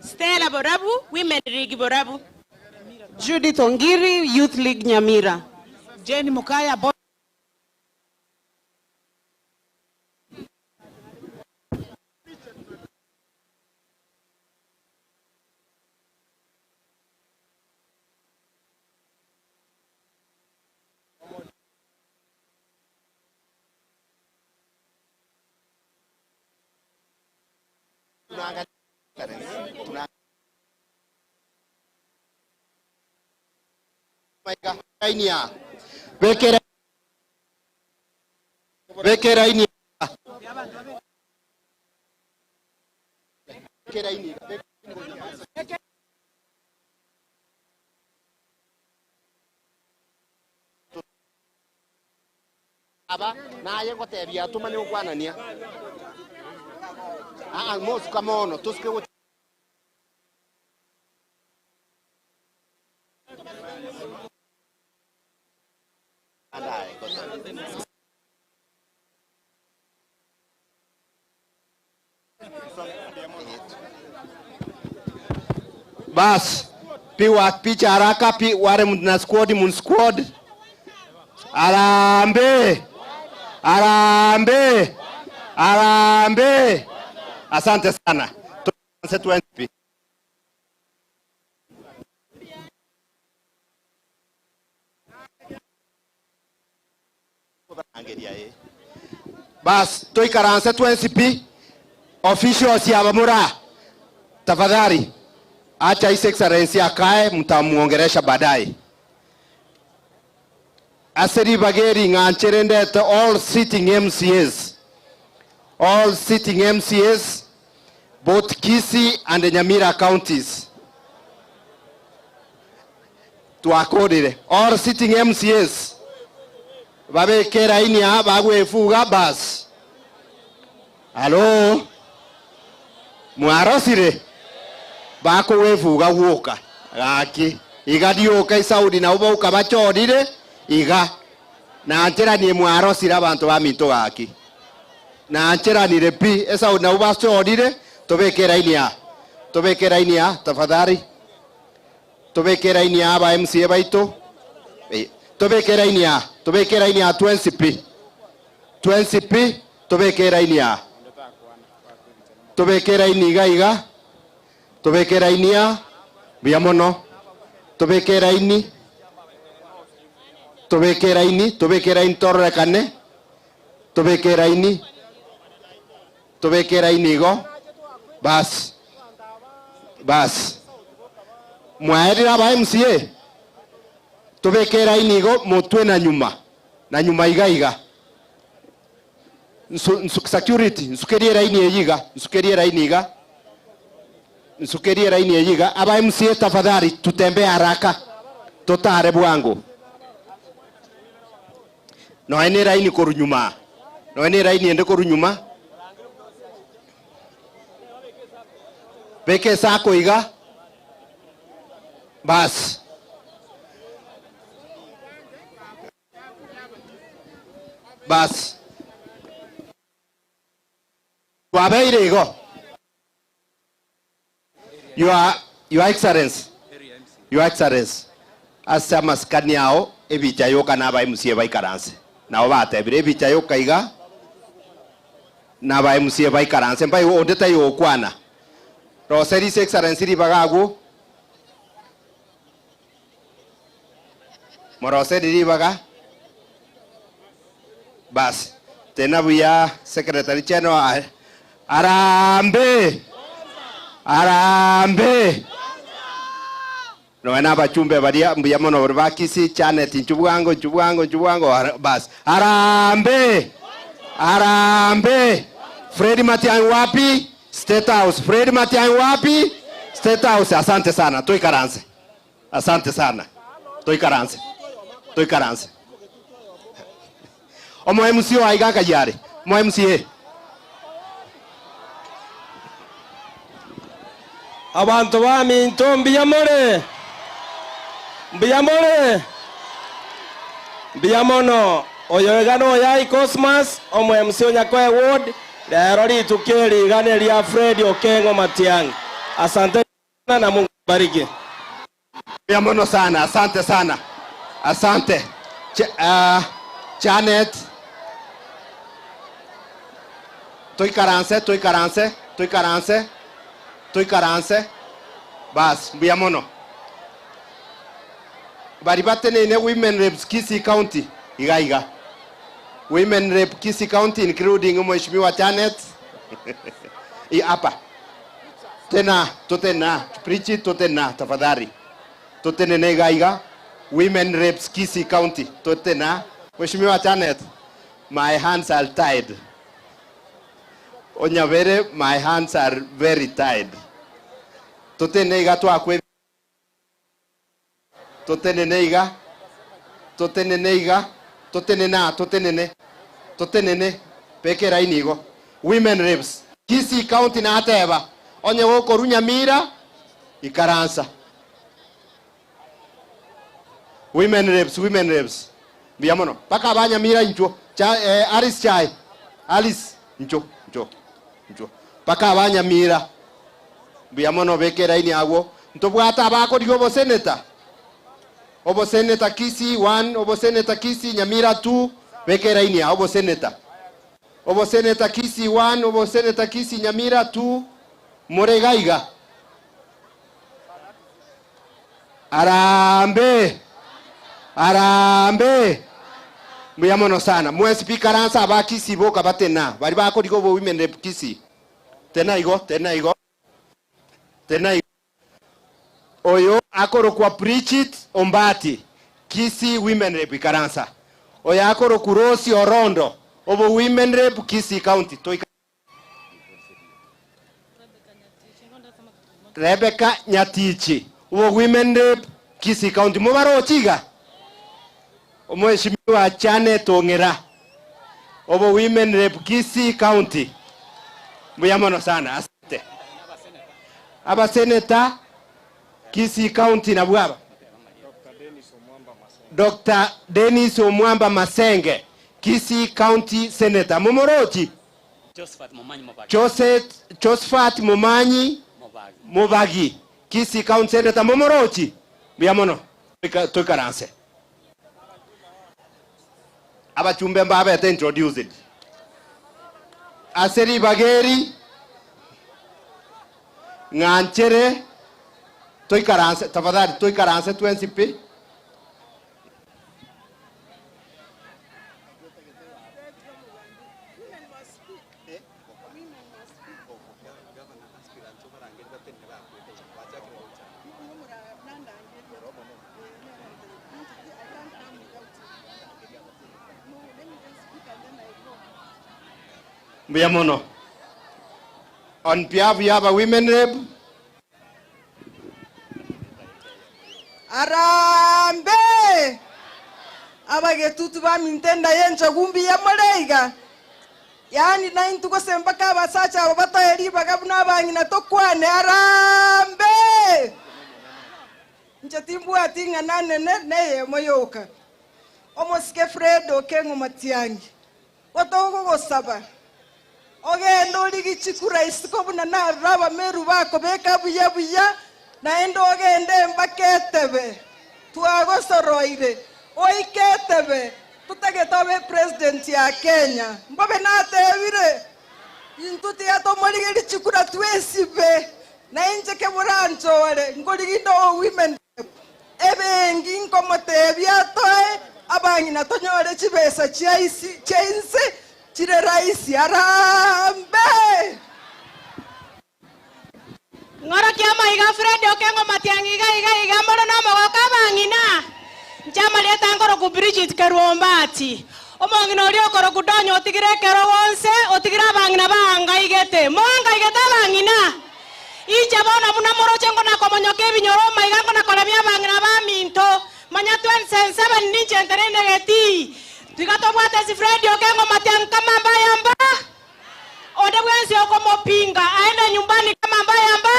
Stella Borabu, Women League Borabu. Judith Ongiri, Youth League Nyamira. Jane Mukaya, Bekera Beka eraini Beka eraini Aba naye ngotebia tomanye gokwanania. Aa mosuka mono tosuke gochia. Bas, piwa picha haraka pi, wale mna squad mun squad. Arambe. Arambe. Arambe. Asante sana. Tuanze tuende. Bas, toikaranse twensi pi officials ya Bamura, tafadhali acha His Excellency akae, mtamuongeresha baadaye. Aseri bageri ng'anchere ndete all sitting MCAs, all sitting MCAs both Kisii and Nyamira counties twakorire all sitting MCAs babeke raini aa bagwefuga bas alo mwarosire bakogwefuga guoka gaki iga rioka isaudi nabo bauka bachorire iga nancheranie mwarosire abanto baminto gaki nancheranire pi esaudi nabo bachorire tobeke raini aa tobeke raini aa tafadhali tobeke raini aa ba MCA baito Eh, tobeke raini aa tobeke raini aa 20p 20p tobeke raini aa tobeke raini iga iga tobeke raini aa buya mono tobeke raini tobeke raini tobeke raini tororekane tobeke raini tobeke raini igo basi basi mwaerire aba MCA tobeke raini igo motwe na nyuma na nyuma iga iga nsu, nsu, security nsukerie raini eyi iga nsukerie raini iga nsukerie raini eyi iga aba MCA tafadhali tutembee haraka totare bwango noe ne raini koru nyuma noe ne raini ende koru nyuma beke sako iga basi basi twabeire igo Your, Your Excellency, Your Excellency, ase amasikani ao ebicha yoka na aba MCA baikaranse nabo batebire ebicha yoka iga na aba MCA baikaranse mbai onde tayokwana roseri His Excellency ribaga agwo moroseri ribaga basi tena buya secretary general arambe arambe noe na abachumbe baria mbuya mono bari ba Kisii Janet nchubwango nchubwango nchubwango basi arambe arambe Fred Matiang'i wapi State House Fred Matiang'i wapi State House asante sana toikaranse asante sana toikaranse toikaranse omo MC oaiga akayare omo MCA. Abanto baminto mbuya more? Mbuya more? Mbuya mono. Oyo iga noyai Cosmas, omo MC o Nyakoe Ward, rero rituko eri iga neria Fred Okeng'o Matiang'i. Asante sana na Mungu abariki. Mbuya mono sana, asante sana. Asante. Ch uh, Janet. Toikaranse, toikaranse, toikaranse, toikaranse. Bas, mbuya mono. Bari bateneine Women Reps Kisii County, iga iga. Women Rep Kisii County including Mheshimiwa Janet. I hapa. Tena, totena, preach totena tafadhali. Totenene iga iga. Women Reps Kisii County, totena. Mheshimiwa Janet, my hands are tied. Onyabere, my hands are very tied. Totene iga twakwe Totenene iga, totenene iga, totenene aa, totenene, totenene, beka eraini igo. Women reps. Kisii County nateba, onye gokorwa Nyamira, ikaransa. Women reps, women reps. Mbuya mono. Mpaka aba Nyamira inchuo. Cha, eh, Alice Chai. Alice, inchuo, inchuo, inchuo. Mpaka aba Nyamira. Mbuya mono beka eraini agwo. Ntobwate abakorigia oboseneta? Oboseneta Kisii one, oboseneta Kisii Nyamira two, beka eraini aa oboseneta. Oboseneta Kisii one, oboseneta Kisii Nyamira two, more iga iga. Harambee! Harambee! Mbuya mono sana. Mwensi pi ikaransa aba Kisii boka batena, baria bakorigia obo women rep Kisii. Tena igo, tena igo, tena igo. Oyo akorokwa Bridget Ombati, Kisii Women Rep ikaransa. Oyo akorokwa Rose Orondo, obo Women Rep Kisii County. Toika Rebecca Nyatichi, obo Women Rep Kisii County. Mobaroche iga? Omweshimiwa Janet Ong'era, obo Women Rep Kisii County. Mbuya mono sana, asante. Abaseneta Kisii County nabwo aba. Doctor Dennis Omwamba Masenge, Kisii County Senator. Momorochi? Josephat Momanyi Mobagi, Kisii County Senator. Momorochi? Mbuya mono. Toikaranse. Abachumbe mbabete introduced. Ase ribaga eri, ng'anchere toikaranse, tafadhali toikaranse twensi pi. Mbuya mono. On behalf ya aba women rep. Harambee! Abagetutu baminto enda y'enchogu mbuya more iga? Yaani naintwe gose mpaka abasacha aba batoe ribaga buna abang'ina tokwane Harambee! Inche timbwati ing'ana nene neyemo yoka. Omosike Fred Okeng'o Matiang'i, otogogosaba ogende origie chikura isiko buna narora abameru bakobeka buya buya, naende ogende mpaka etebe. Twagosoroire oike etebe, totagete obe president ya Kenya. Mbobe natebire, intwe tiga tomorigerie chikura twesibe, na inche keboranchore nkorigia inde o women rep, ebenki nkomotebia atoe abang'ina tonyore chibesa chia isi chia inse chire rahisi. Harambee! Ng'orokia amaiga Fred Okengo Matiang'i iga iga iga more nomogooko abang'ina. Inche amarieta nkorokwa Bridget Keruombati. Omong'ina oria okorokwa Donya otigire ekerogo onse, otigire abang'ina baangaigete. Moangaigete abang'ina? Inche bono buna moroche ngona-komonyoka ebinyoro omaiga ngona-koremia abang'ina baminto. Manya 2007 ninche ntenene getii. Tiga tobwate ase Fred Okengo Matiang'i kama mbaya mba. Onde bwensi okomopinga aende nyumbani kama mbaya mba.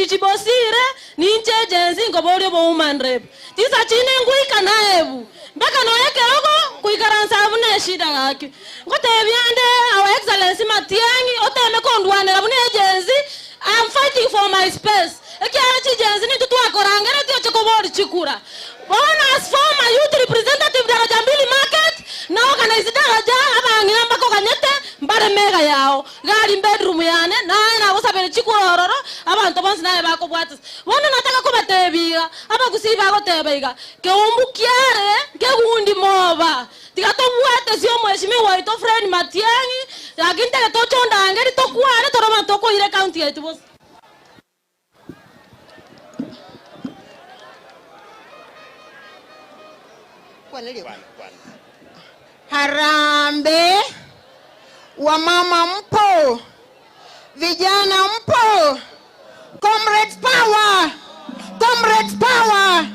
Chichi Bosire, ninche Gen-Z nkoboria obowoman rep. Chinsa chinde ngoika naebu, mpaka nonya ekerogo nkoikaransa abwo neshida gaki. Ngotebia nde Our Excellency Matiang'i oteme kondwanera buna eGen-Z, I am fighting for my space. Ekiagera chiGen-Z nintwe twakorangeretie oche koboria chikura. Bono as former youth representative Daraja Mbili Market, na organize Daraja abang'ina mbakoganyete mbare mega yao. Gari mbedroom yane, naye nagosabere chikura ororo, abanto bonsi naye bakobwatisa. Bono nataka kobatebia iga, abagusii bagoteba iga, Keumbu kiare nkegundi moba. Tiga tobwate omweshimiwa oito Fred Matiang'i, lakini tege toche ondangeri tokwane tore abanto tokoira ecounty yaito bosa. Harambee, wamama mpo, vijana mpo, comrades power, comrades power.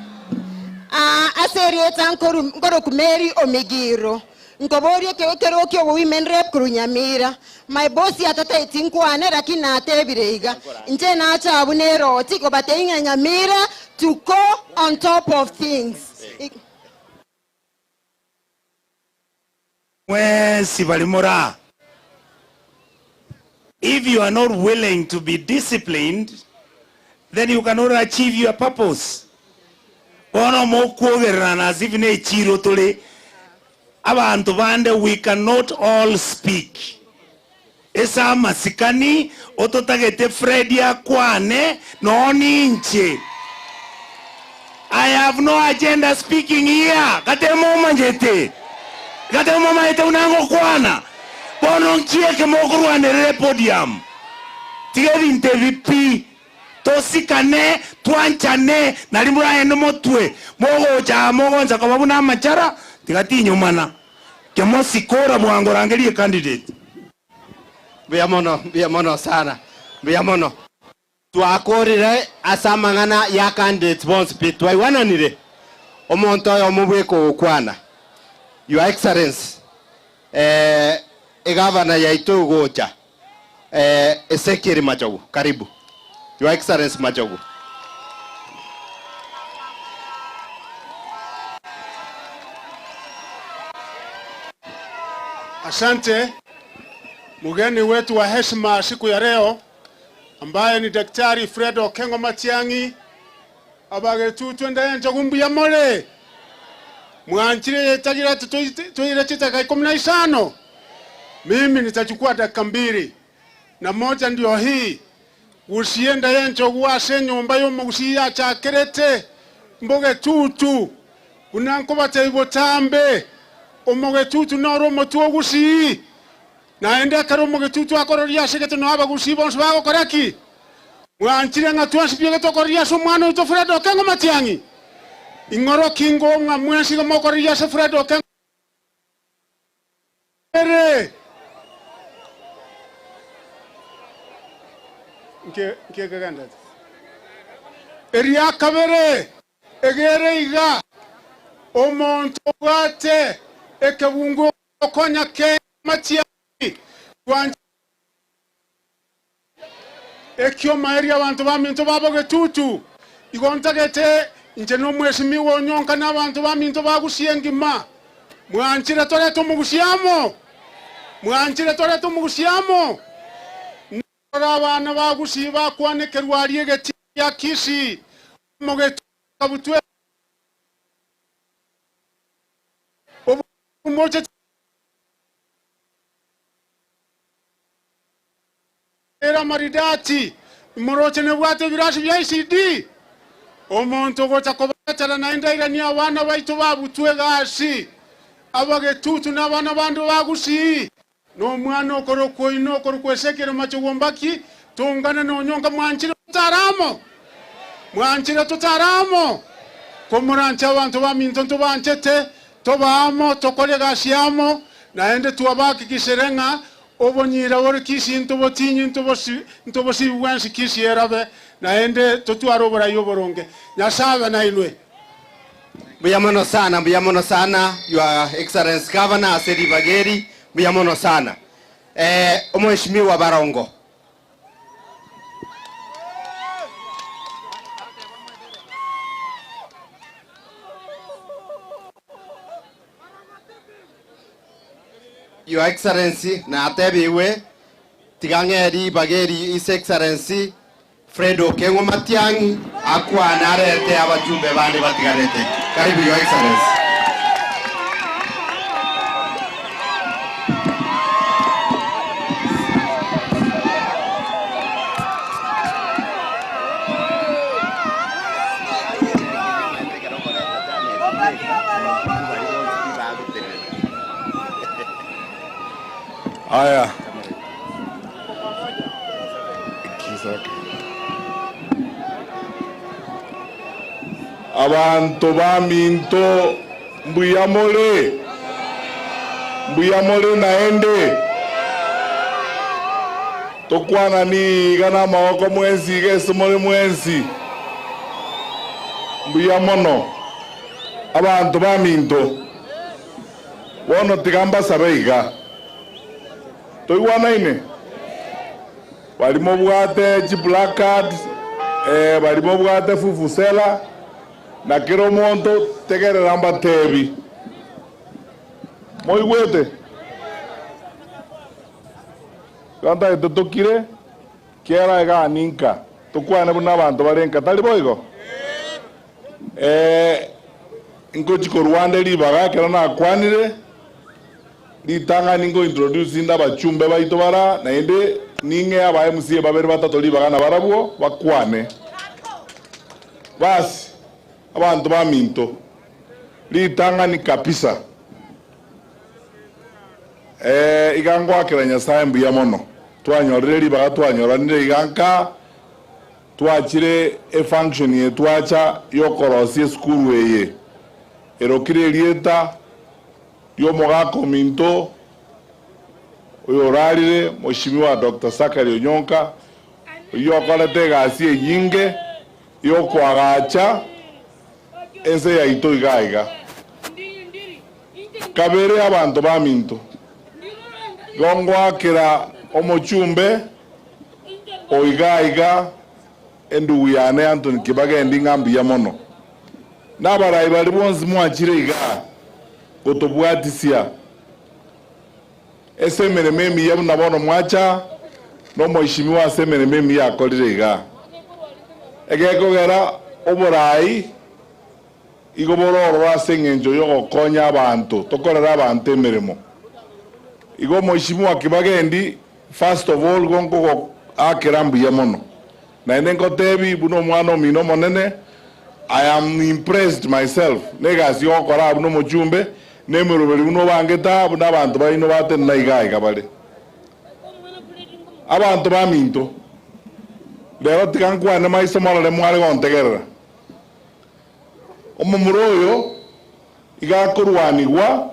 Ah, aserieta nkoroku Mary Omigiro nkoborie ekero kero kio women rep koru Nyamira my boss atataeti nkwane lakini natebire iga inche nacha abwo neroti kobatebia ng'a Nyamira to go on top of things. Mwensi bari moraa. If you are not willing to be disciplined, then you cannot achieve your purpose. Bono mokwogererana as if ne echiro tore abanto bande we cannot all speak. Ase amasikani ototagete Fred akwane noo ninche. I have no agenda speaking here gate momanyete gate momanyete buna ngokwana bono nki eke mokorwanerera epodium tiga ebinto ebi pi tosikane twanchane nari moragende motwe mogocha aa mogoncha koba buna amachara tiga tinyomana kemosike ora bwango rangeria ecandidate. Mbuya mono, mbuya mono sana, mbuya mono. Twakorire ase amang'ana ya candidates bonsi pi, twaigwananire? Omonto oyomo bweka ogokwana, Your Excellency, eh, egavana yaito egocha, eh, Ezekiel Machogu, karibu. Your Excellency Machogu. Asante mgeni wetu wa heshima siku ya leo ambaye ni Daktari Fred Okengo Matiang'i abagetutu endaye nchogu mbuya more mwanchire yetagira toire chitaka 15. Mimi nitachukua dakika mbili na moja ndio hii gusienda yenchogu ase enyomba y'omogusi yachakerete mbogetutu buna nkobatebia botambe omogetutu noro omotwe ogusii naende ekero omogetutu akororia ase egete noa abagusii bonsi bagokora ki mwanchire ng'a twensi pi egetokoreria ase omwana oito Fred Okengo Matiang'i ing'oro ki ng'o mwensi iga mokoreria ase Fred Okengo Ere nki ekegendete? Eria kabere egere iga, omonto obwate ekebungo okonya Kenya Matiang'i twanchire ekioma erio abanto baminto babogetutu. Igo ntagete inche nomwesimiwa onyonka na abanto baminto bagusie engima. Mwanchire torete omogusi amo? Mwanchire torete omogusi amo? Narora abana bagusie bakwanekerwa aria egetii gia Kisii, omogetutu akabutwa obomoche Ere amaridati, imoroche nebwate ebirasi bia ECD. Omonto ogocha kobaetera naende airanie abana baito babutwe egasi, abagetutu na abana bande ba Gusii, na omwana okorokwa oino okorokwa Ezekiel Machogu Ombaki, tongane nonyonka mwanchire totare amo? Mwanchire totare amo? Komoranche abanto baminto ntobanchete, tobe amo, tokore egasi amo, naende twabahakikishere ng'a Obonyira bore Kisii ntobotinyi ntobosibi bwensi Kisii erabe, naende totware oborai oboronge. Nyasae abe nainwe. Mbuya mono sana, mbuya mono sana Your Excellency Governor ase ribaga eri, mbuya mono sana. Eh, Omweshimiwa Barongo. Your Excellency, natebiwe tiga ng'e ribaga eri His Excellency Fred Okeng'o Matiang'i akwane arete abajumbe bande batigarete. Karibu Your Excellency. Aya. Abanto baminto mbuya more, mbuya more naende. Tokwanani iga namagoko mwensi iga ase more mwensi. Mbuya mono abanto baminto. Bono tiga mbasabe iga. Toigwanaine? Baria mobwate chiplacard, eh, baria mobwate vuvuzela, na kera omonto, tegerera mbatebi. Moigwete? Igo ntagete tokire, kera igaa ninka, tokwane buna abanto bare nka, tari boigo? Eh, nkochi korwa ande ribaga ekero nakwanire, Ritang'ani nkointroduce inde abachumbe baito bara, naende ning'ee aba MCA babere batato ribaga nabarabwo bakwane. Basi, abanto baminto, ritang'ani kabisa, eh, iga ngoakera Nyasae mbuya mono, twanyorire ribaga twanyoranire iga nka, twachire efunction eye twacha yokorosia esukuru eye, erokire erieta ri'omogaka ominto oyorarire, Mheshimiwa Doctor Zachary Onyonka, oyio okorete egasi enyinge y'okoagacha ense yaito iga iga. Kabere abanto baminto, igo ngoakera omochumbe o iga iga endugu yane Anthony Kibagendi ng'a mbuya mono. Nabarai baria bonsi mwachire igaa gotobwatisia ase emeremo emiya buna bono mwacha nomoishimiwa ase emeremo emiya akorire igaa. Egekogera oborai igo bore ororo ase engencho yogokonya abanto, tokorere abanto emeremo. Igo omoishimiwa Kibagendi first of all igo nkogoakera mbuya mono. Naende ngotebi buna omwana omino omonene, I am impressed myself negasi ogokora abwo nomochumbe, na emeroberi buna obangete aa, buna abanto baino batenena iga iga bare. Abanto baminto, rero tiga nkwane maiso morore mware gontegerera. Omomura oyo iga akorwanigwa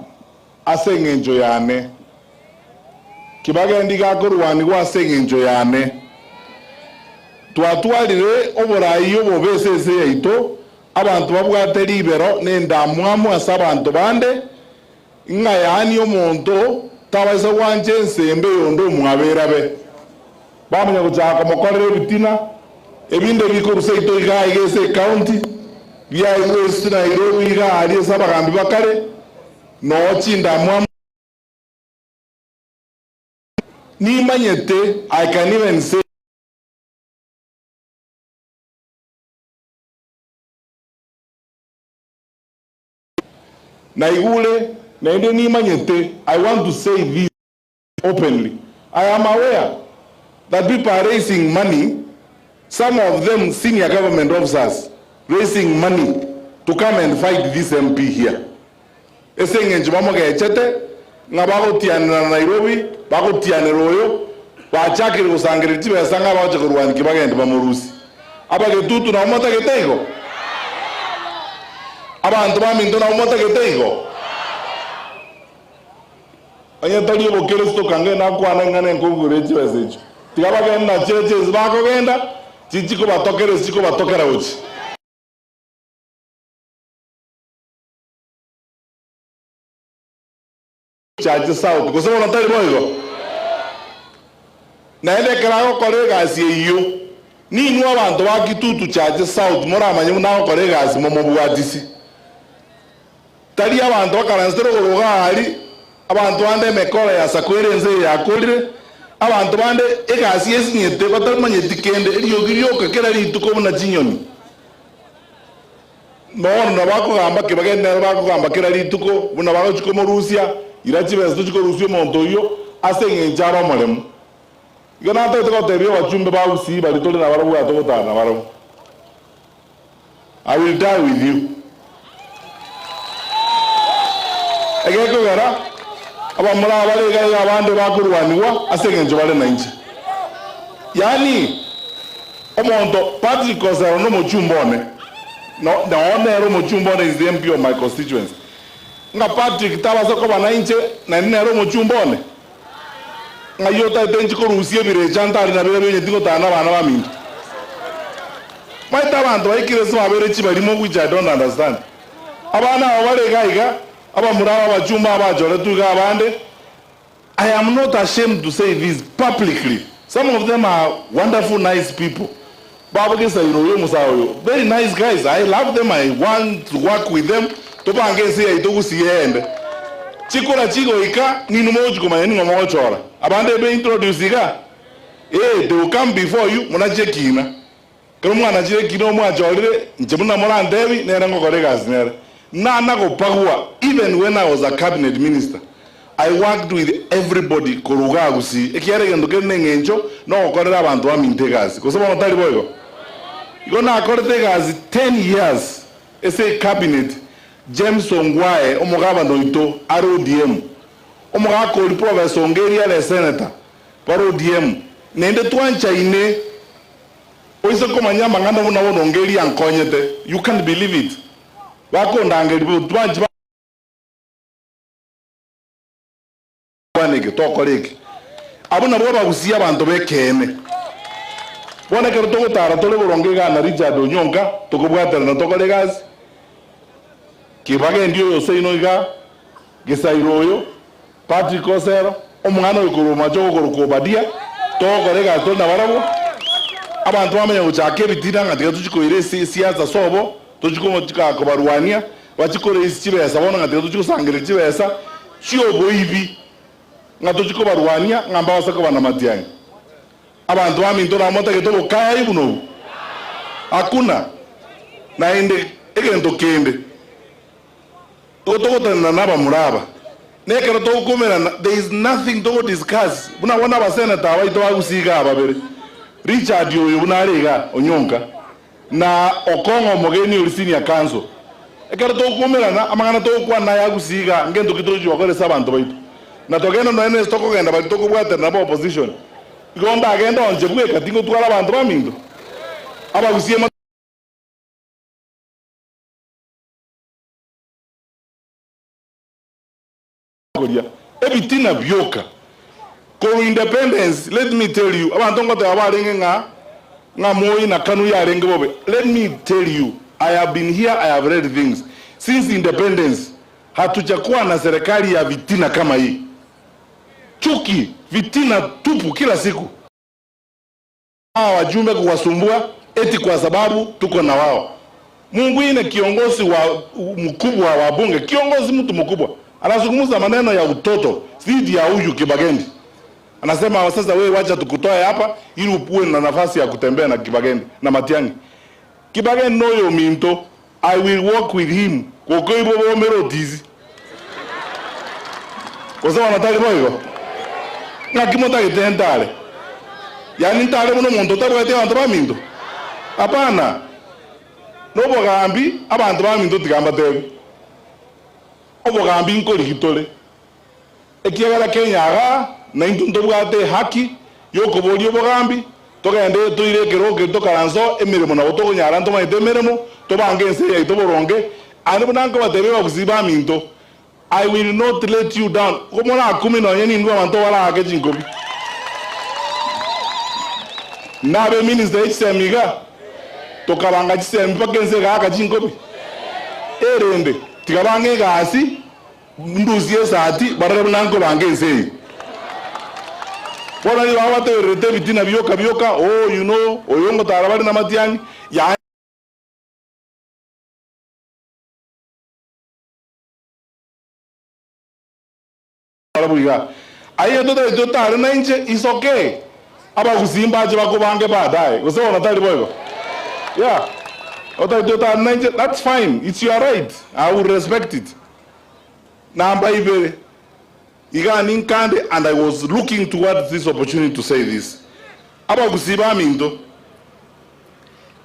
ase engencho yane. Kibagendi gakorwanigwa ase engencho yane. Twatwarire oborai obobe ase ense yaito, abanto babwate ribero na endamwamu ase abanto bande, ng'a yaani omonto tabaisa gwancha ense embe y'onde omwabera abe. Bamanya gochaka komokorera ebitina, ebinde bikoru seito igaa iga ase ecounty, biairwe ase Nairobi igaa aria ase abagambi bakare, noo chindamwamu. Nimanyete, I can even say. Naigure, naende nimanyete, I want to say this openly, I am aware that people are raising money, some of them senior government officers raising money to come and fight this MP here. Ase engencho bamogechete ng'a bagotianera na Nairobi, bagotianera oyo, bachakire gosangereria chibesa ng'a bagocha korwania ki bagende bamorusie. Abagetutu nabo motagete igo? Abanto baminto nabo motagete igo? Onye tari obokeresito kange nakwane ng'a nenkogure chibesa echio. Tiga bagende nachio echio ase bakogenda, chichikobatokera ase chikobatokera gochia. Chache South, gose bono tari boigo? Naende ekero agokora egasi eyio, ninwe abanto ba Kitutu Chache South moramanye buna agokora egasi momobwatisi. Tari abanto bakaransete rogoro iga aria. Abanto bande emekora ya sacco ere ense eye yakorire, abanto bande egasi esinyete batamanyeti kende, eriogi rioka kera rituko buna chinyoni. Bono nabo bakogamba ki? Bagende nere bakogamba kera rituko buna bagochia komorusia, ira chibesa tochie korusia omonto oyio ase eng'encho are omoremu. Igo natagete gotebia abachumbe ba Gusii baria tore nabarabwo aa togotara nabarabwo, I will die with you. Egekogera abamura aba bare iga iga abande bakorwanigwa ase eng'encho bare nainche. Yaani omonto Patrick Osero nomochumba one, no noo nere omochumba one is the MP of my constituency. Ng'a Patrick tabasa koba nainche naende nere omochumba one? Ng'ai otaete inche korusia ebirecha ntari nabirobio onye tingotana nabana baminto? Maete abanto baikire ase babeire chibarimo which I don't understand. Abana aba bare iga iga, abamura aba abachumba abachoretwe iga abande, I am not ashamed to say this publicly, some of them are wonderful nice people. Babo Gesairo oyo omosae oyo, very nice guys, I love them, I want to work with them, tobange ense yaito gusii eyende. Chikura chigoika, ninwe mogochi komanya ning'o mogochora. Abande be introduce iga, eh, they will come before you, monache ekina. Ekero mwanachire ekina omwachorire, inche buna morantebi, nere ngokora egasi nere. Nana gopagwa, even when I was a cabinet minister, I worked with everybody korwa igaa Gusii, ekiagera egento kere neng'encho nogokorera abanto baminto egasi, gose bono tari boigo? Igo nakorete egasi ten years ase ecabinet, James Ongwae omogabana oito are ODM, omogaka oria Professor Ongeri are esenator bare ODM, naende twanchaine, oise komanya amang'ana buna bono Ongeri ankonyete, you can't believe it, bakondangeria banchi Kwana eke, tokora eke. Abwo nabwo abagusia abanto b'ekeene. Bono ekero togotara tore boronge igaa na Richard Onyonka, tokobwaterana tokore egasi, Kibagendi oyo oseino igaa, Gisairo oyo, Patrick Osero, omwana oyo korwa omoacho ogokorokwa Obadia, togokora egasi tore nabarabwo. Abanto bamanya gochaka ebitina ng'a tiga tochie koira esiasa sobo, tochie kobarwania, Bachie koraisia chibesa bono ng'a tiga tochie gosangereria chibesa chi'oboibi, ng'a tochie kobarwania, ng'a mbabase koba namatiang'i. Abanto baminto namotagete obokayayu buna obwo? Hakuna! Naende egento kende, igo togotenena nabamura aba, na ekero togokomerana, there is nothing togo discuss, buna bono abasenator abaito ba Gusii igaa babere, Richard oyo buna are igaa, Onyonka, Na okong'a omogeni oria senior council. Ekero togokwomerana, amang'ana togokwana aya gusii igaa, ngento ki togochia gokora ase abanto baito. Na togende nonya nese tokogenda baria tokobwaterana nabo opposition. Igo ndagende onche bweka tingotwara abanto baminto? Abagusii Koria ebitina bioka. Korwa independence let me tell you abanto ngoteba barenge ng'a ng'a Moi na Kanu yarenge bobe let me tell you I have been here I have read things since independence hatujakuwa na serikali ya vitina kama hii chuki vitina tupu kila siku. Hawa wajumbe kuwasumbua eti kwa sababu tuko na wao. Munguine kiongozi wa mkubwa wa bunge, kiongozi mtu mkubwa anazungumza maneno ya utoto dhidi ya huyu Kibagendi. Anasema sasa, wewe wacha tukutoe hapa ili uwe na nafasi ya kutembea na Kibagendi na Matiang'i. Kibagendi noyo minto, I will walk with him gokoibwa bomere otisi. Gose bono tari boigo? Ng'aki motagete ntare? Yaani ntare buna omonto otabwati abanto baminto? Hapana! Nobogambi abanto baminto tiga mbatebi. Obogambi nkorigi tore. Ekiagera Kenya igaa naintwe ntobwate ehaki yokoboria obogambi, togende toire ekerogo keria tokaranse oo emeremo nabo tokonyara ntomanyete emeremo, tobange ense yaito boronge, aande buna nkobatebia abagusii baminto, I will not let you down, ko morakumie nonye nindwe abanto baraake chinkobi. Nabe minister ye chisemi igaa, tokabanga chisemi mpaka ense egaaka chinkobi. Erende tiga bang'e egasi. Ndusie esati, barore buna nkobanga ense eye. Bono nigo babategererete ebitina bioka bioka, oh, you know, oyo ngotara bare namatiang'i, yaani. Arabu iga. Aye totari totare na inche is okay. Abagusii mbache bakobange baadaye. Gose bono tari boigo. Yeah. Otari totare na inche that's fine. It's your right. I will respect it. Namba ibere. Iga ninkande and I was looking towards this opportunity to say this. Abagusii baminto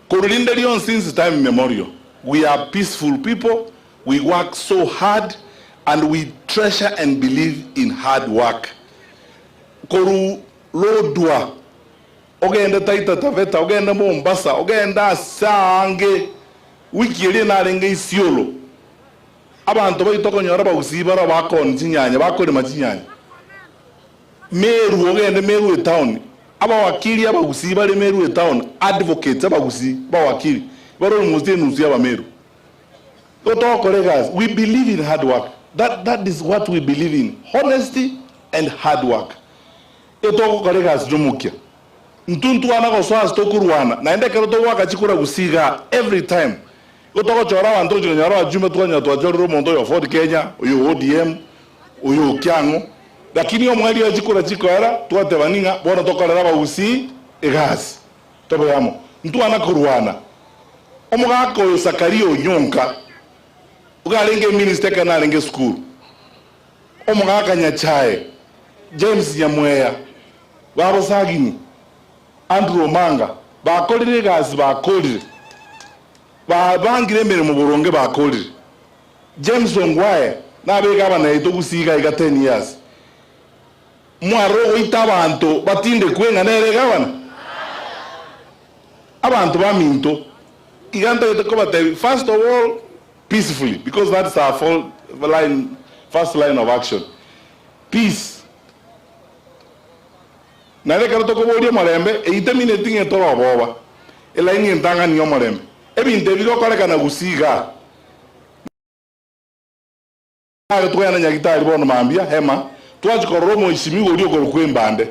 korwa rinde rionsi since time immemorial we are peaceful people, we work so hard and we treasure and believe in hard work. Korwa Lodwar ogende Taita Taveta ogende Mombasa ogende ase aange wiki eria narenge Isiolo abanto baito okonyora abagusii baroo bakoonia chinyanya bakorema chinyanya Meru ogende Meru etown abawakili abagusii bare Meru etown advocates abagusii abawakili bare almost enusu ya abameru. Igo togokora egasi we believe in hard work that that is what we believe in honesty and hard work. Etogokora egasi nomokia intwe ntwana gosoa ase tokorwana naende ekero togoaka chikura gusii igaa every time igo togochora abanto gochia konyora abajumbe twanyora twachorire omonto oyo Ford Kenya oyo ODM oyo okiang'o lakini omweri oye chikura chikoera twateba ning'a bono tokorere abagusii egasi tobe amo ntwana korwana. Omogaka oyo Zakaria Onyonka iga arenge eminister ekero narenge esukuru, omogaka Nyachae, James Nyamweya, babo Sagini, Andrew Omanga, bakorire egasi bakorire, babangire emeremo boronge bakorire. James Ongwae nabe egavana yaito Gusii iga iga ten years, mwarora ogoita abanto batindekwe ng'a nere egavana? Abanto baminto, iga ntagete kobatebia, first of all, peacefully, because that's our fol line, first line of action, peace. Naende ekero tokoboria omorembe, eyio temineti ng'a etore oboba, elaini entang'ani y'omorembe. Ebinto ebi bigokorekana gusii igaa. Nare twagenda Nyagitari bono mambia, hema, twachia korora omoisimigwa oria okorokwa Embande,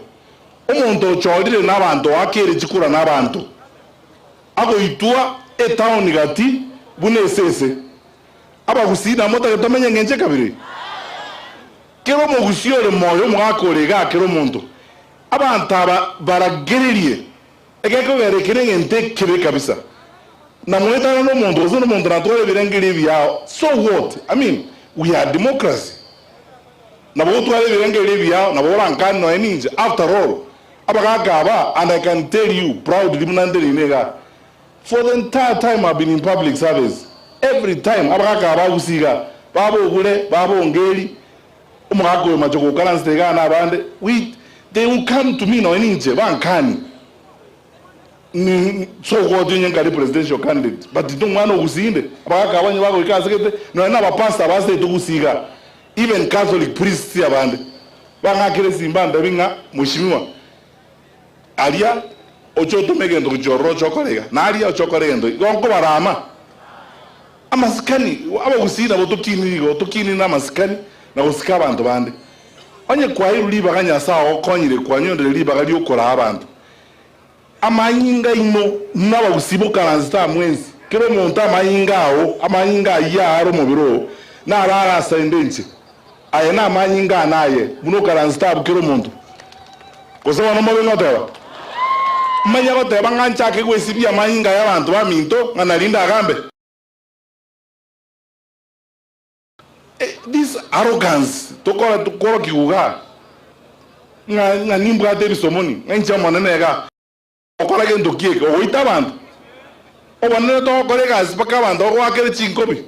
omonto ochorire nabanto oakeire chikura nabanto, agoitwa etaoni gati buna esese. Abagusii namotagete tomenye engencho ekabira eye? Kera omogusii ore moyo omogaka ore igaa kera omonto. Abanto aba baragererie egekogera eke nengento ekebe kabisa. Na moetane nomonto gose nomonto natware ebirengererio ebiao so what? I mean we are democracy. Nabo gotwara ebirengererio ebiao nabo orankane nonya ninche after all abagaka aba and I can tell you proudly buna nteneine igaa for the entire time I've been in public service every time abagaka aba bagusii igaa baba Ogure baba Ongeri Omogaka oyo mache goikaransete igaa na abande, we, they will come to me nonya ninche, bankanie. Ni, sogoti onye nkare presidential candidate, but inde omwana o Gusii inde, abagaka abanye bagoika ase gete, nonya na abapastor abasete Gusii igaa, even Catholic priests abande, bang'akere esimba ndebi ng'a mheshimiwa, aria oche otome egento gochia ororo oche okore iga, na aria oche okore egento iga, igo nkobarama. Amasikani, abagusii nabo tokiniri igo, tokiniri namasikani na gosika abanto bande. Onye kwaeirwe ribaga Nyasae ogokonyire kwanyonire ribaga riokoraa abanto. Amanyinga aino nabagusii bokaransete aa mwensi, kera omonto amanyinga ao, amanyinga ayio aare omobere oo, naro arasende inche. Aye namanyinga ane aye, buna okaransete abwo kera omonto. Gose bono mobe ngoteba? Manya goteba ng'a nchake gwesibia amanyinga y'abanto baminto, ng'a nario ndagambe? This arrogance tokora tokorokiwa igaa, ng'a ng'a nimbwate ebisomoni, ng'a inche omonene igaa, gokora gento ki eke? Ogoita abanto? Obonene togokora egasi mpaka abanto bagoakere chinkobi,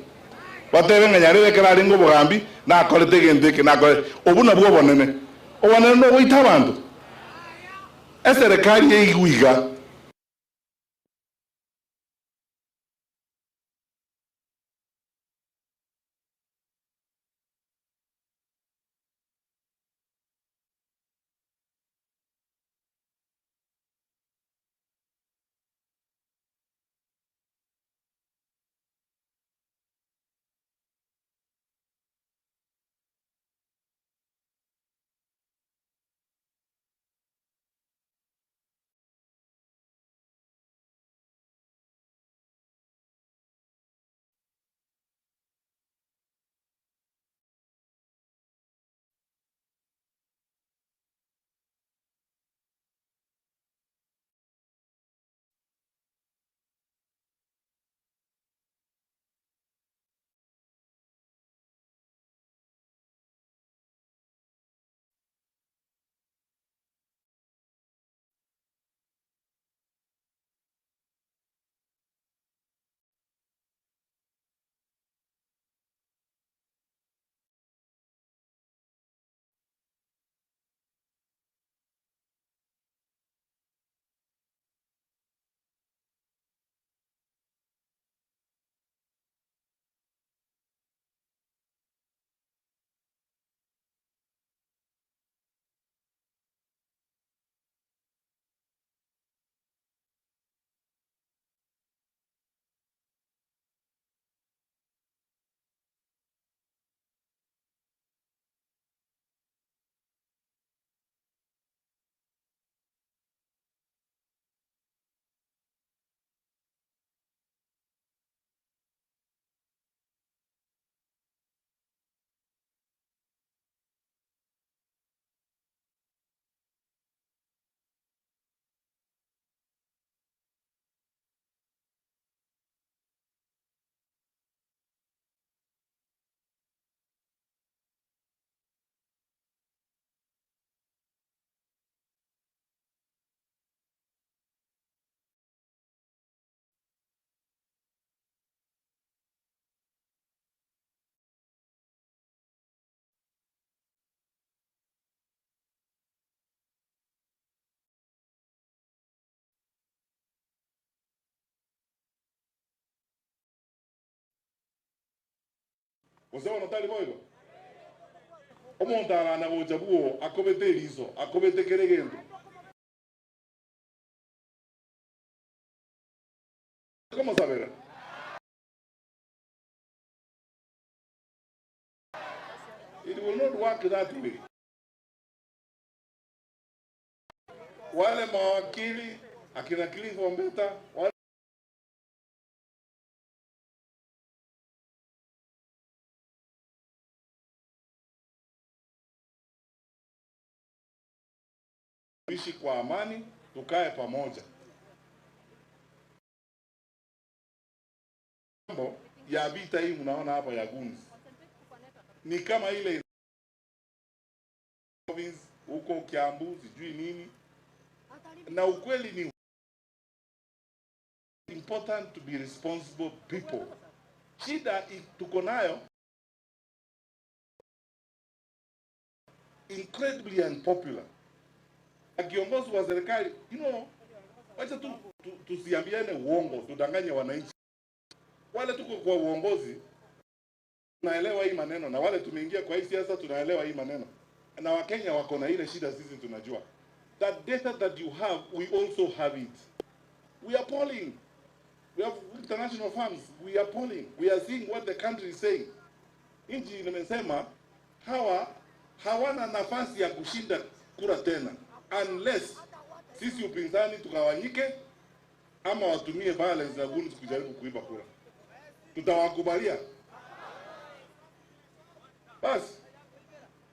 batebe ng'a nyarebe ekero arenge obogambi, nakorete egento eke, nakorete. Obwo nabwo obonene. Obonene nogoita abanto. Eserekari yaigwa iga. Gose bono tari boigo? Omonto agana gocha bwoo akobete eriso, akobete kera egento. Komosabera. It will not work that way. Wale mawakili akina Cliff Ombeta wale tuishi kwa amani, tukae pamoja. Mambo ya vita hii mnaona hapa ya goons ni kama ile province huko Kiambu sijui nini, na ukweli ni important to be responsible people. Shida tuko nayo incredibly unpopular. Na kiongozi wa serikali you know, wacha tu, tu, tusiambiane uongo, tudanganye wananchi. Wale tuko kwa uongozi tunaelewa hii maneno, na wale tumeingia kwa hii siasa tunaelewa hii maneno, na Wakenya wako na ile shida, sisi tunajua. That data that you have, we also have it. We are polling. We have international firms. We are polling. We are seeing what the country is saying. Nchi nimesema hawa hawana nafasi ya kushinda kura tena unless sisi upinzani tugawanyike ama watumie violence na guns kujaribu kuiba kura. Tutawakubalia? Basi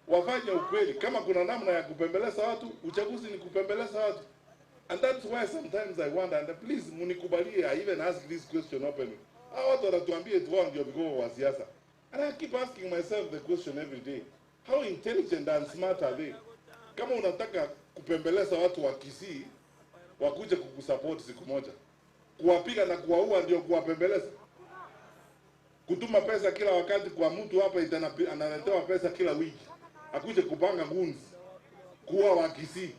wafanye ukweli. Kama kuna namna ya kupembeleza watu, uchaguzi ni kupembeleza watu. And that's why sometimes I wonder, and please munikubalie, I even ask this question openly. Hawa watu wanatuambia eti wao ndio vigogo wa siasa. And I keep asking myself the question every day. How intelligent and smart are they? Kama unataka kupembeleza watu wa Kisii wakuje kukusupport siku moja, kuwapiga na kuwaua ndio kuwapembeleza? Kutuma pesa kila wakati kwa mtu hapa analetewa pesa kila wiki akuje kupanga goons kuwa wa Kisii.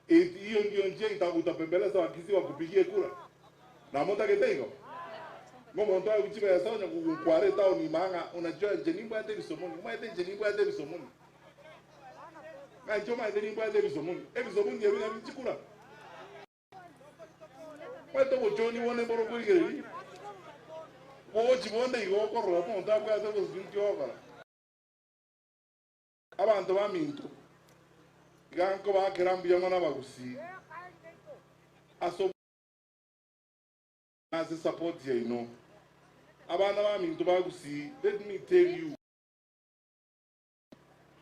Hiyo ndio njia utapembeleza Wakisii wakupigie kura na mutagete igo ngomonto aguchibesa onya kukwara etown mang'a unajua nche nimbwate ebisomoni omanyete nche nimbwate ebisomoni ng'a inche omanyete nimbwate ebisomoni ebisomoni ebi nabio chikura omanyete obochoni bone mboro okorigereria bogochi bonde igo okorora omonto abwate gose nki ogokora. Abanto baminto, iga nkobaakera mbuya mono abagusii ase ase support yaino. Abana baminto ba Gusii, let me tell you,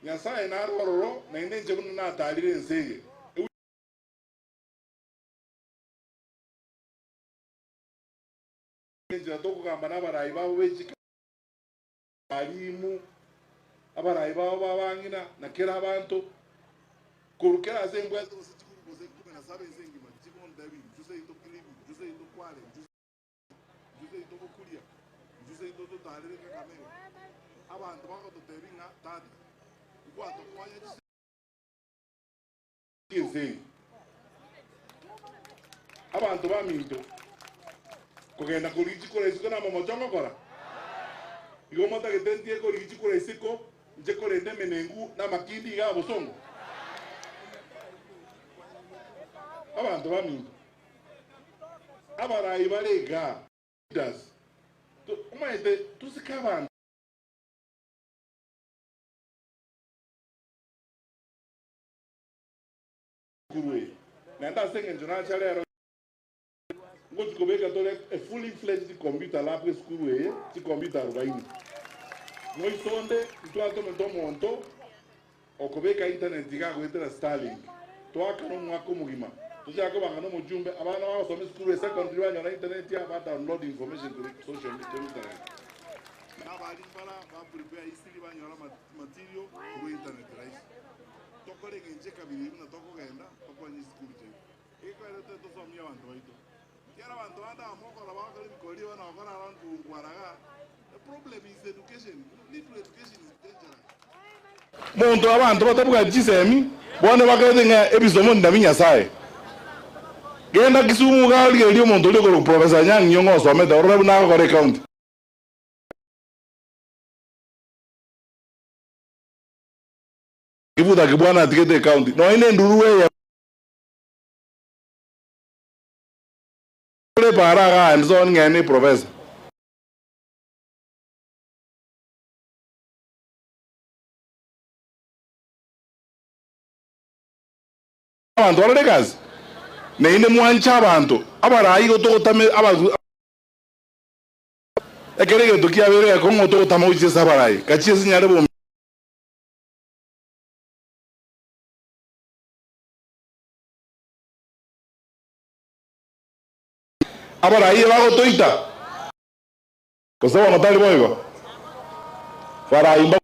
Nyasaye nare ororo, naende inche buna natarire ense eye. Enchera tokogamba nabarai babo be chika abalimu, abarai babo b'abang'ina, na kera abanto, korwa kera ase embwate gose chikuru gose ikomi na saba ense engima, chikonda ebi, inchu seito Kilifi, inchu seito Kwale, inchu inchu seito Bokuria, inchu seito totarere Kakamega. Abanto bagototebia ng'a tata, nkwatokonya chise ense eye. Abanto baminto, kogenda korigia chikura isiko namamocho ngokora? Igo motagete ntie korigia chikura isiko, inche korenda emenengu na amakindi iga abosongo? Abanto baminto, abarai bare igaa, leaders, omanyete tosike abanto. Esukuru eye, naende ase engencho nacha rero ngochia kobeka tore a fully fledged computer lab esukuru eye, chicomputer arobaini. Moisonde ntwatomete omonto okobeka internet iga agoetera Starlink, toakane omwaka omogima, tochake kobanga na omochumbe, abana bagosoma esukuru eye secondary banyora internet aa ba download information korwa social korwa internet. Na abarimu bara ba prepare easily banyora material korwa internet rahisi. Tokore engencho ekabira eyio buna tokogenda tokonye chisukuru chiaito. Egekoerete tosomie abanto baito. Ekiagera abanto bande aba mokora bagokora ebikori bono gokora aro nkongwara igaa, the problem is education, little education is dangerous. Monto abanto batabwati chisemi, bono bakerete ng'a ebisomo nabi Nyasae. Genda Kisumu iga origererie omonto oria okorokwa Professor Anyang' Nyong'o osomete orore buna agokora ecounty. Kibuta kibwana atigete ecounty nonya ne enduru eye ore para igaa and so on ng'e ne professor. Abanto barore egasi naende mwanche abanto abarai igo togotama aba ekero egento kiabeire egekong'u togotama gochia ase abarai gachia ase nyare bomi. Abarai bagotoita gose bono tari boigo? Barai mba.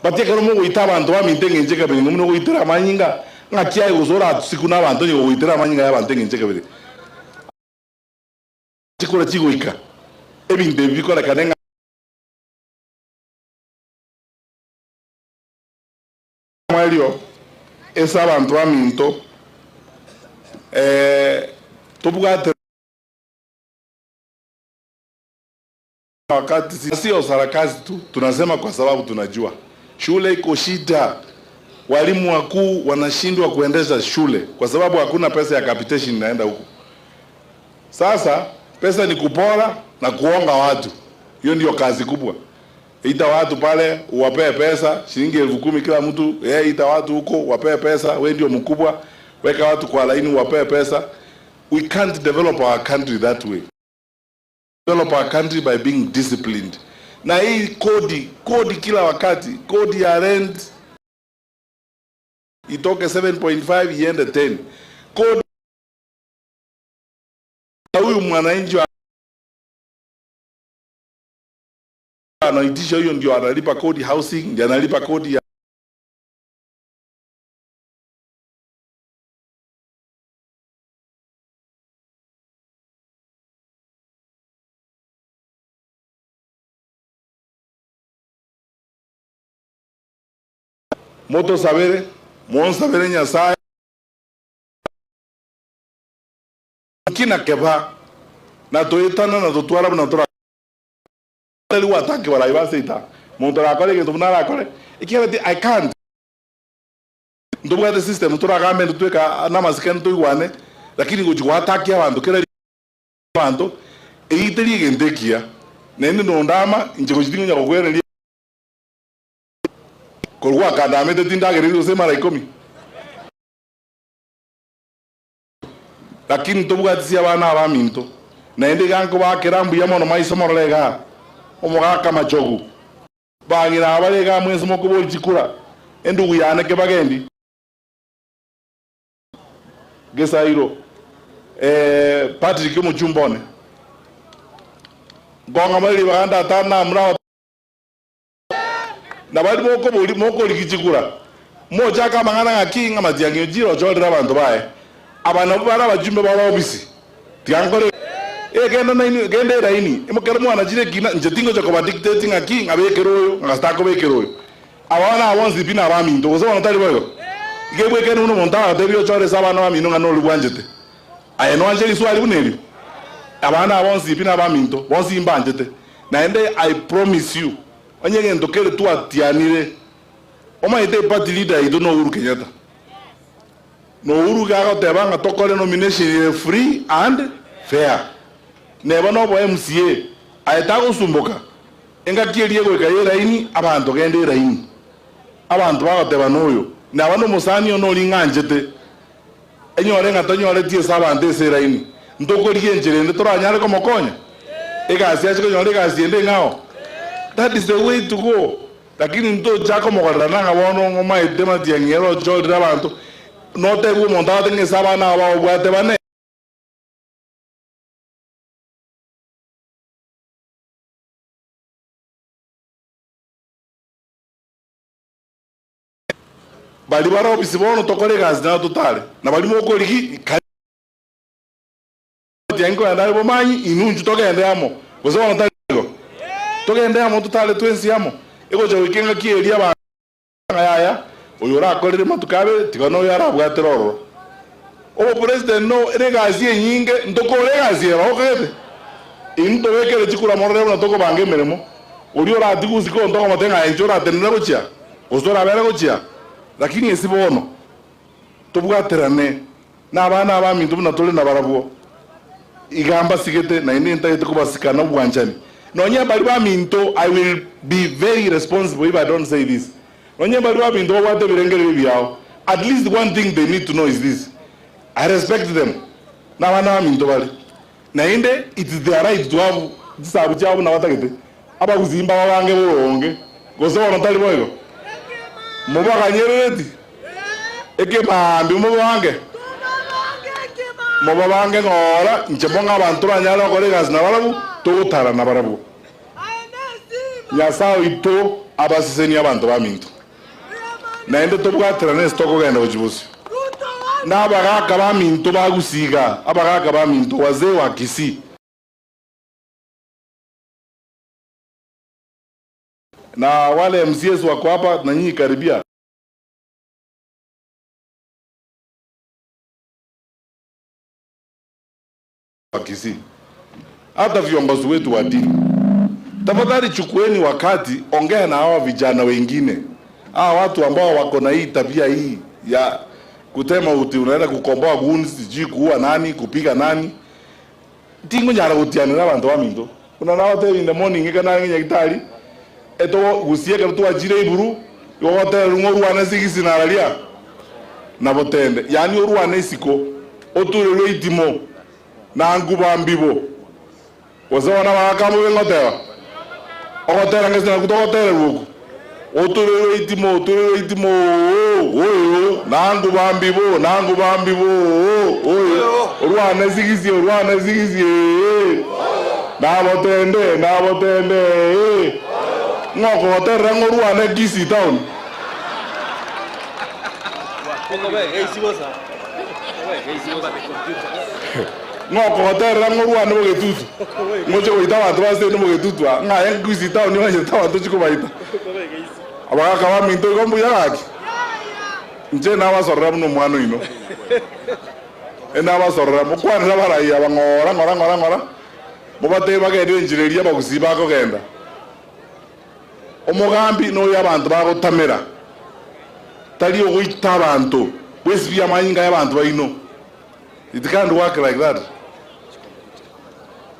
But ekero mogoita abanto baminto engencho ekabere ng'a buna ogoitera amanyinga, ng'aki aye gose oratusiku na abanto onye gogoitera amanyinga y'abanto engencho ekabere. Chikura chigoika, ebinto ebi bikorekane ng'a. Omoerio, ase abanto baminto, tobwate. Wakati sio sarakasi tu, tunasema kwa sababu tunajua shule iko shida. Walimu wakuu wanashindwa kuendesha shule kwa sababu hakuna pesa ya capitation inaenda huko. Sasa pesa ni kupora na kuonga watu, hiyo ndio kazi kubwa. Ita watu pale uwapee pesa shilingi 10,000 kila mtu. Yeye ita watu huko wapee pesa, wewe ndio mkubwa, weka watu kwa laini uwapee pesa. We can't develop our country that way. Develop our country by being disciplined. Na hii kodi kodi kila wakati, kodi ya rent itoke 7.5 iende 10. Kodi huyu mwananchi anaitisha hiyo ndio analipa kodi housing, ndio analipa kodi ya Motosabere, monsabere Nyasae nki na keba, na toetana na totwara buna tora tari gwatake barai ba seita monto arakore egento buna arakore ekiagera ti I can't ntobwate system toragambe ntitweka namasikani toigwane lakini gochi gwatakia abanto kera abanto eyio teri egento ekiya naende nondama inche gochi tingonya gokwereria Korwa gwakandamete tindagereiri gose mara ikomi. Lakini ntobwatisi abana abaminto, naende iga nkobaakera mbuya mono maiso morore igaa, omogaka Machogu, bang'ina aba bare igaa mwensi mokoboria chikura, endugu yane kebagendi, Gesairo, eh, Patrick omochumba one, nkong'a more ribaga ndatana namura Na baria mokobori mokorigia chikura, mochake amang'ana ng'aki ng'a Matiang'i ochire ochorire abanto baye. Aba nabwo bare abachumbe bare obisi. Tiga nkore eh genda nainwe, genda eraini, ekero mwanachire ekina, inche tingocha koba dictate ng'aki ng'a bekera oyo, ng'a takobekera oyo. Aba abana aba bonsi pi nabaminto, gose bono tari boigo? Iga ebwekaine buna omonto agotebi ochore ase abana bamino ng'a nori bwanchete. Aye nwanche riswali buna erio? Abana aba bonsi pi nabaminto, bonsi mbanchete. Naende I promise you, onye egento kere twatianire, omanyete eparty leader yaito no Uhuru Kenyatta. Na Uhuru iga agoteba ng'a tokore nomination ere free and fair. Neba nobo MCA, aye tagosumboka, engaki eria egoika ya eraini, abanto genda eraini. Abanto bagoteba noyo, naba nomosani one oria ng'anchete, Enyore ng'a tonyoreti ase abanto ase eraini, ntokorigia enchera ende toranyare komokonya? Egasi ache konyora egasi ende eng'ao? That is the way to go. Lakini ntocha komogorerana ng'a bono ng'omaete matiang'i ere ochorire abanto, notebie omonto agote ng'a ase abana aba obwate bane. Baria bare obisi bono tokore egasi nabo totare, na baria mokorigi tiangi kogenda are bomanyi, inwe inchuo togende amo, gose bono tari igo? Togende amo totare twensi amo, egocha goika engaki eria abanto. Ng'a yaya, oyo orakorere matuko abere, tiga noyo arabwatere ororo. Obopresident no ere egasi enyinge, ntokore egasi ero okagete? Intwe tobekere chikura morore buna tokobanga emeremo, oria oratigwe isiko ntokomotebia ng'a inche oratenene gochia, gose orabere gochia, lakini ase bono tobwaterane na abana abaminto buna tore nabarabwo. Iga mbasigete, naende ntagete kobasika nobwanchani. Nonye baria baminto, I will be very irresponsible if I don't say this, nonye baria baminto babwate ebirengererio biao, at least one thing they need to know is this, I respect them, nabana baminto bare, naende it is their right to have chisabu chiabo buna batagete, abagusii mbababange boronge, gose bono tari boigo? Mobaganyerereti? Ekemaambia mobabange? Mobabange ng'ora, inche mong'e abanto toranyare gokora egasi nabarabwo, togotara nabarabwo. Nyasae oito abasesenie abanto baminto, naende tobwaterane ase tokogenda gochia bosio. Na abagaaka baminto ba Gusii iga, abagaaka baminto, wazee wa Kisii. Na wale MCAs wako hapa na nyinyi karibia. Wa Kisii. Hata viongozi wetu wa dini, tafadhali chukueni wakati, ongea na hawa vijana wengine, hawa watu ambao wako na hii tabia hii ya kutema uti, unaenda kukomboa goons, sijui kuua nani, kupiga nani, tingonyara gotianera abanto baminto buna nagotebi in the morning iga nare nyagetari etogo gusia ekero twachire iburu igo ogotererwa ng'a orwane sigisi nararia nabo tende yaani orwane isiko oturerwe itimo na nkuba mbibo gose bono abagaka mbobe ngoteba ogotera ngese naku togotererwa oku oturerwe itimo oturerwe itimo oo oyo na nkuba mbibo na nkuba mbibo oo oyo orwane sigisi orwane sigisi ee nabotende nabotende ee ng'a okogoterera ng'a orwane Kisii town. Ng'a okogoterera ng'a orwane bogetutu ngoche goita abanto ba state bogetutu aa ng'a aye Kisii town omanyete abanto ochia kobaita. Abagaka baminto igo mbuya gaki? Inche nabasorora buna omwana oino, nabasorora mokwanere abarai aba ng'ora ng'ora ng'ora ng'ora, mobatebie bagende enchera eria abagusii bakogenda. Omogambi noyo abanto bagotamera, tari ogoita abanto, bwesibie amanyinga y'abanto baino. It can't work like that.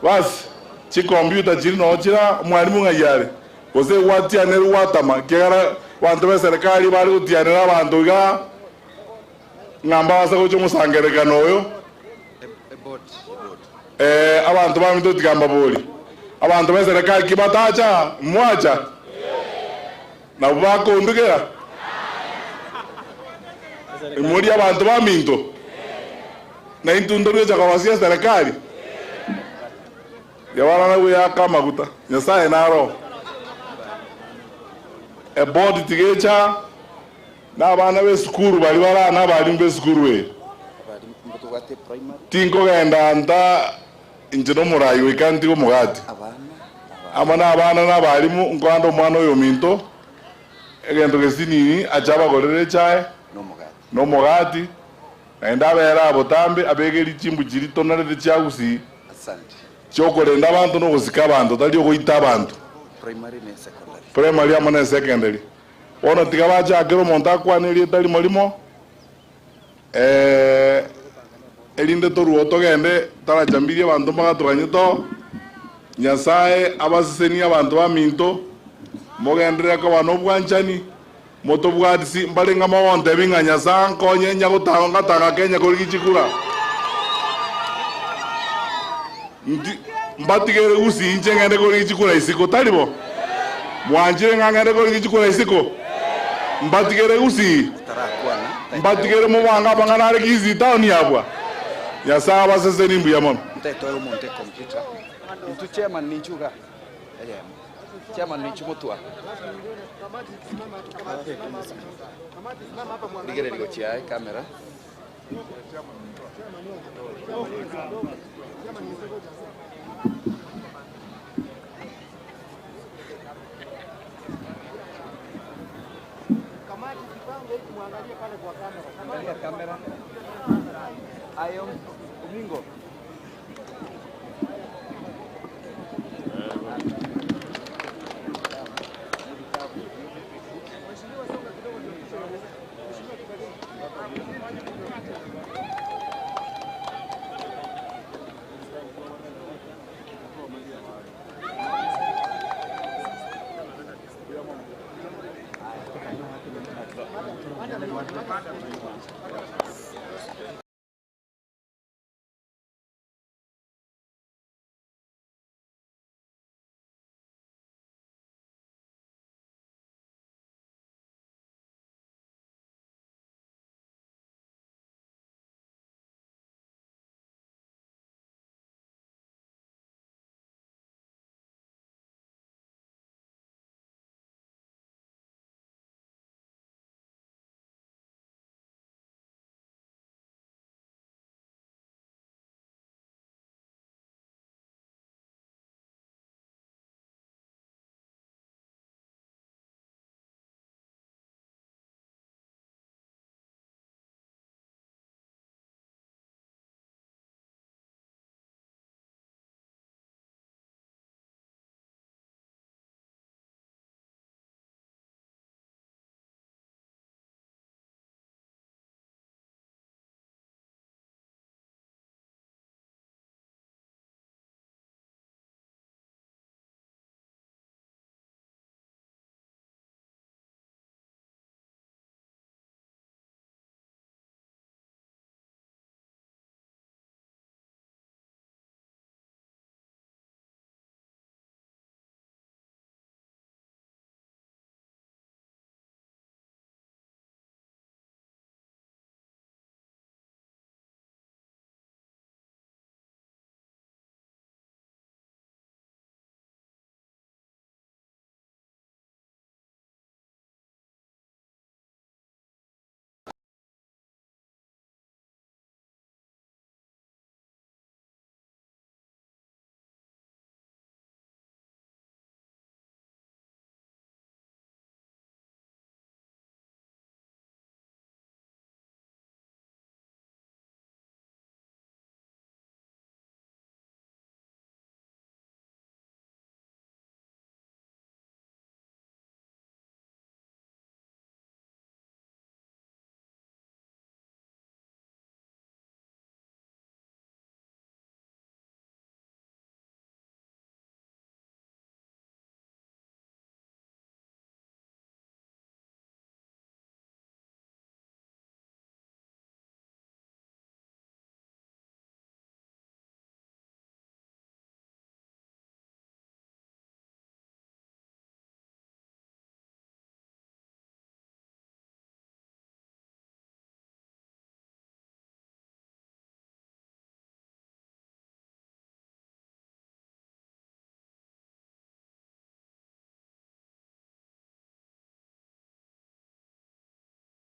Bas, chikompiuta chiri noo chira, omwalimu ng'ai are? Gose gwatianera gwatama, ekiagera abanto b'eserekari bare gotianera abanto igaa, ng'a mbabase gocha omosangererekano oyo. Ee, abanto baminto tiga mbaborie, abanto b'eserekari ki batacha? Mwacha? Nabwo bakondugera? Imorie abanto baminto, na intwe ntogocha korosia eserekari? Yabarana goyaka amaguta, Nyasae naro. Ebodi tigecha na abana b'esukuru baria bare aa na abalimu b'esukuru eye. Tinkogenda nta inche nomorai goika ntige omogati. Amo nabana na abalimu nkoanda omwana oyo ominto egento gesinini ache abagorere echae na omogati, naende abere aa botambe abegeri chimbu chiria tonarete chia gusii chiokorenda abanto na ogosika abanto tari ogoita abanto. Primary amo ne secondary. Bono tiga bachakere omonto akwane erieta rimo rimo erinde torue togende tarachambirie abanto mbagatoganye to. Nyasae abasesenie abanto baminto, mogenderere koba nobwanchani, motobwatisi mbare ng'a mogontebia ng'a Nyasae ankonye nyagotanga ngatanga Kenya korigia chikura. Nti mbatigere gusii inche ngende korigia chikura isiko, tari bo? Mwanchire ng'a ngende korigia chikura isiko? Mbatigere gusii? Mbatigere mobange amang'ana are Kisii town abwa? Nyasae abasesenie mbuya mono. Ntetoe omonto ecomputer. Intwe chairman ninchu iga eyemo. Chairman ninchu motwa. Rigereria gochia aa ecamera. Angalia kamera. Ayo, Omingo.